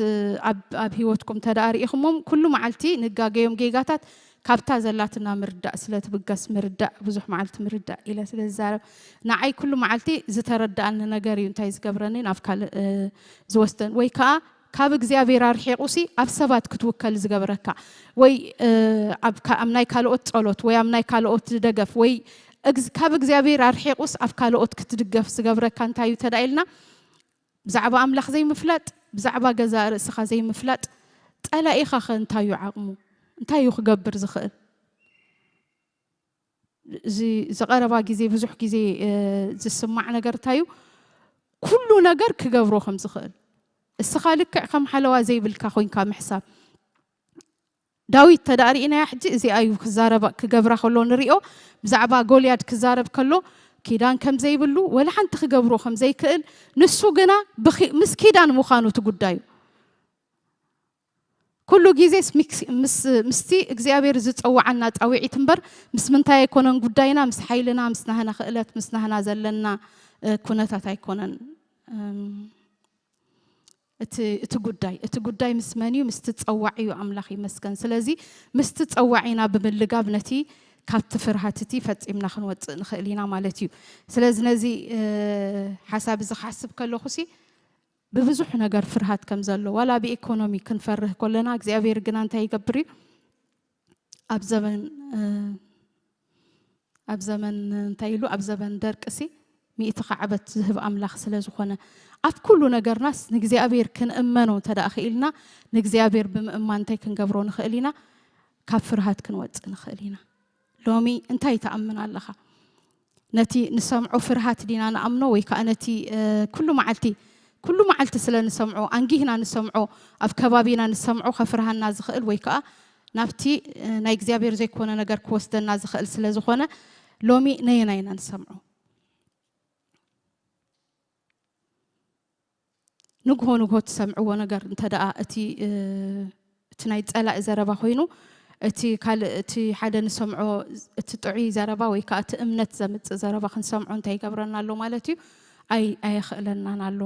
ኣብ ህይወትኩም ተደኣ ርኢኹሞም ኩሉ መዓልቲ ንጋገዮም ጌጋታት ካብታ ዘላትና ምርዳእ ስለ ትብገስ ምርዳእ ብዙሕ መዓልቲ ምርዳእ ኢለ ስለ ዝዛረብ ንዓይ ኩሉ መዓልቲ ዝተረዳኣኒ ነገር እዩ እንታይ ዝገብረኒ ናብ ካልእ ዝወስደን ወይ ከዓ ካብ እግዚኣብሔር ኣርሒቑ ሲ ኣብ ሰባት ክትውከል ዝገብረካ ወይ ኣብ ናይ ካልኦት ጸሎት ወይ ኣብ ናይ ካልኦት ደገፍ ወይ ካብ እግዚኣብሔር ኣርሒቑስ ኣብ ካልኦት ክትድገፍ ዝገብረካ እንታይ እዩ ተዳኢልና ብዛዕባ ኣምላኽ ዘይምፍላጥ ብዛዕባ ገዛእ ርእስኻ ዘይምፍላጥ ጸላኢኻ ኸ እንታይ እዩ ዓቕሙ እንታይ እዩ ክገብር ዝኽእል እዚ ዝቐረባ ግዜ ብዙሕ ግዜ ዝስማዕ ነገር እንታይ እዩ ኩሉ ነገር ክገብሮ ከም ዝኽእል እስኻ ልክዕ ከም ሓለዋ ዘይብልካ ኮይንካ ምሕሳብ ዳዊት ተዳእ ርኢናያ ሕጂ እዚኣ እዩ ክዛረባ ክገብራ ከሎ ንሪኦ ብዛዕባ ጎልያድ ክዛረብ ከሎ ኪዳን ከም ዘይብሉ ወላ ሓንቲ ክገብሮ ከም ዘይክእል ንሱ ግና ምስ ኪዳን ምዃኑ እቲ ጉዳዩ ኩሉ ግዜስ ምስቲ እግዚኣብሔር ዝፀዋዓና ፃውዒት እምበር ምስ ምንታይ ኣይኮነን ጉዳይና ምስ ሓይልና ምስ ናህና ክእለት ምስ ናህና ዘለና ኩነታት ኣይኮነን እቲ ጉዳይ እቲ ጉዳይ ምስ መን እዩ ምስቲ ፀዋዕ እዩ ኣምላኽ ይመስገን ስለዚ ምስቲ ፀዋዕ ኢና ብምልጋብ ነቲ ካብቲ ፍርሃት እቲ ፈፂምና ክንወፅእ ንኽእል ኢና ማለት እዩ ስለዚ ነዚ ሓሳብ እዚ ክሓስብ ከለኹ ሲ ብብዙሕ ነገር ፍርሃት ከም ዘሎ ዋላ ብኢኮኖሚ ክንፈርህ ከለና እግዚኣብሔር ግና እንታይ ይገብር እዩ ኣብ ዘበን ኣብ ዘመን እንታይ ኢሉ ኣብ ዘበን ደርቅሲ ሚእቲ ከዓበት ዝህብ ኣምላኽ ስለ ዝኾነ፣ ኣብ ኩሉ ነገርናስ ንእግዚኣብሔር ክንእመኖ እንተ ደኣ ክኢልና፣ ንእግዚኣብሔር ብምእማን እንታይ ክንገብሮ ንኽእል ኢና? ካብ ፍርሃት ክንወጽእ ንኽእል ኢና። ሎሚ እንታይ ትኣምን ኣለኻ? ነቲ ንሰምዖ ፍርሃት ዲና ንኣምኖ፣ ወይ ከኣ ነቲ ኩሉ መዓልቲ፣ ኩሉ መዓልቲ ስለ ንሰምዖ፣ ኣንጊህና ንሰምዖ፣ ኣብ ከባቢና ንሰምዖ ከፍርሃና ዝኽእል፣ ወይ ከኣ ናብቲ ናይ እግዚኣብሔር ዘይኮነ ነገር ክወስደና ዝኽእል ስለ ዝኾነ፣ ሎሚ ነየናይ ኢና ንሰምዖ? ንግሆ ንግሆ ትሰምዕዎ ነገር እንተ ደኣ እቲ እቲ ናይ ጸላኢ ዘረባ ኮይኑ፣ እቲ ካልእ እቲ ሓደ ንሰምዖ፣ እቲ ጥዑይ ዘረባ ወይ ከኣ እቲ እምነት ዘምጽእ ዘረባ ክንሰምዖ እንታይ ይገብረና ኣሎ ማለት እዩ? ኣይ ኣየኽእለናን ኣሎ።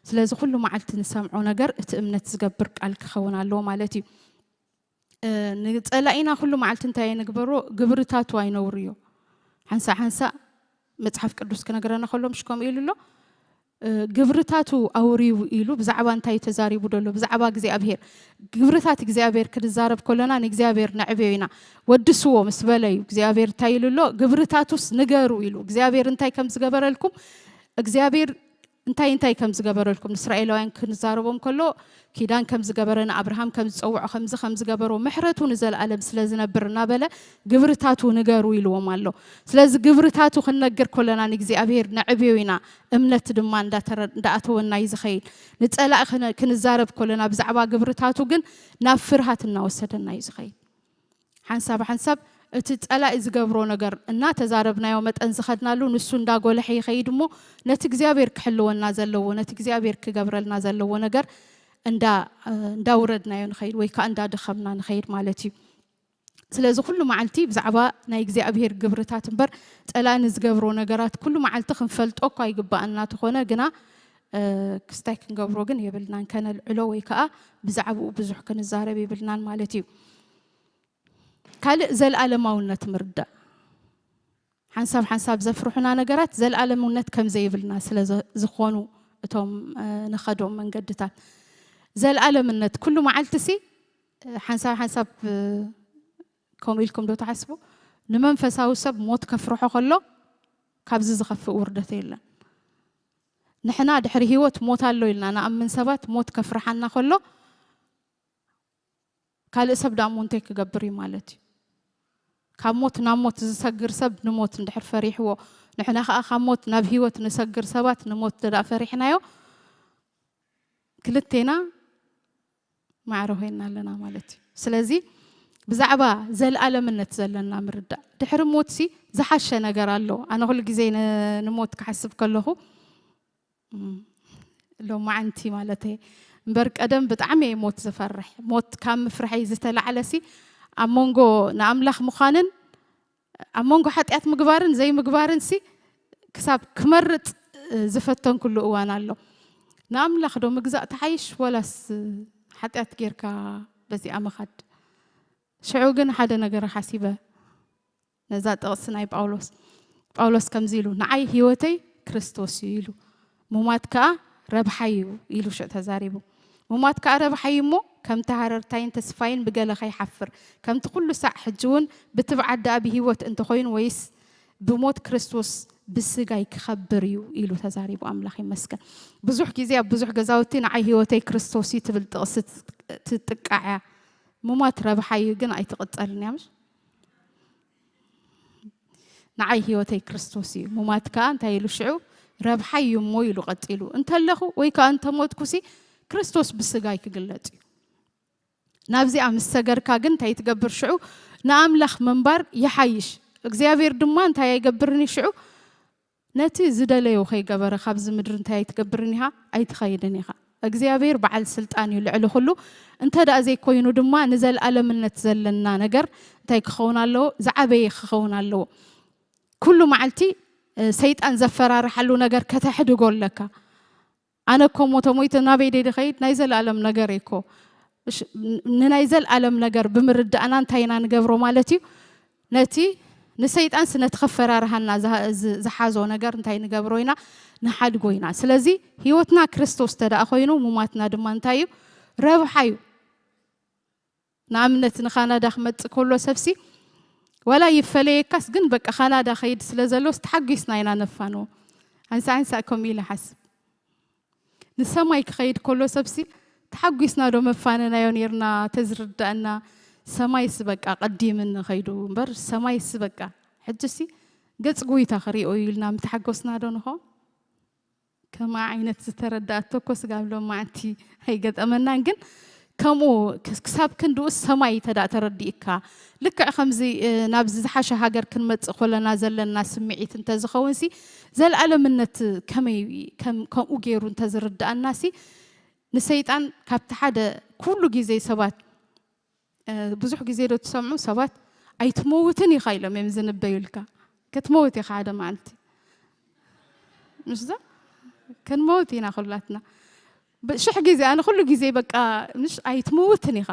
ስለዚ ኩሉ መዓልቲ ንሰምዖ ነገር እቲ እምነት ዝገብር ቃል ክኸውን ኣለዎ ማለት እዩ። ንጸላኢና ኩሉ መዓልቲ እንታይ ንግበሮ? ግብርታቱ ኣይነውርዮ። ሓንሳእ ሓንሳእ መጽሓፍ ቅዱስ ክነግረና ከሎ ምሽ ከምኡ ኢሉ ኣሎ። ግብርታቱ ኣውርዩ ኢሉ ብዛዕባ እንታይ ተዛሪቡ ደሎ? ብዛዕባ እግዚኣብሔር። ግብርታት እግዚኣብሔር ክንዛረብ ከለና ንእግዚኣብሔር ነዕብዮ ኢና። ወድስዎ ምስ በለ እዩ እግዚኣብሔር እንታይ ኢሉ ኣሎ? ግብርታቱስ ንገሩ ኢሉ። እግዚኣብሔር እንታይ ከም ዝገበረልኩም፣ እግዚኣብሔር እንታይ እንታይ ከም ዝገበረልኩም ንእስራኤላውያን ክንዛረቦም ከሎ፣ ኪዳን ከም ዝገበረ፣ ንኣብርሃም ከም ዝጸውዖ፣ ከምዚ ከም ዝገበሮ፣ ምሕረቱ ንዘለኣለም ስለ ዝነብር እናበለ ግብርታቱ ንገሩ ኢልዎም ኣሎ። ስለዚ ግብርታቱ ክንነግር ከለና ንእግዚኣብሔር ነዕብዮ ኢና። እምነት ድማ እንዳተረ-፣ እንዳኣተወና እዩ ዝኸይድ። ንጸላእ ክነ-፣ ክንዛረብ ከለና ብዛዕባ ግብርታቱ ግን ናብ ፍርሃት እናወሰደና እዩ ዝኸይድ። ሓንሳብ ሓንሳብ እቲ ጸላኢ ዝገብሮ ነገር እናተዛረብናዮ መጠን ዝኸድናሉ ንሱ እንዳጎለሐ ይኸይድ እሞ ነቲ እግዚኣብሔር ክሕልወና ዘለዎ፣ ነቲ እግዚኣብሔር ክገብረልና ዘለዎ ነገር እንዳ-፣ እንዳውረድናዮ ንኸይድ ወይ ከኣ እንዳደኸምና ንኸይድ ማለት እዩ። ስለዚ ኩሉ መዓልቲ ብዛዕባ ናይ እግዚኣብሔር ግብርታት እምበር ጸላኢ ንዝገብሮ ነገራት ኩሉ መዓልቲ ክንፈልጦ እኳ ይግባኣና ተኾነ ግና፣ እ፣ ክስታይ ክንገብሮ ግን የብልናን። ከነልዕሎ ወይ ከኣ ብዛዕባኡ ብዙሕ ክንዛረብ የብልናን ማለት እዩ። ካልእ ዘልኣለማውነት ምርዳእ። ሓንሳብ ሓንሳብ ዘፍርሑና ነገራት ዘልኣለምነት ከም ዘይብልና ስለ ዘ-፣ ዝኾኑ እቶም፣ እ፣ ንኸዶም መንገድታት። ዘልኣለምነት ኩሉ መዓልቲ ሲ፣ እ፣ ሓንሳብ ሓንሳብ፣ እ፣ ከምኡ ኢልኩም ዶ ትሓስቡ? ንመንፈሳዊ ሰብ ሞት ከፍርሖ ከሎ ካብዚ ዝኸፍእ ውርደት የለን። ንሕና ድሕሪ ህይወት ሞት ኣሎ ኢልና ንኣምን ሰባት ሞት ከፍርሓና ከሎ ካልእ ሰብ ደኣ እሞ እንታይ ክገብር እዩ ማለት እዩ? ካብ ሞት ናብ ሞት ዝሰግር ሰብ ንሞት እንድሕር ፈሪሕዎ፣ ንሕና ኸኣ ካብ ሞት ናብ ህይወት ንሰግር ሰባት ንሞት ደኣ ፈሪሕናዮ፣ ክልቴና ማዕረ ኮይና ኣለና ማለት እዩ። ስለዚ ብዛዕባ ዘልኣለምነት ዘለና ምርዳእ። ድሕሪ ሞትሲ ዝሓሸ ነገር ኣሎ። ኣነ ኩሉ ግዜ ን-፣ ንሞት ክሓስብ ከለኹ፣ እም፣ ሎማዓንቲ ማለተይ እምበር ቀደም ብጣዕሚ እየ ሞት ዝፈርሕ። ሞት ካብ ምፍርሐይ ዝተላዕለሲ ኣብ መንጎ ንኣምላኽ ምዃንን ኣብ መንጎ ሓጢኣት ምግባርን ዘይምግባርን ሲ ክሳብ ክመርጽ ዝፈተንኩሉ እዋን ኣሎ። ንኣምላኽ ዶ ምግዛእ ትሓይሽ ወላስ ሓጢኣት ጌርካ በዚኣ ምኻድ? ሽዑ ግን ሓደ ነገር ሓሲበ። ነዛ ጥቕሲ ናይ ጳውሎስ፣ ጳውሎስ ከምዚ ኢሉ፣ "ንዓይ ህይወተይ ክርስቶስ እዩ" ኢሉ፣ "ሙማት ከኣ ረብሓይ እዩ" ኢሉ ሽዑ ተዛሪቡ። "ሙማት ከኣ ረብሓይ እሞ፣ ከምቲ ሃረርታይን ተስፋይን ብገለ ከይሓፍር፣ ከምቲ ኩሉ ሳዕ ሕጂ እውን ብትብዓት ደኣ ብህይወት እንተኾይኑ ወይስ ብሞት ክርስቶስ ብስጋይ ክኸብር እዩ" ኢሉ ተዛሪቡ። ኣምላኽ ይመስገን። ብዙሕ ግዜ ኣብ ብዙሕ ገዛውቲ "ንዓይ ህይወተይ ክርስቶስ እዩ" ትብል ጥቕሲ ትጥቃዕ እያ። ሙማት ረብሓይ እዩ ግን ኣይትቕጸልን እያ፣ ምሽ? "ንዓይ ህይወተይ ክርስቶስ እዩ፣ ሙማት ከኣ እንታይ ኢሉ ሽዑ? ረብሓይ እዩ እሞ" ኢሉ ቀጺሉ። "እንተለኹ ወይ ከኣ እንተሞትኩሲ ክርስቶስ ብስጋይ ክግለጽ እዩ።" ናብዚኣ ምስ ሰገርካ ግን እንታይ ትገብር ሽዑ? ንኣምላኽ ምንባር ይሓይሽ። እግዚኣብሔር ድማ እንታይ ኣይገብርን እዩ ሽዑ? ነቲ ዝደለዮ ከይገበረ ካብዚ ምድሪ እንታይ ኣይትገብርን ኢኻ? ኣይትኸይድን ኢኻ። እግዚኣብሔር በዓል ስልጣን እዩ ልዕሊ ኩሉ። እንተ ደኣ ዘይኮይኑ ድማ ንዘልኣለምነት ዘለና ነገር እንታይ ክኸውን ኣለዎ? ዝዓበየ ክኸውን ኣለዎ። ኩሉ መዓልቲ፣ እ፣ ሰይጣን ዘፈራርሓሉ ነገር ከተሕድጎ ኣለካ። ኣነ እኮ እሞ ተሞይተ ናበይ ደይ ድኸይድ? ናይ ዘለኣለም ነገር እየ እኮ። እሽ፣ ን-፣ ንናይ ዘለኣለም ነገር ብምርዳእና እንታይ ኢና ንገብሮ ማለት እዩ? ነቲ ንሰይጣንስ ነቲ ከፈራርሃና ዝሃ-፣ ዝ-፣ ዝሓዞ ነገር እንታይ ንገብሮ ኢና? ንሓድጎ ኢና። ስለዚ ህይወትና ክርስቶስ እንተ ደኣ ኮይኑ፣ ሙማትና ድማ እንታይ እዩ? ረብሓ እዩ። ንኣብነት ንካናዳ ክመጽእ ከሎ ሰብሲ ዋላ ይፈለየካስ ግን በቃ ካናዳ ከይድ ስለ ዘሎስ ተሓጒስና ኢና ነፋንዎ። ሓንሳእ ሓንሳእ ከምኡ ኢለ ሓስብ። ንሰማይ ክኸይድ ከሎ ሰብሲ ተሓጒስና ዶ መፋነናዮ ነርና? ተዝርዳእና ሰማይስ በቃ ቀዲምኒ ኸይዱ እምበር ሰማይስ በቃ ሕጅሲ ገጽ ጎይታ ክሪኦ እዩ ኢልና ምተሓጎስና ዶ ንኾ? ከማ ዓይነት ዝተረዳእቶ እኮ ስጋብ ሎማዕንቲ ኣይገጠመናን፣ ግን ከምኡ ክሳብ ክንድኡስ ሰማይ ተዳ ተረዲእካ ልክዕ ከምዚ ናብዚ ዝሓሸ ሃገር ክንመጽእ ኮለና ዘለና ስምዒት እንተዝኸውን ሲ ዘልኣለምነት ከመይ ከምኡ ገይሩ እንተዝርዳእና ሲ ንሰይጣን ካብቲ ሓደ ኩሉ ግዜ ሰባት ብዙሕ ግዜ ዶ ትሰምዑ ሰባት ኣይትመውትን ኢኻ ኢሎም እዮም ዝንበዩልካ። ክትመውት ኢኻ ሓደ መዓልቲ ምስዛ ክንመውት ኢና ኩላትና። ሽሕ ግዜ ኣነ ኩሉ ግዜ በቃ ምሽ ኣይትመውትን ኢኻ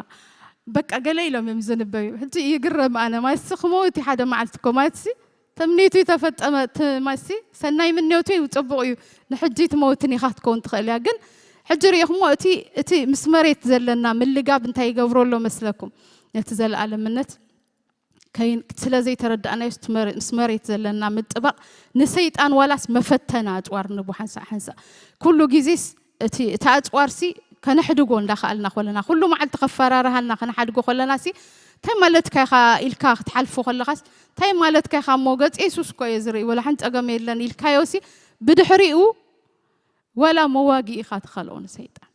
በቃ ገለ ኢሎም እዮም ዝንበዩ። ሕጂ ይግረም ኣነ ማይሲ ክመውት ሓደ መዓልቲ እኮ ማይሲ ተምኔቱ ተፈጠመ ማይሲ ሰናይ ምንዮቱ እዩ ጽቡቕ እዩ። ንሕጂ ትመውትን ኢኻ ክትከውን ትኽእል እያ ግን ሕጂ ሪኢኹሞ እቲ እቲ ምስ መሬት ዘለና ምልጋብ እንታይ ይገብሮ ኣሎ መስለኩም? ነቲ ዘለኣለምነት ስለ ዘይተረዳእናዮ ምስ መሬት ዘለና ምጥባቕ ንሰይጣን ዋላስ መፈተና ኣፅዋር ንቡ ሓንሳእ ሓንሳእ ኩሉ ግዜስ እቲ ኣፅዋርሲ ከነሕድጎ እንዳኸኣልና ኮለና ኩሉ መዓልቲ ከፈራርሃልና ከነሓድጎ ኮለና ሲ እንታይ ማለትካ ኢኻ ኢልካ ክትሓልፎ ከለኻስ እንታይ ማለትካ ኢኻ እሞ ገፅ የሱስ እኮ እየ ዝርኢ ወላ ሓንቲ ፀገም የለን ኢልካዮ ሲ ብድሕሪኡ ወላ መዋጊ ኢኻ ትኸልኦ ንሰይጣን።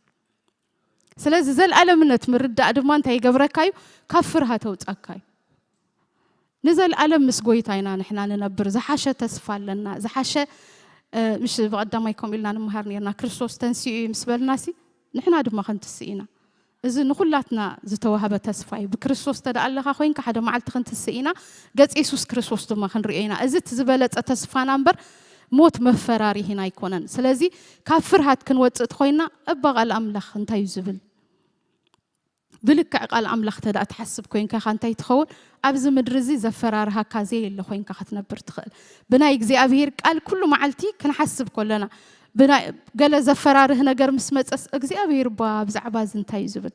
ስለዚ ዘልኣለምነት ምርዳእ ድማ እንታይ ይገብረካ እዩ? ካብ ፍርሃት ኣውፃካ እዩ። ንዘልኣለም ምስ ጎይታ ኢና ንሕና ንነብር። ዝሓሸ ተስፋ ኣለና። ዝሓሸ ምሽ ብቐዳማይ ከምኡ ኢልና ንምሃር ነርና ክርስቶስ ተንስኡ እዩ ምስ በልናሲ ንሕና ድማ ክንትስእ ኢና። እዚ ንኹላትና ዝተዋህበ ተስፋ እዩ። ብክርስቶስ ተደኣ ኣለኻ ኮይንካ ሓደ መዓልቲ ክንትስእ ኢና። ገጽ የሱስ ክርስቶስ ድማ ክንሪኦ ኢና። እዚ እቲ ዝበለጸ ተስፋና እምበር ሞት መፈራሪሂና ኣይኮነን። ስለዚ ካብ ፍርሃት ክንወጽእ ተኾይንና እባ ቃል ኣምላኽ እንታይ እዩ ዝብል? ብልክዕ ቃል ኣምላኽ ተደኣ ትሓስብ ኮይንካ ኢኻ እንታይ ትኸውን? ኣብዚ ምድሪ እዚ ዘፈራርሃካ ዘየለ ኮይንካ ክትነብር ትኽእል። ብናይ እግዚኣብሄር ቃል ኩሉ መዓልቲ ክንሓስብ ከለና ብናይ ገለ ዘፈራርህ ነገር ምስ መጸስ እግዚኣብሄር እባ ብዛዕባ እዚ እንታይ እዩ ዝብል?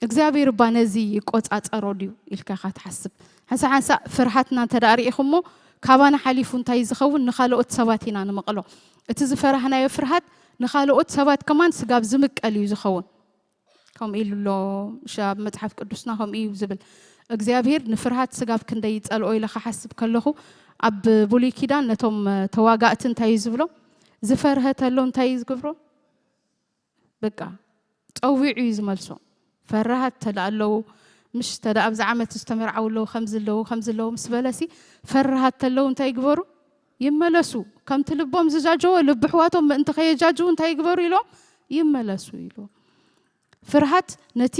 እግዚኣብሔር እባ ነዚ ይቆጻጸሮ ድዩ ኢልካ ኢኻ ትሓስብ። ሓንሳ ሓንሳ ፍርሃትና እንተ ደኣ ርኢኹሞ ካባና ሓሊፉ እንታይ ዝኸውን ንኻልኦት ሰባት ኢና ንምቕሎ። እቲ ዝፈራህናዮ ፍርሃት ንኻልኦት ሰባት ከማን ስጋብ ዝምቀል እዩ ዝኸውን። ከምኡ ኢሉ ኣሎ ኣብ መጽሓፍ ቅዱስና ከምኡ እዩ ዝብል። እግዚኣብሔር ንፍርሃት ስጋብ ክንደይ ይጸልኦ ኢለ ክሓስብ ከለኹ ኣብ ብሉይ ኪዳን ነቶም ተዋጋእቲ እንታይ እዩ ዝብሎ? ዝፈርሀ ተሎ እንታይ እዩ ዝገብሮ? በቃ ጸዊዑ እዩ ዝመልሶ። ፈራሃት ተዳ ኣለዉ ምሽ ተዳ ኣብዚ ዓመት ዝተመርዓው ኣለዉ ከምዚ ኣለዉ ከምዚ ኣለዉ ምስ በለሲ ፈራሃት ተለዉ እንታይ ይግበሩ? ይመለሱ። ከምቲ ልቦም ዝጃጀወ ልቢ ኣሕዋቶም ምእንቲ ከየጃጅዉ እንታይ ይግበሩ ኢሎም ይመለሱ ኢሉ። ፍርሃት ነቲ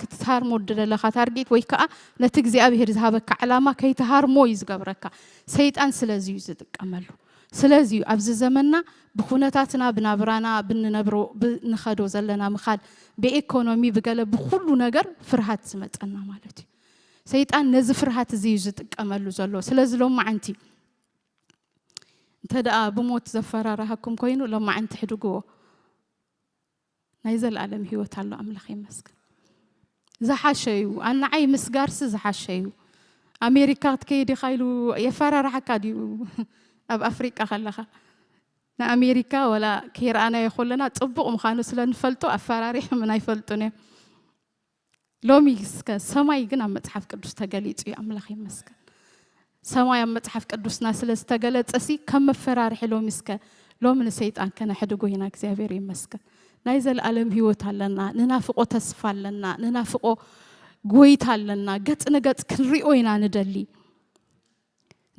ክትሃርሞ ደለኻ ታርጌት ወይ ከዓ ነቲ እግዚኣብሔር ዝሃበካ ዕላማ ከይትሃርሞ እዩ ዝገብረካ። ሰይጣን ስለዚ እዩ ዝጥቀመሉ። ስለዚ እዩ ኣብዚ ዘመንና ብኩነታትና ብናብራና ብንነብሮ ብንኸዶ ዘለና ምኻድ ብኤኮኖሚ ብገለ ብኩሉ ነገር ፍርሃት ዝመፀና ማለት እዩ። ሰይጣን ነዚ ፍርሃት እዚ እዩ ዝጥቀመሉ ዘሎ። ስለዚ ሎማዓንቲ እንተ ደኣ ብሞት ዘፈራርሃኩም ኮይኑ ሎማዓንቲ ሕድግዎ። ናይ ዘለኣለም ህይወት ኣሎ ኣምላኽ ይመስገን። ዝሓሸ እዩ ኣናዓይ ምስጋርሲ ዝሓሸ እዩ። ኣሜሪካ ክትከይድ ኢኻ ኢሉ የፈራርሓካ ድዩ? ኣብ ኣፍሪቃ ከለኻ ንኣሜሪካ ወላ ከይረኣናዮ ከለና ጽቡቕ ምዃኑ ስለ ንፈልጦ ኣፈራሪሖምን ኣይፈልጡን እዮም። ሎሚ እስከ ሰማይ ግን ኣብ መጽሓፍ ቅዱስ ተገሊጹ እዩ ኣምላኽ ይመስገን። ሰማይ ኣብ መጽሓፍ ቅዱስና ስለ ዝተገለጸ ሲ ከም መፈራርሒ ሎሚ እስከ ሎሚ ንሰይጣን ከነሕድጎ ኢና እግዚኣብሔር ይመስገን። ናይ ዘለኣለም ህይወት ኣለና፣ ንናፍቆ ተስፋ ኣለና፣ ንናፍቆ ጎይታ ኣለና፣ ገጽ ንገጽ ክንሪኦ ኢና ንደሊ።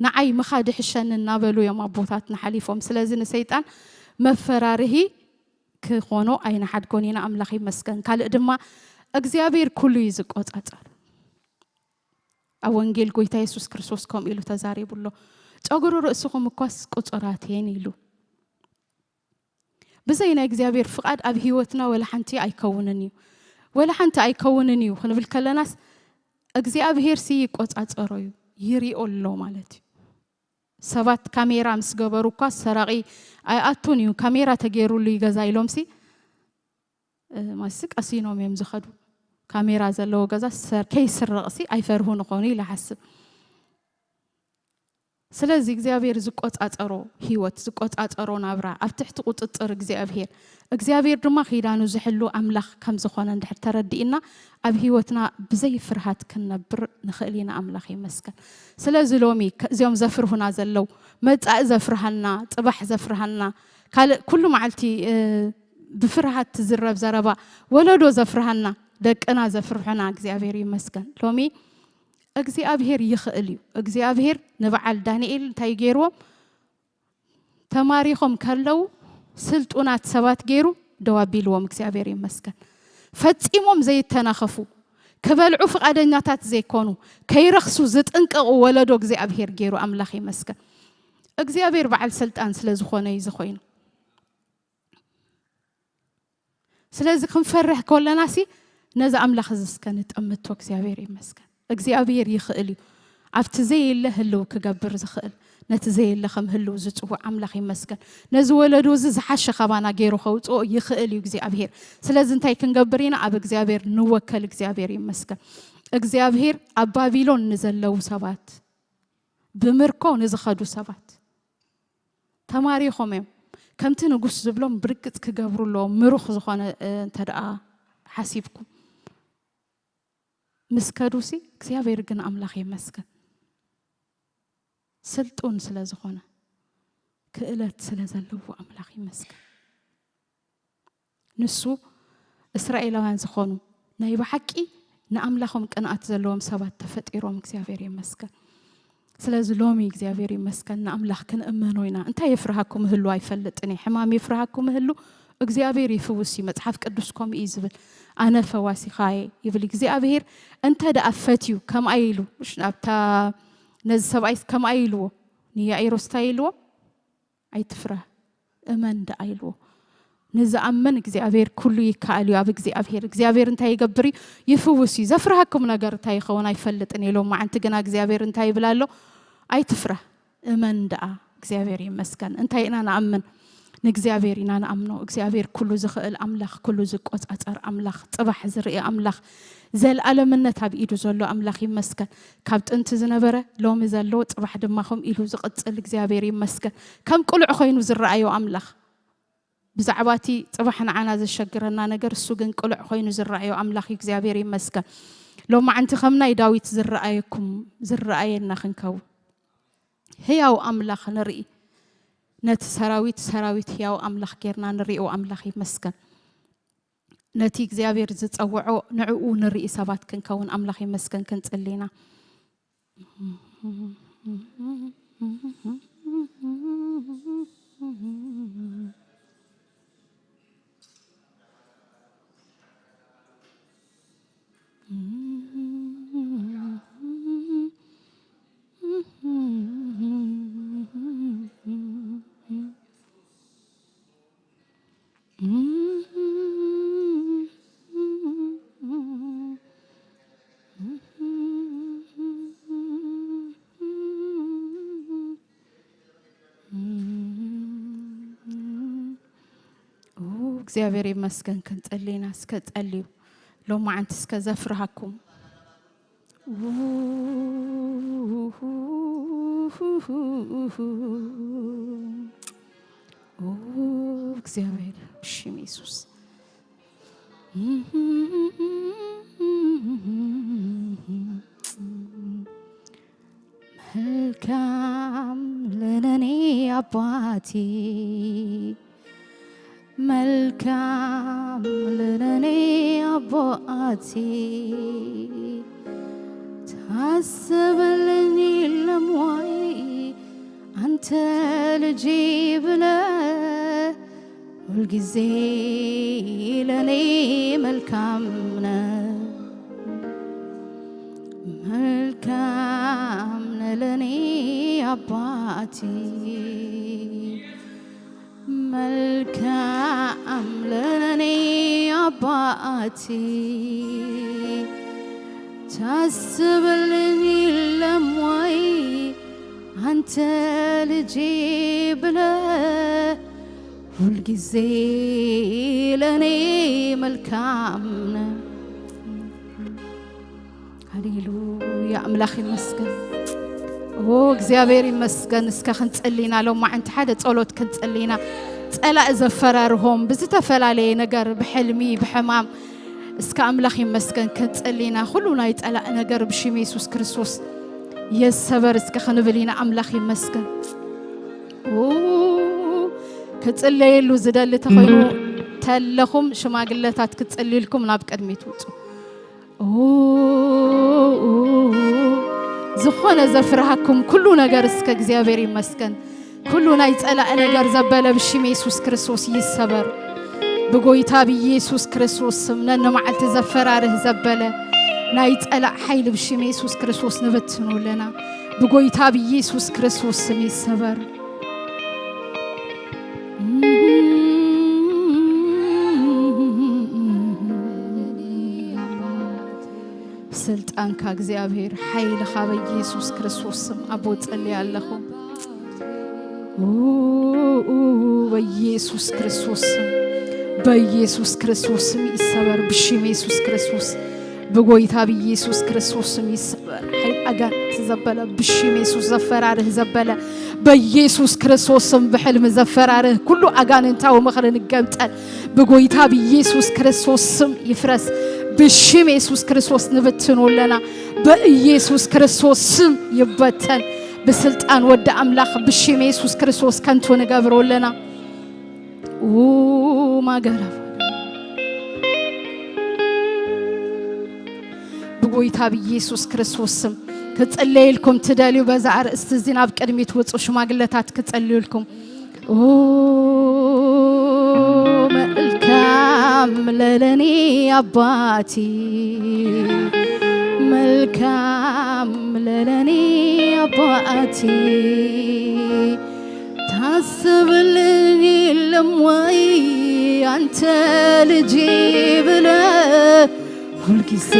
ንዓይ ምኻድ ይሕሸኒ እናበሉ እዮም ኣቦታትና ሓሊፎም። ስለዚ ንሰይጣን መፈራርሂ ክኾኖ ኣይንሓድጎን ኢና። ኣምላኽ ይመስገን። ካልእ ድማ እግዚኣብሔር ኩሉ እዩ ዝቆጻጸር። ኣብ ወንጌል ጎይታ የሱስ ክርስቶስ ከምኡ ኢሉ ተዛሪቡ ኣሎ። ጨጉሪ ርእስኹም እኳስ ቅጹራት እየን ኢሉ። ብዘይ ናይ እግዚኣብሔር ፍቓድ ኣብ ህይወትና ወላ ሓንቲ ኣይከውንን እዩ። ወላ ሓንቲ ኣይከውንን እዩ ክንብል ከለናስ እግዚኣብሔር ሲ ይቆጻጸሮ እዩ፣ ይሪኦ ኣሎ ማለት እዩ። ሰባት ካሜራ ምስ ገበሩ እኳ ሰራቒ ኣይኣቱን እዩ፣ ካሜራ ተገይሩሉ እዩ ገዛ ኢሎም ሲ ማሲ ቀሲኖም እዮም ዝኸዱ። ካሜራ ዘለዎ ገዛ ከይስረቕሲ ኣይፈርሁን ኾኑ ኢለ ሓስብ። ስለዚ እግዚኣብሔር ዝቆጻጸሮ ህይወት፣ ዝቆጻጸሮ ናብራ ኣብ ትሕቲ ቁጽጽር እግዚኣብሔር፣ እግዚኣብሔር ድማ ኪዳኑ ዝሕሉ ኣምላኽ ከም ዝኾነ እንድሕር ተረዲእና፣ ኣብ ህይወትና ብዘይ ፍርሃት ክንነብር ንኽእል ኢና። ኣምላኽ ይመስገን። ስለዚ ሎሚ ከ-፣ እዚኦም ዘፍርሁና ዘለዉ፣ መጻኢ ዘፍርሃና፣ ጽባሕ ዘፍርሃና፣ ካልእ ኩሉ መዓልቲ፣ እ፣ ብፍርሃት ትዝረብ ዘረባ፣ ወለዶ ዘፍርሃና፣ ደቅና ዘፍርሑና፣ እግዚኣብሔር ይመስገን። ሎሚ እግዚኣብሔር ይኽእል እዩ። እግዚኣብሔር ንበዓል ዳንኤል እንታይ ገይርዎም? ተማሪኾም ከለዉ ስልጡናት ሰባት ገይሩ ደው ኣቢልዎም። እግዚኣብሔር ይመስገን። ፈጺሞም ዘይተናኸፉ፣ ክበልዑ ፍቓደኛታት ዘይኮኑ፣ ከይረኽሱ ዝጥንቀቑ ወለዶ እግዚኣብሔር ገይሩ። ኣምላኽ ይመስገን። እግዚኣብሔር በዓል ስልጣን ስለ ዝኾነ እዩ ዝኾይኑ። ስለዚ ክንፈርሕ ከለናሲ ነዚ ኣምላኽ እዚ እስከ ንጠምቶ። እግዚኣብሔር ይመስገን። እግዚኣብሔር ይኽእል እዩ። ኣብቲ ዘየለ ህልው ክገብር ዝኽእል፣ ነቲ ዘየለ ከም ህልው ዝጽውዕ ኣምላኽ ይመስገን። ነዚ ወለዶ እዚ ዝሓሸ ካባና ገይሩ ከውጽኦ ይኽእል እዩ እግዚኣብሔር። ስለዚ እንታይ ክንገብር ኢና? ኣብ እግዚኣብሔር ንወከል። እግዚኣብሔር ይመስገን። እግዚኣብሔር ኣብ ባቢሎን ንዘለዉ ሰባት፣ ብምርኮ ንዝኸዱ ሰባት ተማሪኾም እዮም። ከምቲ ንጉስ ዝብሎም ብርግጽ ክገብሩ ኣለዎም፣ ምሩኽ ዝኾነ፣ እ፣ እንተ ደኣ ሓሲብኩም። ምስ ከዱሲ እግዚኣብሔር ግን ኣምላኽ ይመስገን። ስልጡን ስለ ዝኾነ፣ ክእለት ስለ ዘለዎ ኣምላኽ ይመስገን። ንሱ እስራኤላውያን ዝኾኑ ናይ ብሓቂ ንኣምላኾም ቅንኣት ዘለዎም ሰባት ተፈጢሮም፣ እግዚኣብሔር ይመስገን። ስለዚ ሎሚ እግዚኣብሔር ይመስገን ንኣምላኽ ክንእመኖ ኢና። እንታይ የፍርሃኩም እህሉ ኣይፈልጥን እየ። ሕማም የፍርሃኩም እህሉ እግዚኣብሔር ይፍውስ እዩ። መጽሓፍ ቅዱስ ከምኡ እዩ ዝብል። ኣነ ፈዋሲኻ እየ ይብል እግዚኣብሔር። እንተ ደኣ ፈትዩ ከምኣ ኢሉ፣ እሽ፣ ናብታ፣ ነዚ ሰብኣይስ ከምኣ ኢልዎ፣ ንያኢሮስ እንታይ ኢልዎ? ኣይትፍራህ፣ እመን ደኣ ኢልዎ። ንዝኣምን እግዚኣብሔር ኩሉ ይከኣል እዩ። ኣብ እግዚኣብሔር፣ እግዚኣብሔር እንታይ ይገብር እዩ? ይፍውስ እዩ። ዘፍርሃኩም ነገር እንታይ ይኸውን ኣይፈልጥን እየ። ሎማዓንቲ ግና እግዚኣብሔር እንታይ ይብል ኣሎ? ኣይትፍራህ፣ እመን ደኣ። እግዚኣብሔር ይመስገን። እንታይ ኢና ንኣምን? ንእግዚኣብሔር ኢና ንኣምኖ። እግዚኣብሔር ኩሉ ዝኽእል ኣምላኽ፣ ኩሉ ዝቆጻጸር ኣምላኽ፣ ጽባሕ ዝርኢ ኣምላኽ፣ ዘልኣለምነት ኣብ ኢዱ ዘሎ ኣምላኽ ይመስገን። ካብ ጥንቲ ዝነበረ፣ ሎሚ ዘሎ፣ ጽባሕ ድማ ከም ኢሉ ዝቕጽል እግዚኣብሔር ይመስገን። ከም ቅሉዕ ኮይኑ ዝረኣዮ ኣምላኽ፣ ብዛዕባ እቲ ጽባሕ ንዓና ዘሸግረና ነገር እሱ ግን ቅሉዕ ኮይኑ ዝረኣዮ ኣምላኽ እዩ። እግዚኣብሔር ይመስገን። ሎማዓንቲ ከም ናይ ዳዊት ዝረኣየኩም፣ ዝረኣየና ክንከውን፣ ህያው ኣምላኽ ንርኢ። ነቲ ሰራዊት ሰራዊት ህያው ኣምላኽ ጌርና ንሪኦ። ኣምላኽ ይመስገን። ነቲ እግዚኣብሔር ዝጸውዖ ንዕኡ ንርኢ ሰባት ክንከውን ኣምላኽ ይመስገን። ክንጽሊ ኢና። ኦ፣ እግዚኣብሔር ይመስገን። ክንጸሊ ኢና። እስከ ጸልዩ። ሎማዓንቲ እስከ ዘፍርሃኩም። ኦ፣ እግዚኣብሔር፣ ብሽም የሱስ። መልካም ለነኔ አባቴ፣ መልካም ለነኔ አባቴ፣ ታስብልኝ የለም ወይ አንተ ልጄ ብለህ ሁልጊዜ ለኔ መልካም ነህ፣ መልካም ነህ ለኔ አባቴ፣ መልካም ለኔ አባቴ። ታስብልኝ የለም ወይ አንተ ልጄ ብለህ ሁልጊዜ ለኔ መልካም ነህ። ሃሌሉያ፣ አምላክ ይመስገን። ኦ እግዚኣብሔር ይመስገን። እስከ ክንጽሊ ኢና ሎማዓንቲ ሓደ ጸሎት ክንጽሊ ኢና። ጸላእ ዘፈራርሆም ብዝተፈላለየ ነገር፣ ብሕልሚ፣ ብሕማም፣ እስከ ኣምላኽ ይመስገን። ክንጽሊ ኢና። ኩሉ ናይ ጸላእ ነገር ብሽም የሱስ ክርስቶስ የሰበር እስከ ክንብል ኢና። ኣምላኽ ይመስገን። ኡ፣ ክጽለየሉ ዝደሊ ተኾይኑ ተለኹም ሽማግለታት ክጽልልኩም ናብ ቅድሚት ውጹ። ኡ፣ ዝኾነ ዘፍርሃኩም ኩሉ ነገር እስከ እግዚኣብሔር ይመስገን። ኩሉ ናይ ጸላእ ነገር ዘበለ ብሽም የሱስ ክርስቶስ ይሰበር። ብጎይታ ብኢየሱስ ክርስቶስ ስም ነንመዓልቲ ዘፈራርህ ዘበለ ናይ ጸላእ ሓይሊ ብሽም የሱስ ክርስቶስ ንበትኖ ኣለና። ብጎይታ ብኢየሱስ ክርስቶስ ስም ይሰበር። ስልጣንካ እግዚኣብሔር ሓይልኻ በኢየሱስ ክርስቶስ ስም ኣቦ ጸልየ ኣለኹ። ኡ፣ ኡ፣ በኢየሱስ ክርስቶስ ስም፣ በኢየሱስ ክርስቶስ ስም ይሰበር ብሽም የሱስ ክርስቶስ። ብጎይታ ብኢየሱስ ክርስቶስ ስም ይሰበር። ሓይል ኣጋንንቲ ዘበለ ብሽም የሱስ ዘፈራርህ ዘበለ በኢየሱስ ክርስቶስ ስም ብሕልሚ ዘፈራርህ ኩሉ ኣጋንንታዊ ምኽሪ ንገምጠል። ብጎይታ ብኢየሱስ ክርስቶስ ስም ይፍረስ። ብሽም የሱስ ክርስቶስ ንብትኖ ኣለና። በኢየሱስ ክርስቶስ ስም ይበተን። ብስልጣን ወዲ ኣምላኽ ብሽም የሱስ ክርስቶስ ከንቱ ንገብሮ ኣለና። ኡ፣ ማገራ ብጎይታ ብኢየሱስ ክርስቶስ ስም ክጽለየልኩም ትደልዩ፣ በዛ ኣርእስቲ እዚ ናብ ቅድሚት ውጹ፣ ሽማግለታት ክጸልዩልኩም። ኦ መልካም ለለኔ አባቴ፣ መልካም ለለኔ አባቴ፣ ታስብልኝ የለም ወይ አንተ ልጄ ብለህ ሁልጊዜ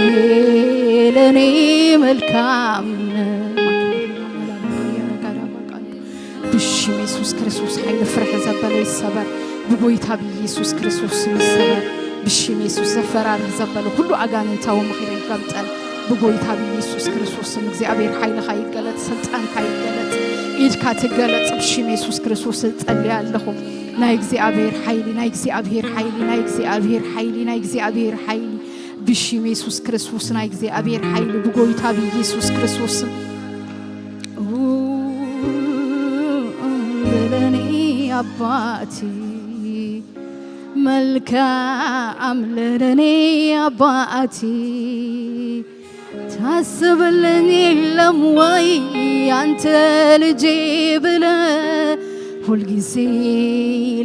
ለኔ መልካም ነህ። ብሽም የሱስ ክርስቶስ ሓይሊ ፍርሒ ዘበለ ይሰበር። ብጎይታ ብኢየሱስ ክርስቶስ ስም ይሰበር። ብሽም የሱስ ዘፈራርህ ዘበለ ኩሉ ኣጋንንታዊ ምኽሪ ይገምጠል። ብጎይታ ብኢየሱስ ክርስቶስ ስም እግዚኣብሔር ሓይልኻ ይገለጽ፣ ስልጣንካ ይገለጽ፣ ኢድካ ትገለጽ። ብሽም የሱስ ክርስቶስ እጸልይ ኣለኹ። ናይ እግዚኣብሔር ሓይሊ፣ ናይ እግዚኣብሔር ሓይሊ፣ ናይ እግዚኣብሔር ሓይሊ፣ ናይ እግዚኣብሔር ሓይሊ ብሽም የሱስ ክርስቶስ ናይ እግዚኣብሔር ሓይሊ ብጎይታ ብኢየሱስ ክርስቶስ ስም። ለለኔ አባቴ መልካም ለለኔ አባቴ ታስብልኝ የለም ወይ አንተ ልጄ ብለ ሁልጊዜ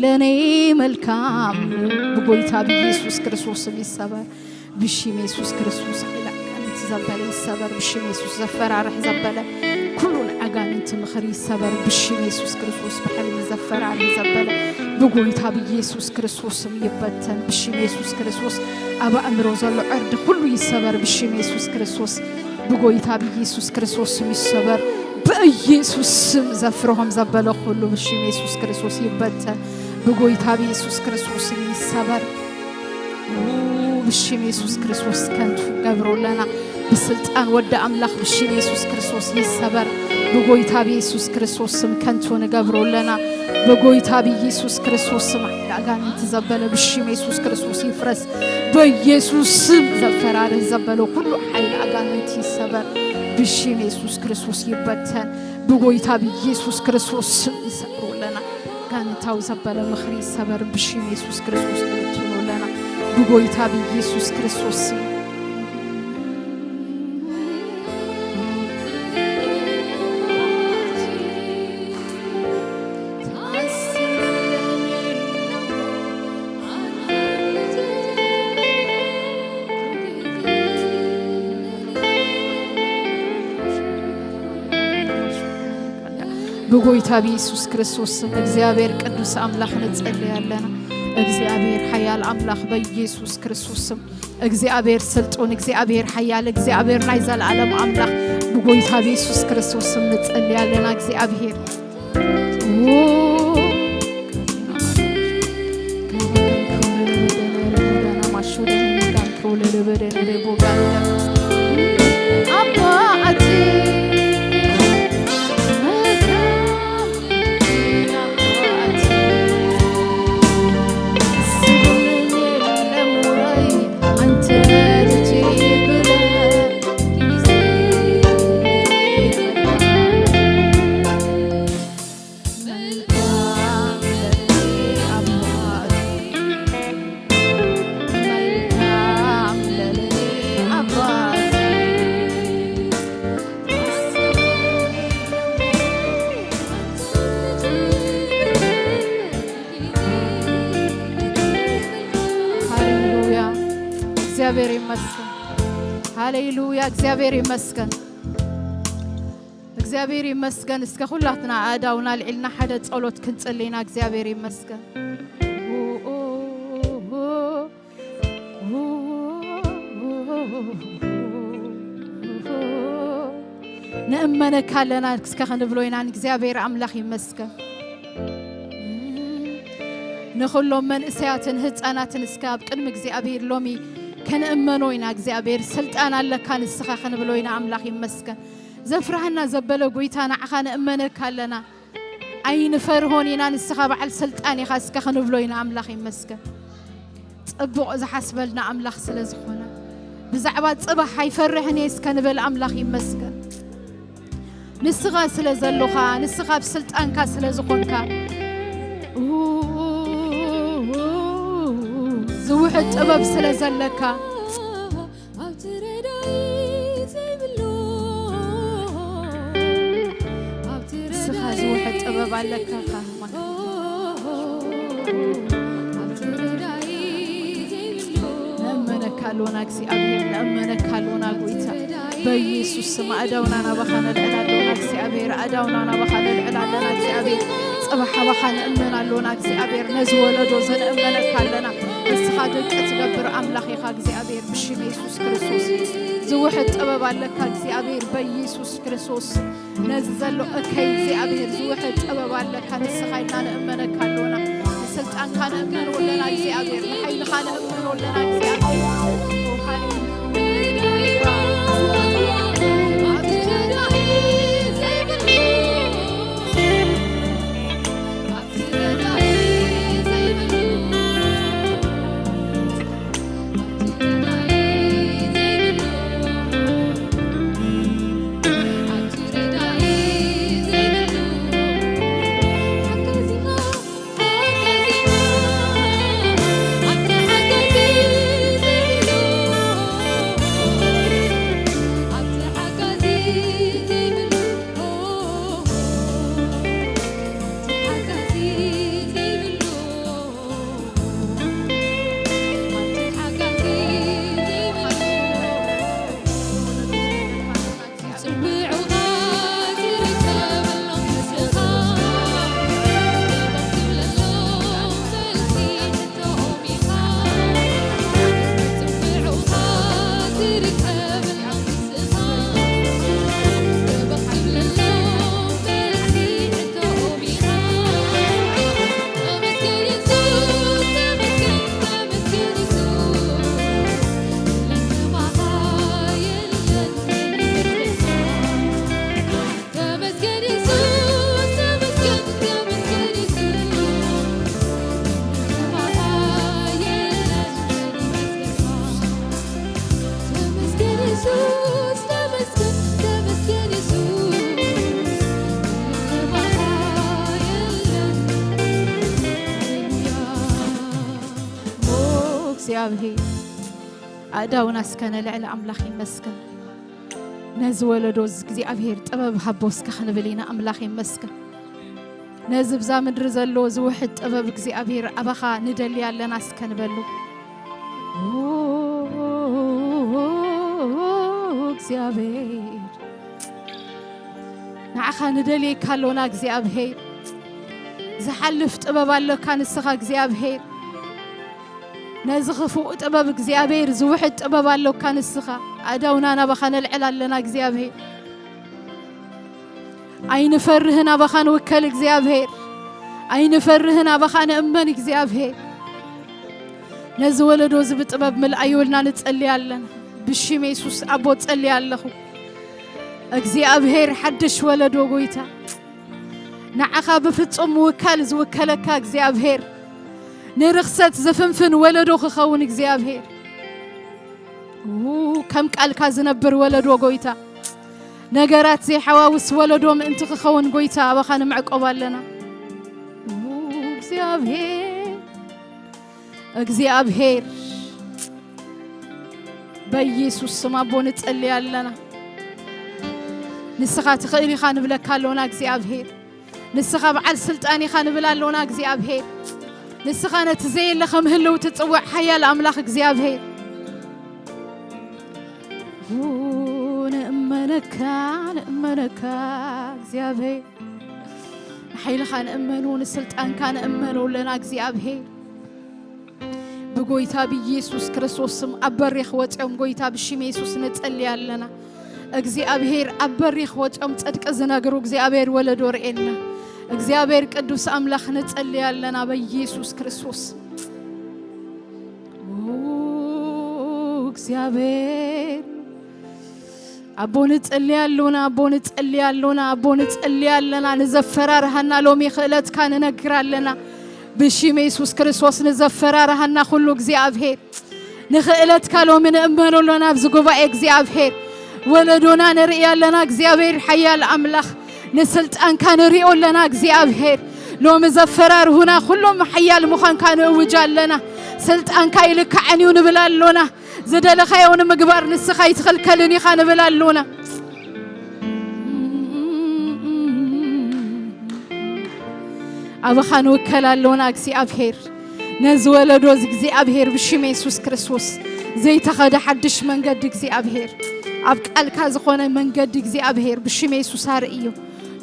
ለኔ መልካም ብጎይታ ብኢየሱስ ክርስቶስ ስም ይሰበር። ብሽም የሱስ ክርስቶስ ሓይሊ ኣጋንንቲ ዘበለ ይሰበር። ብሽም የሱስ ዘፈራርሕ ዘበለ ኩሉ ናይ ኣጋንንቲ ምኽሪ ይሰበር። ብሽም የሱስ ክርስቶስ ብሕልሚ ዘፈራርሕ ዘበለ ብጎይታ ብኢየሱስ ክርስቶስ ስም ይበተን። ብሽም የሱስ ክርስቶስ ኣብ ኣእምሮ ዘሎ ዕርዲ ኩሉ ይሰበር። ብሽም የሱስ ክርስቶስ ብጎይታ ብኢየሱስ ክርስቶስ ስም ይሰበር። ብኢየሱስ ስም ዘፍርሆም ዘበለ ኩሉ ብሽም የሱስ ክርስቶስ ይበተን። ብጎይታ ብኢየሱስ ክርስቶስ ስም ይሰበር። ብሽም የሱስ ክርስቶስ ከንቱ ገብሮ ኣለና። ብስልጣን ወዲ ኣምላኽ ብሽም የሱስ ክርስቶስ ይሰበር። ብጎይታ ብየሱስ ክርስቶስ ስም ከንቱ ንገብሮ ኣለና። ብጎይታ ብየሱስ ክርስቶስ ስም ሓይሊ ኣጋንንቲ ዘበለ ብሽም የሱስ ክርስቶስ ይፍረስ። በየሱስ ስም ዘፈራርህ ዘበለ ኩሉ ሓይሊ ኣጋንንቲ ይሰበር። ብሽም የሱስ ክርስቶስ ይበተን። ብጎይታ ብየሱስ ክርስቶስ ስም ይሰብሮ ኣለና። ጋንታው ዘበለ ምኽሪ ይሰበር። ብሽም የሱስ ክርስቶስ ንብትኖ ኣለና። ብጎይታ ብየሱስ ክርስቶስ ስም። ብጎይታ ብየሱስ ክርስቶስ ስም እግዚኣብሔር ቅዱስ ኣምላኽ ንጸልይ ኣለና። እግዚኣብሔር ሓያል ኣምላኽ በየሱስ ክርስቶስ ስም፣ እግዚኣብሔር ስልጡን፣ እግዚኣብሔር ሓያል፣ እግዚኣብሔር ናይ ዘለኣለም ኣምላኽ ብጎይታ ብየሱስ ክርስቶስ ስም ንጸልይ ኣለና። እግዚኣብሔር ኣባ ኣቲ ሃሌሉያ፣ እግዚኣብሔር ይመስገን። እግዚኣብሔር ይመስገን። እስከ ኩላትና ኣእዳውና ኣልዒልና ሓደ ጸሎት ክንጽሊ ኢና። እግዚኣብሔር ይመስገን። ንእመነካ ኣለና እስከ ክንብሎ ኢና። ንእግዚኣብሔር ኣምላኽ ይመስገን። ንኹሎም መንእሰያትን ህፃናትን እስከ ኣብ ቅድሚ እግዚኣብሔር ሎሚ ከነእመኖ ኢና። እግዚኣብሔር ስልጣን ኣለካ ንስኻ ክንብሎ ኢና። ኣምላኽ ይመስገን። ዘፍርሃና ዘበለ ጎይታ ንዓኻ ንእመነካ ኣለና። ኣይንፈርሆን ኢና፣ ንስኻ በዓል ስልጣን ኢኻ እስከ ክንብሎ ኢና። ኣምላኽ ይመስገን። ጽቡቕ ዝሓስበልና ኣምላኽ ስለ ዝኾነ፣ ብዛዕባ ጽባሕ ኣይፈርሕን እየ እስከ ንበል። ኣምላኽ ይመስገን። ንስኻ ስለ ዘሎኻ፣ ንስኻ ኣብ ስልጣንካ ስለ ዝኾንካ፣ ዝውሕድ ጥበብ ስለ ዘለካ፣ ንስኻ ዝውሕድ ጥበብ ኣለካ። ነእመነካ ኣሎና እግዚኣብሔር፣ ነእመነካ ኣሎና ጎይታ። በኢየሱስ ስም ኣእዳውና ናባኻ ነልዕል ኣሎና እግዚኣብሔር፣ ኣእዳውና ናባኻ ነልዕል ኣለና እግዚኣብሔር። ጽባሕ ኣባኻ ንእመን ኣሎና እግዚኣብሔር። ነዚ ወለዶ ዘነእመነካ ኣለና። ንስኻ ድንቂ ትገብር ኣምላኽ ኢኻ እግዚኣብሔር። ብሽም የሱስ ክርስቶስ ዝውሕድ ጥበብ ኣለካ እግዚኣብሔር፣ በኢየሱስ ክርስቶስ። ነዚ ዘሎ እከይ እግዚኣብሔር ዝውሕድ ጥበብ ኣለካ። ንስኻ ኢልና ንእመነካ ኣሎና። ንስልጣንካ ንእመኖ ኣለና እግዚኣብሔር፣ ንሓይልኻ ንእመኖ ኣለና እግዚኣብሔር። ኦ፣ ሃሌሉያ። እግዚኣብሔር፣ ኣእዳውና እስከ ነልዕል። ኣምላኽ ይመስገን። ነዚ ወለዶ እዚ እግዚኣብሔር ጥበብ ሃቦ እስከ ክንብል ኢና። ኣምላኽ ይመስገን። ነዚ ብዛ ምድሪ ዘሎ ዝውሕድ ጥበብ እግዚኣብሔር ኣባኻ ንደሊ ኣለና እስከ ንበሉ። ኦ፣ እግዚኣብሔር፣ ንዓኻ ንደልየካ ኣሎና እግዚኣብሔር። ዝሓልፍ ጥበብ ኣለካ ንስኻ እግዚኣብሔር። ነዚ ክፉእ ጥበብ እግዚኣብሔር ዝውሕድ ጥበብ ኣሎካ ንስኻ። ኣእዳውና ናባኻ ነልዕል ኣለና እግዚኣብሔር። ኣይንፈርህን፣ ኣባኻ ንውከል እግዚኣብሔር። ኣይንፈርህን፣ ኣባኻ ንእመን እግዚኣብሔር። ነዚ ወለዶ እዚ ብጥበብ ምልኣዮ ኢልና ንጸሊ ኣለና። ብሽም የሱስ ኣቦ ጸሊ ኣለኹ። እግዚኣብሔር ሓድሽ ወለዶ ጎይታ፣ ንዓኻ ብፍጹም ምውካል ዝውከለካ እግዚኣብሔር፣ ንርኽሰት ዝፍንፍን ወለዶ ክኸውን እግዚኣብሔር፣ ው፣ ከም ቃልካ ዝነብር ወለዶ ጎይታ፣ ነገራት ዘይሓዋውስ ወለዶ ምእንቲ ክኸውን ጎይታ ኣባኻ ንምዕቆብ ኣለና። ው፣ እግዚኣብሔር፣ እግዚኣብሔር፣ በኢየሱስ ስም ኣቦ ንጸሊ ኣለና። ንስኻ ትኽእል ኢኻ ንብለካ ኣሎና እግዚኣብሔር። ንስኻ በዓል ስልጣን ኢኻ ንብል ኣሎና እግዚኣብሔር። ንስኻ ነቲ ዘየለ ከም ህልው ትጽውዕ ሓያል ኣምላኽ እግዚኣብሔር። ንእመነካ፣ ንእመነካ እግዚኣብሔር። ንሓይልኻ ንእመኑ፣ ንስልጣንካ ንእመኑ ኣለና እግዚኣብሔር። ብጎይታ ብኢየሱስ ክርስቶስ ስም ኣብ በሪኽ ወፂኦም ጎይታ ብሽም የሱስ ንጸሊ ኣለና። እግዚኣብሔር ኣብ በሪኽ ወፂኦም ጽድቂ ዝነግሩ እግዚኣብሔር ወለዶ ርእየና። እግዚኣብሔር ቅዱስ ኣምላኽ ንጸሊ ኣለና በኢየሱስ ክርስቶስ። ኦ እግዚኣብሔር ኣቦ ንጸሊ ኣሎና፣ ኣቦ ንጸሊ ኣሎና፣ ኣቦ ንጸሊ ኣለና። ንዘፈራርሃና ሎሚ ክእለትካ ንነግር ኣለና። ብሽም የሱስ ክርስቶስ ንዘፈራርሃና ኩሉ እግዚኣብሔር ንኽእለትካ ሎሚ ንእመኖ ኣሎና። ኣብዚ ጉባኤ እግዚኣብሔር ወለዶና ንርኢ ኣለና። እግዚኣብሔር ሓያል ኣምላኽ ንስልጣንካ ንሪኦ ኣለና። እግዚኣብሔር ሎሚ ዘፈራርሁና ኩሎም ሓያል ምዃንካ ንእውጅ ኣለና። ስልጣንካ ይልካዕን እዩ ንብል ኣሎና። ዝደለኻዮ ንምግባር ንስኻ ይትኽልከልን ኢኻ ንብል ኣሎና። ኣባኻ ንውከል ኣሎና እግዚኣብሔር። ነዚ ወለዶ እዚ እግዚኣብሔር ብሽም የሱስ ክርስቶስ ዘይተኸደ ሓድሽ መንገዲ እግዚኣብሔር ኣብ ቃልካ ዝኾነ መንገዲ እግዚኣብሔር ብሽም የሱስ ኣርእዮ።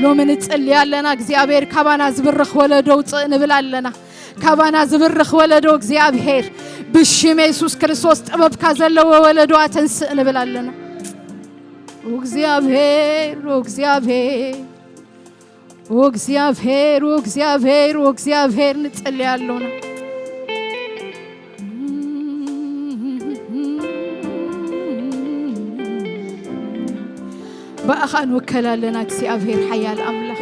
ሎሚ ንጽሊ ኣለና እግዚኣብሔር ካባና ዝብርኽ ወለዶ ውፅእ ንብል ኣለና። ካባና ዝብርኽ ወለዶ እግዚኣብሔር ብሽም የሱስ ክርስቶስ ጥበብካ ዘለዎ ወለዶ ኣተንስእ ንብል ኣለና። እግዚኣብሔር እግዚኣብሔር እግዚኣብሔር እግዚኣብሔር እግዚኣብሔር ንጽሊ ኣሎና። ብኣኻ ንውከል ኣለና እግዚኣብሔር ሓያል ኣምላኽ።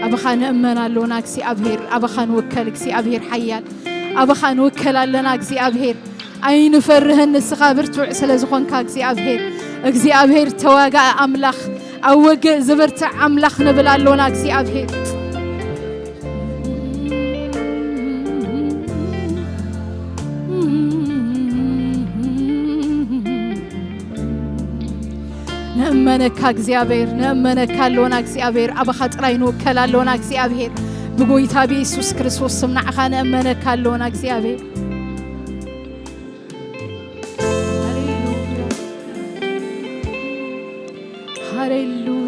ኣባኻ ንእመን ኣሎና እግዚኣብሔር። ኣባኻ ንውከል እግዚኣብሔር ሓያል። ኣባኻ ንውከል ኣለና እግዚኣብሔር። ኣይንፈርህን ንስኻ ብርቱዕ ስለ ዝኾንካ እግዚኣብሔር። እግዚኣብሔር ተዋጋኢ ኣምላኽ፣ ኣብ ውግእ ዝብርትዕ ኣምላኽ ንብል ኣሎና እግዚኣብሔር። ንእመነካ እግዚኣብሔር፣ ንእመነካ ኣሎና እግዚኣብሔር። ኣባኻ ጥራይ ንውከል ኣሎና እግዚኣብሔር። ብጎይታ ብኢየሱስ ክርስቶስ ስም ንዓኻ ንእመነካ ኣሎና እግዚኣብሔር። ሃሌሉያ።